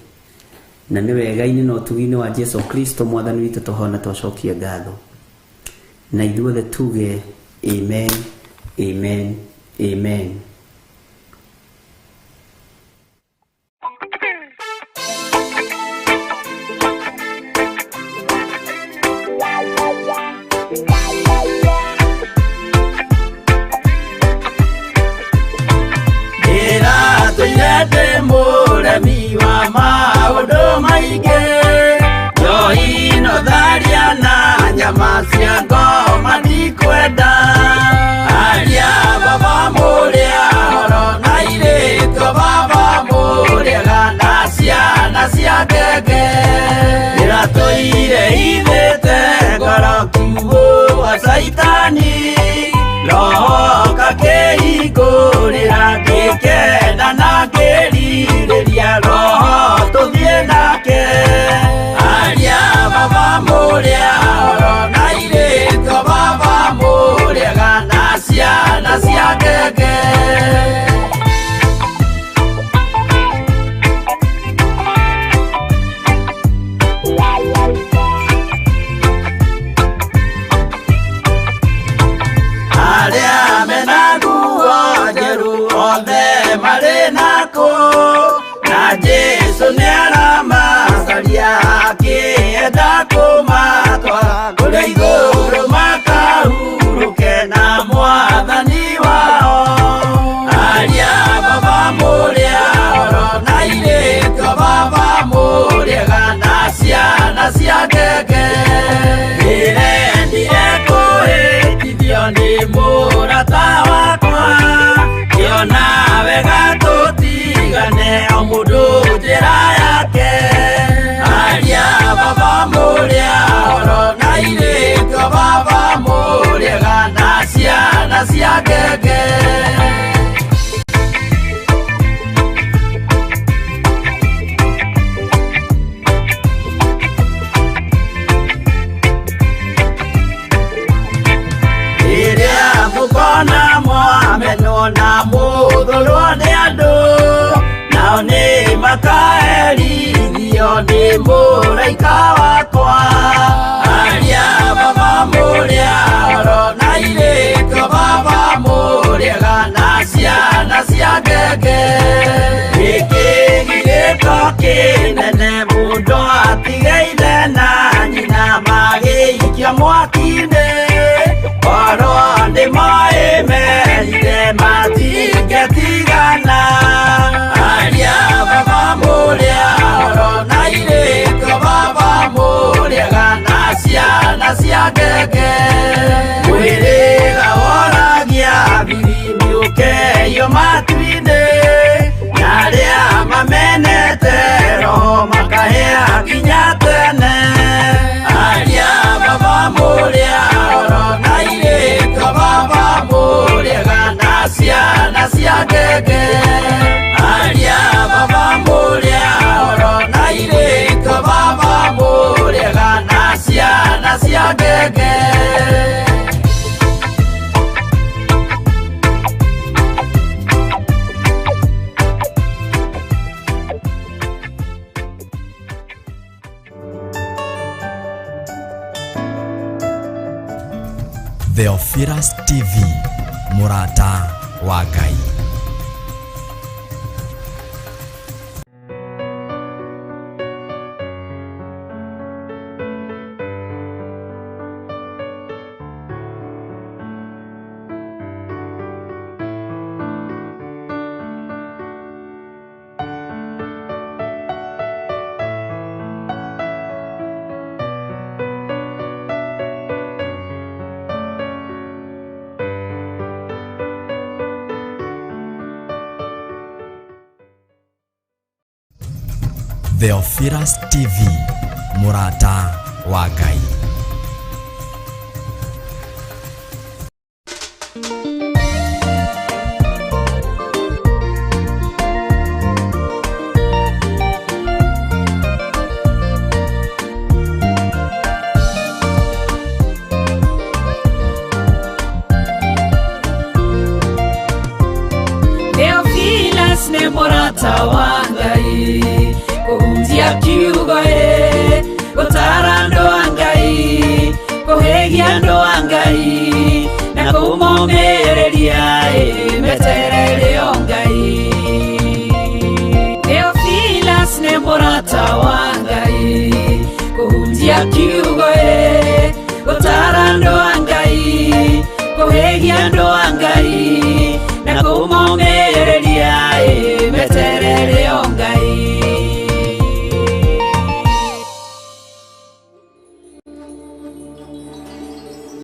Na nĩ wega-inĩ na ũtugi-inĩ wa Jesu Kristo mwathani witũ tũhona twacokia ngatho. Na ithuothe tuge amen, amen, amen. Ndĩratũire ndĩ mũremi wa maũndũ maingĩ, njohi no tharia na nyama cia ngoma ndikwenda. Aria baba mũrĩa horo na airĩtu baba mũrĩega na ciana cia ngenge. Ndĩratũire ithĩte ngoro kiugũ wa caitani, roho kakĩhingũrĩra ngĩkena na ngĩrirĩria roho tũthiĩ nake. Aria baba mũrĩa horo na airĩtu baba mũrĩega na ciana cia ngenge. Arĩa mena nguo njerũ othe marĩ nakũ, na Jesũ nĩaramacaria akĩenda kũmatwara kũrĩa igũrũ makahurũke na mwathani wao. Aria baba mũrĩa horo na airĩtu baba mũrĩega na ciana cia ngenge. Ndĩrendire kũhĩtithio nĩ mũrata wakwa, ngĩona wega tũtigane o mũndũ njĩra yake. Aria baba mũrĩa horo na airĩtu baba mũrĩega na ciana cia ngenge. Rĩrĩa mũkona mwamenwo na mũthũrwo nĩ andũ, nao nĩ makaherithio nĩ mũraika wakwa. Aria baba mũrĩa horo na airĩtu baba mũrĩega na ciana cia ngenge. Gĩkĩ gĩgĩko kĩnene mũndũ atige ithe na nyina magĩikio mwaki-inĩ. Korwo nĩ moĩ merire matingĩtigana. Aria baba mũrĩa horo na airĩtu baba mũrĩega na ciana cia ngenge. Mwĩrĩga woragia biri mĩũkeyo matu-inĩ, na arĩa mamenete roho makahĩa nginya tene. Aria baba mũrĩa horo na airĩtu baba mũrĩega na ciana cia ngenge. Aria baba mũrĩa horo na airĩtu baba mũrĩega na ciana cia ngenge. Theophilus TV, mũrata wa Ngai. Theophilus TV, mũrata wa Ngai. Kiugo ĩ gũtara andũ a Ngai, kũhĩgia andũ a Ngai na kũmomĩrĩria ĩ meterere o Ngai. Theophilus nĩ mũrata wa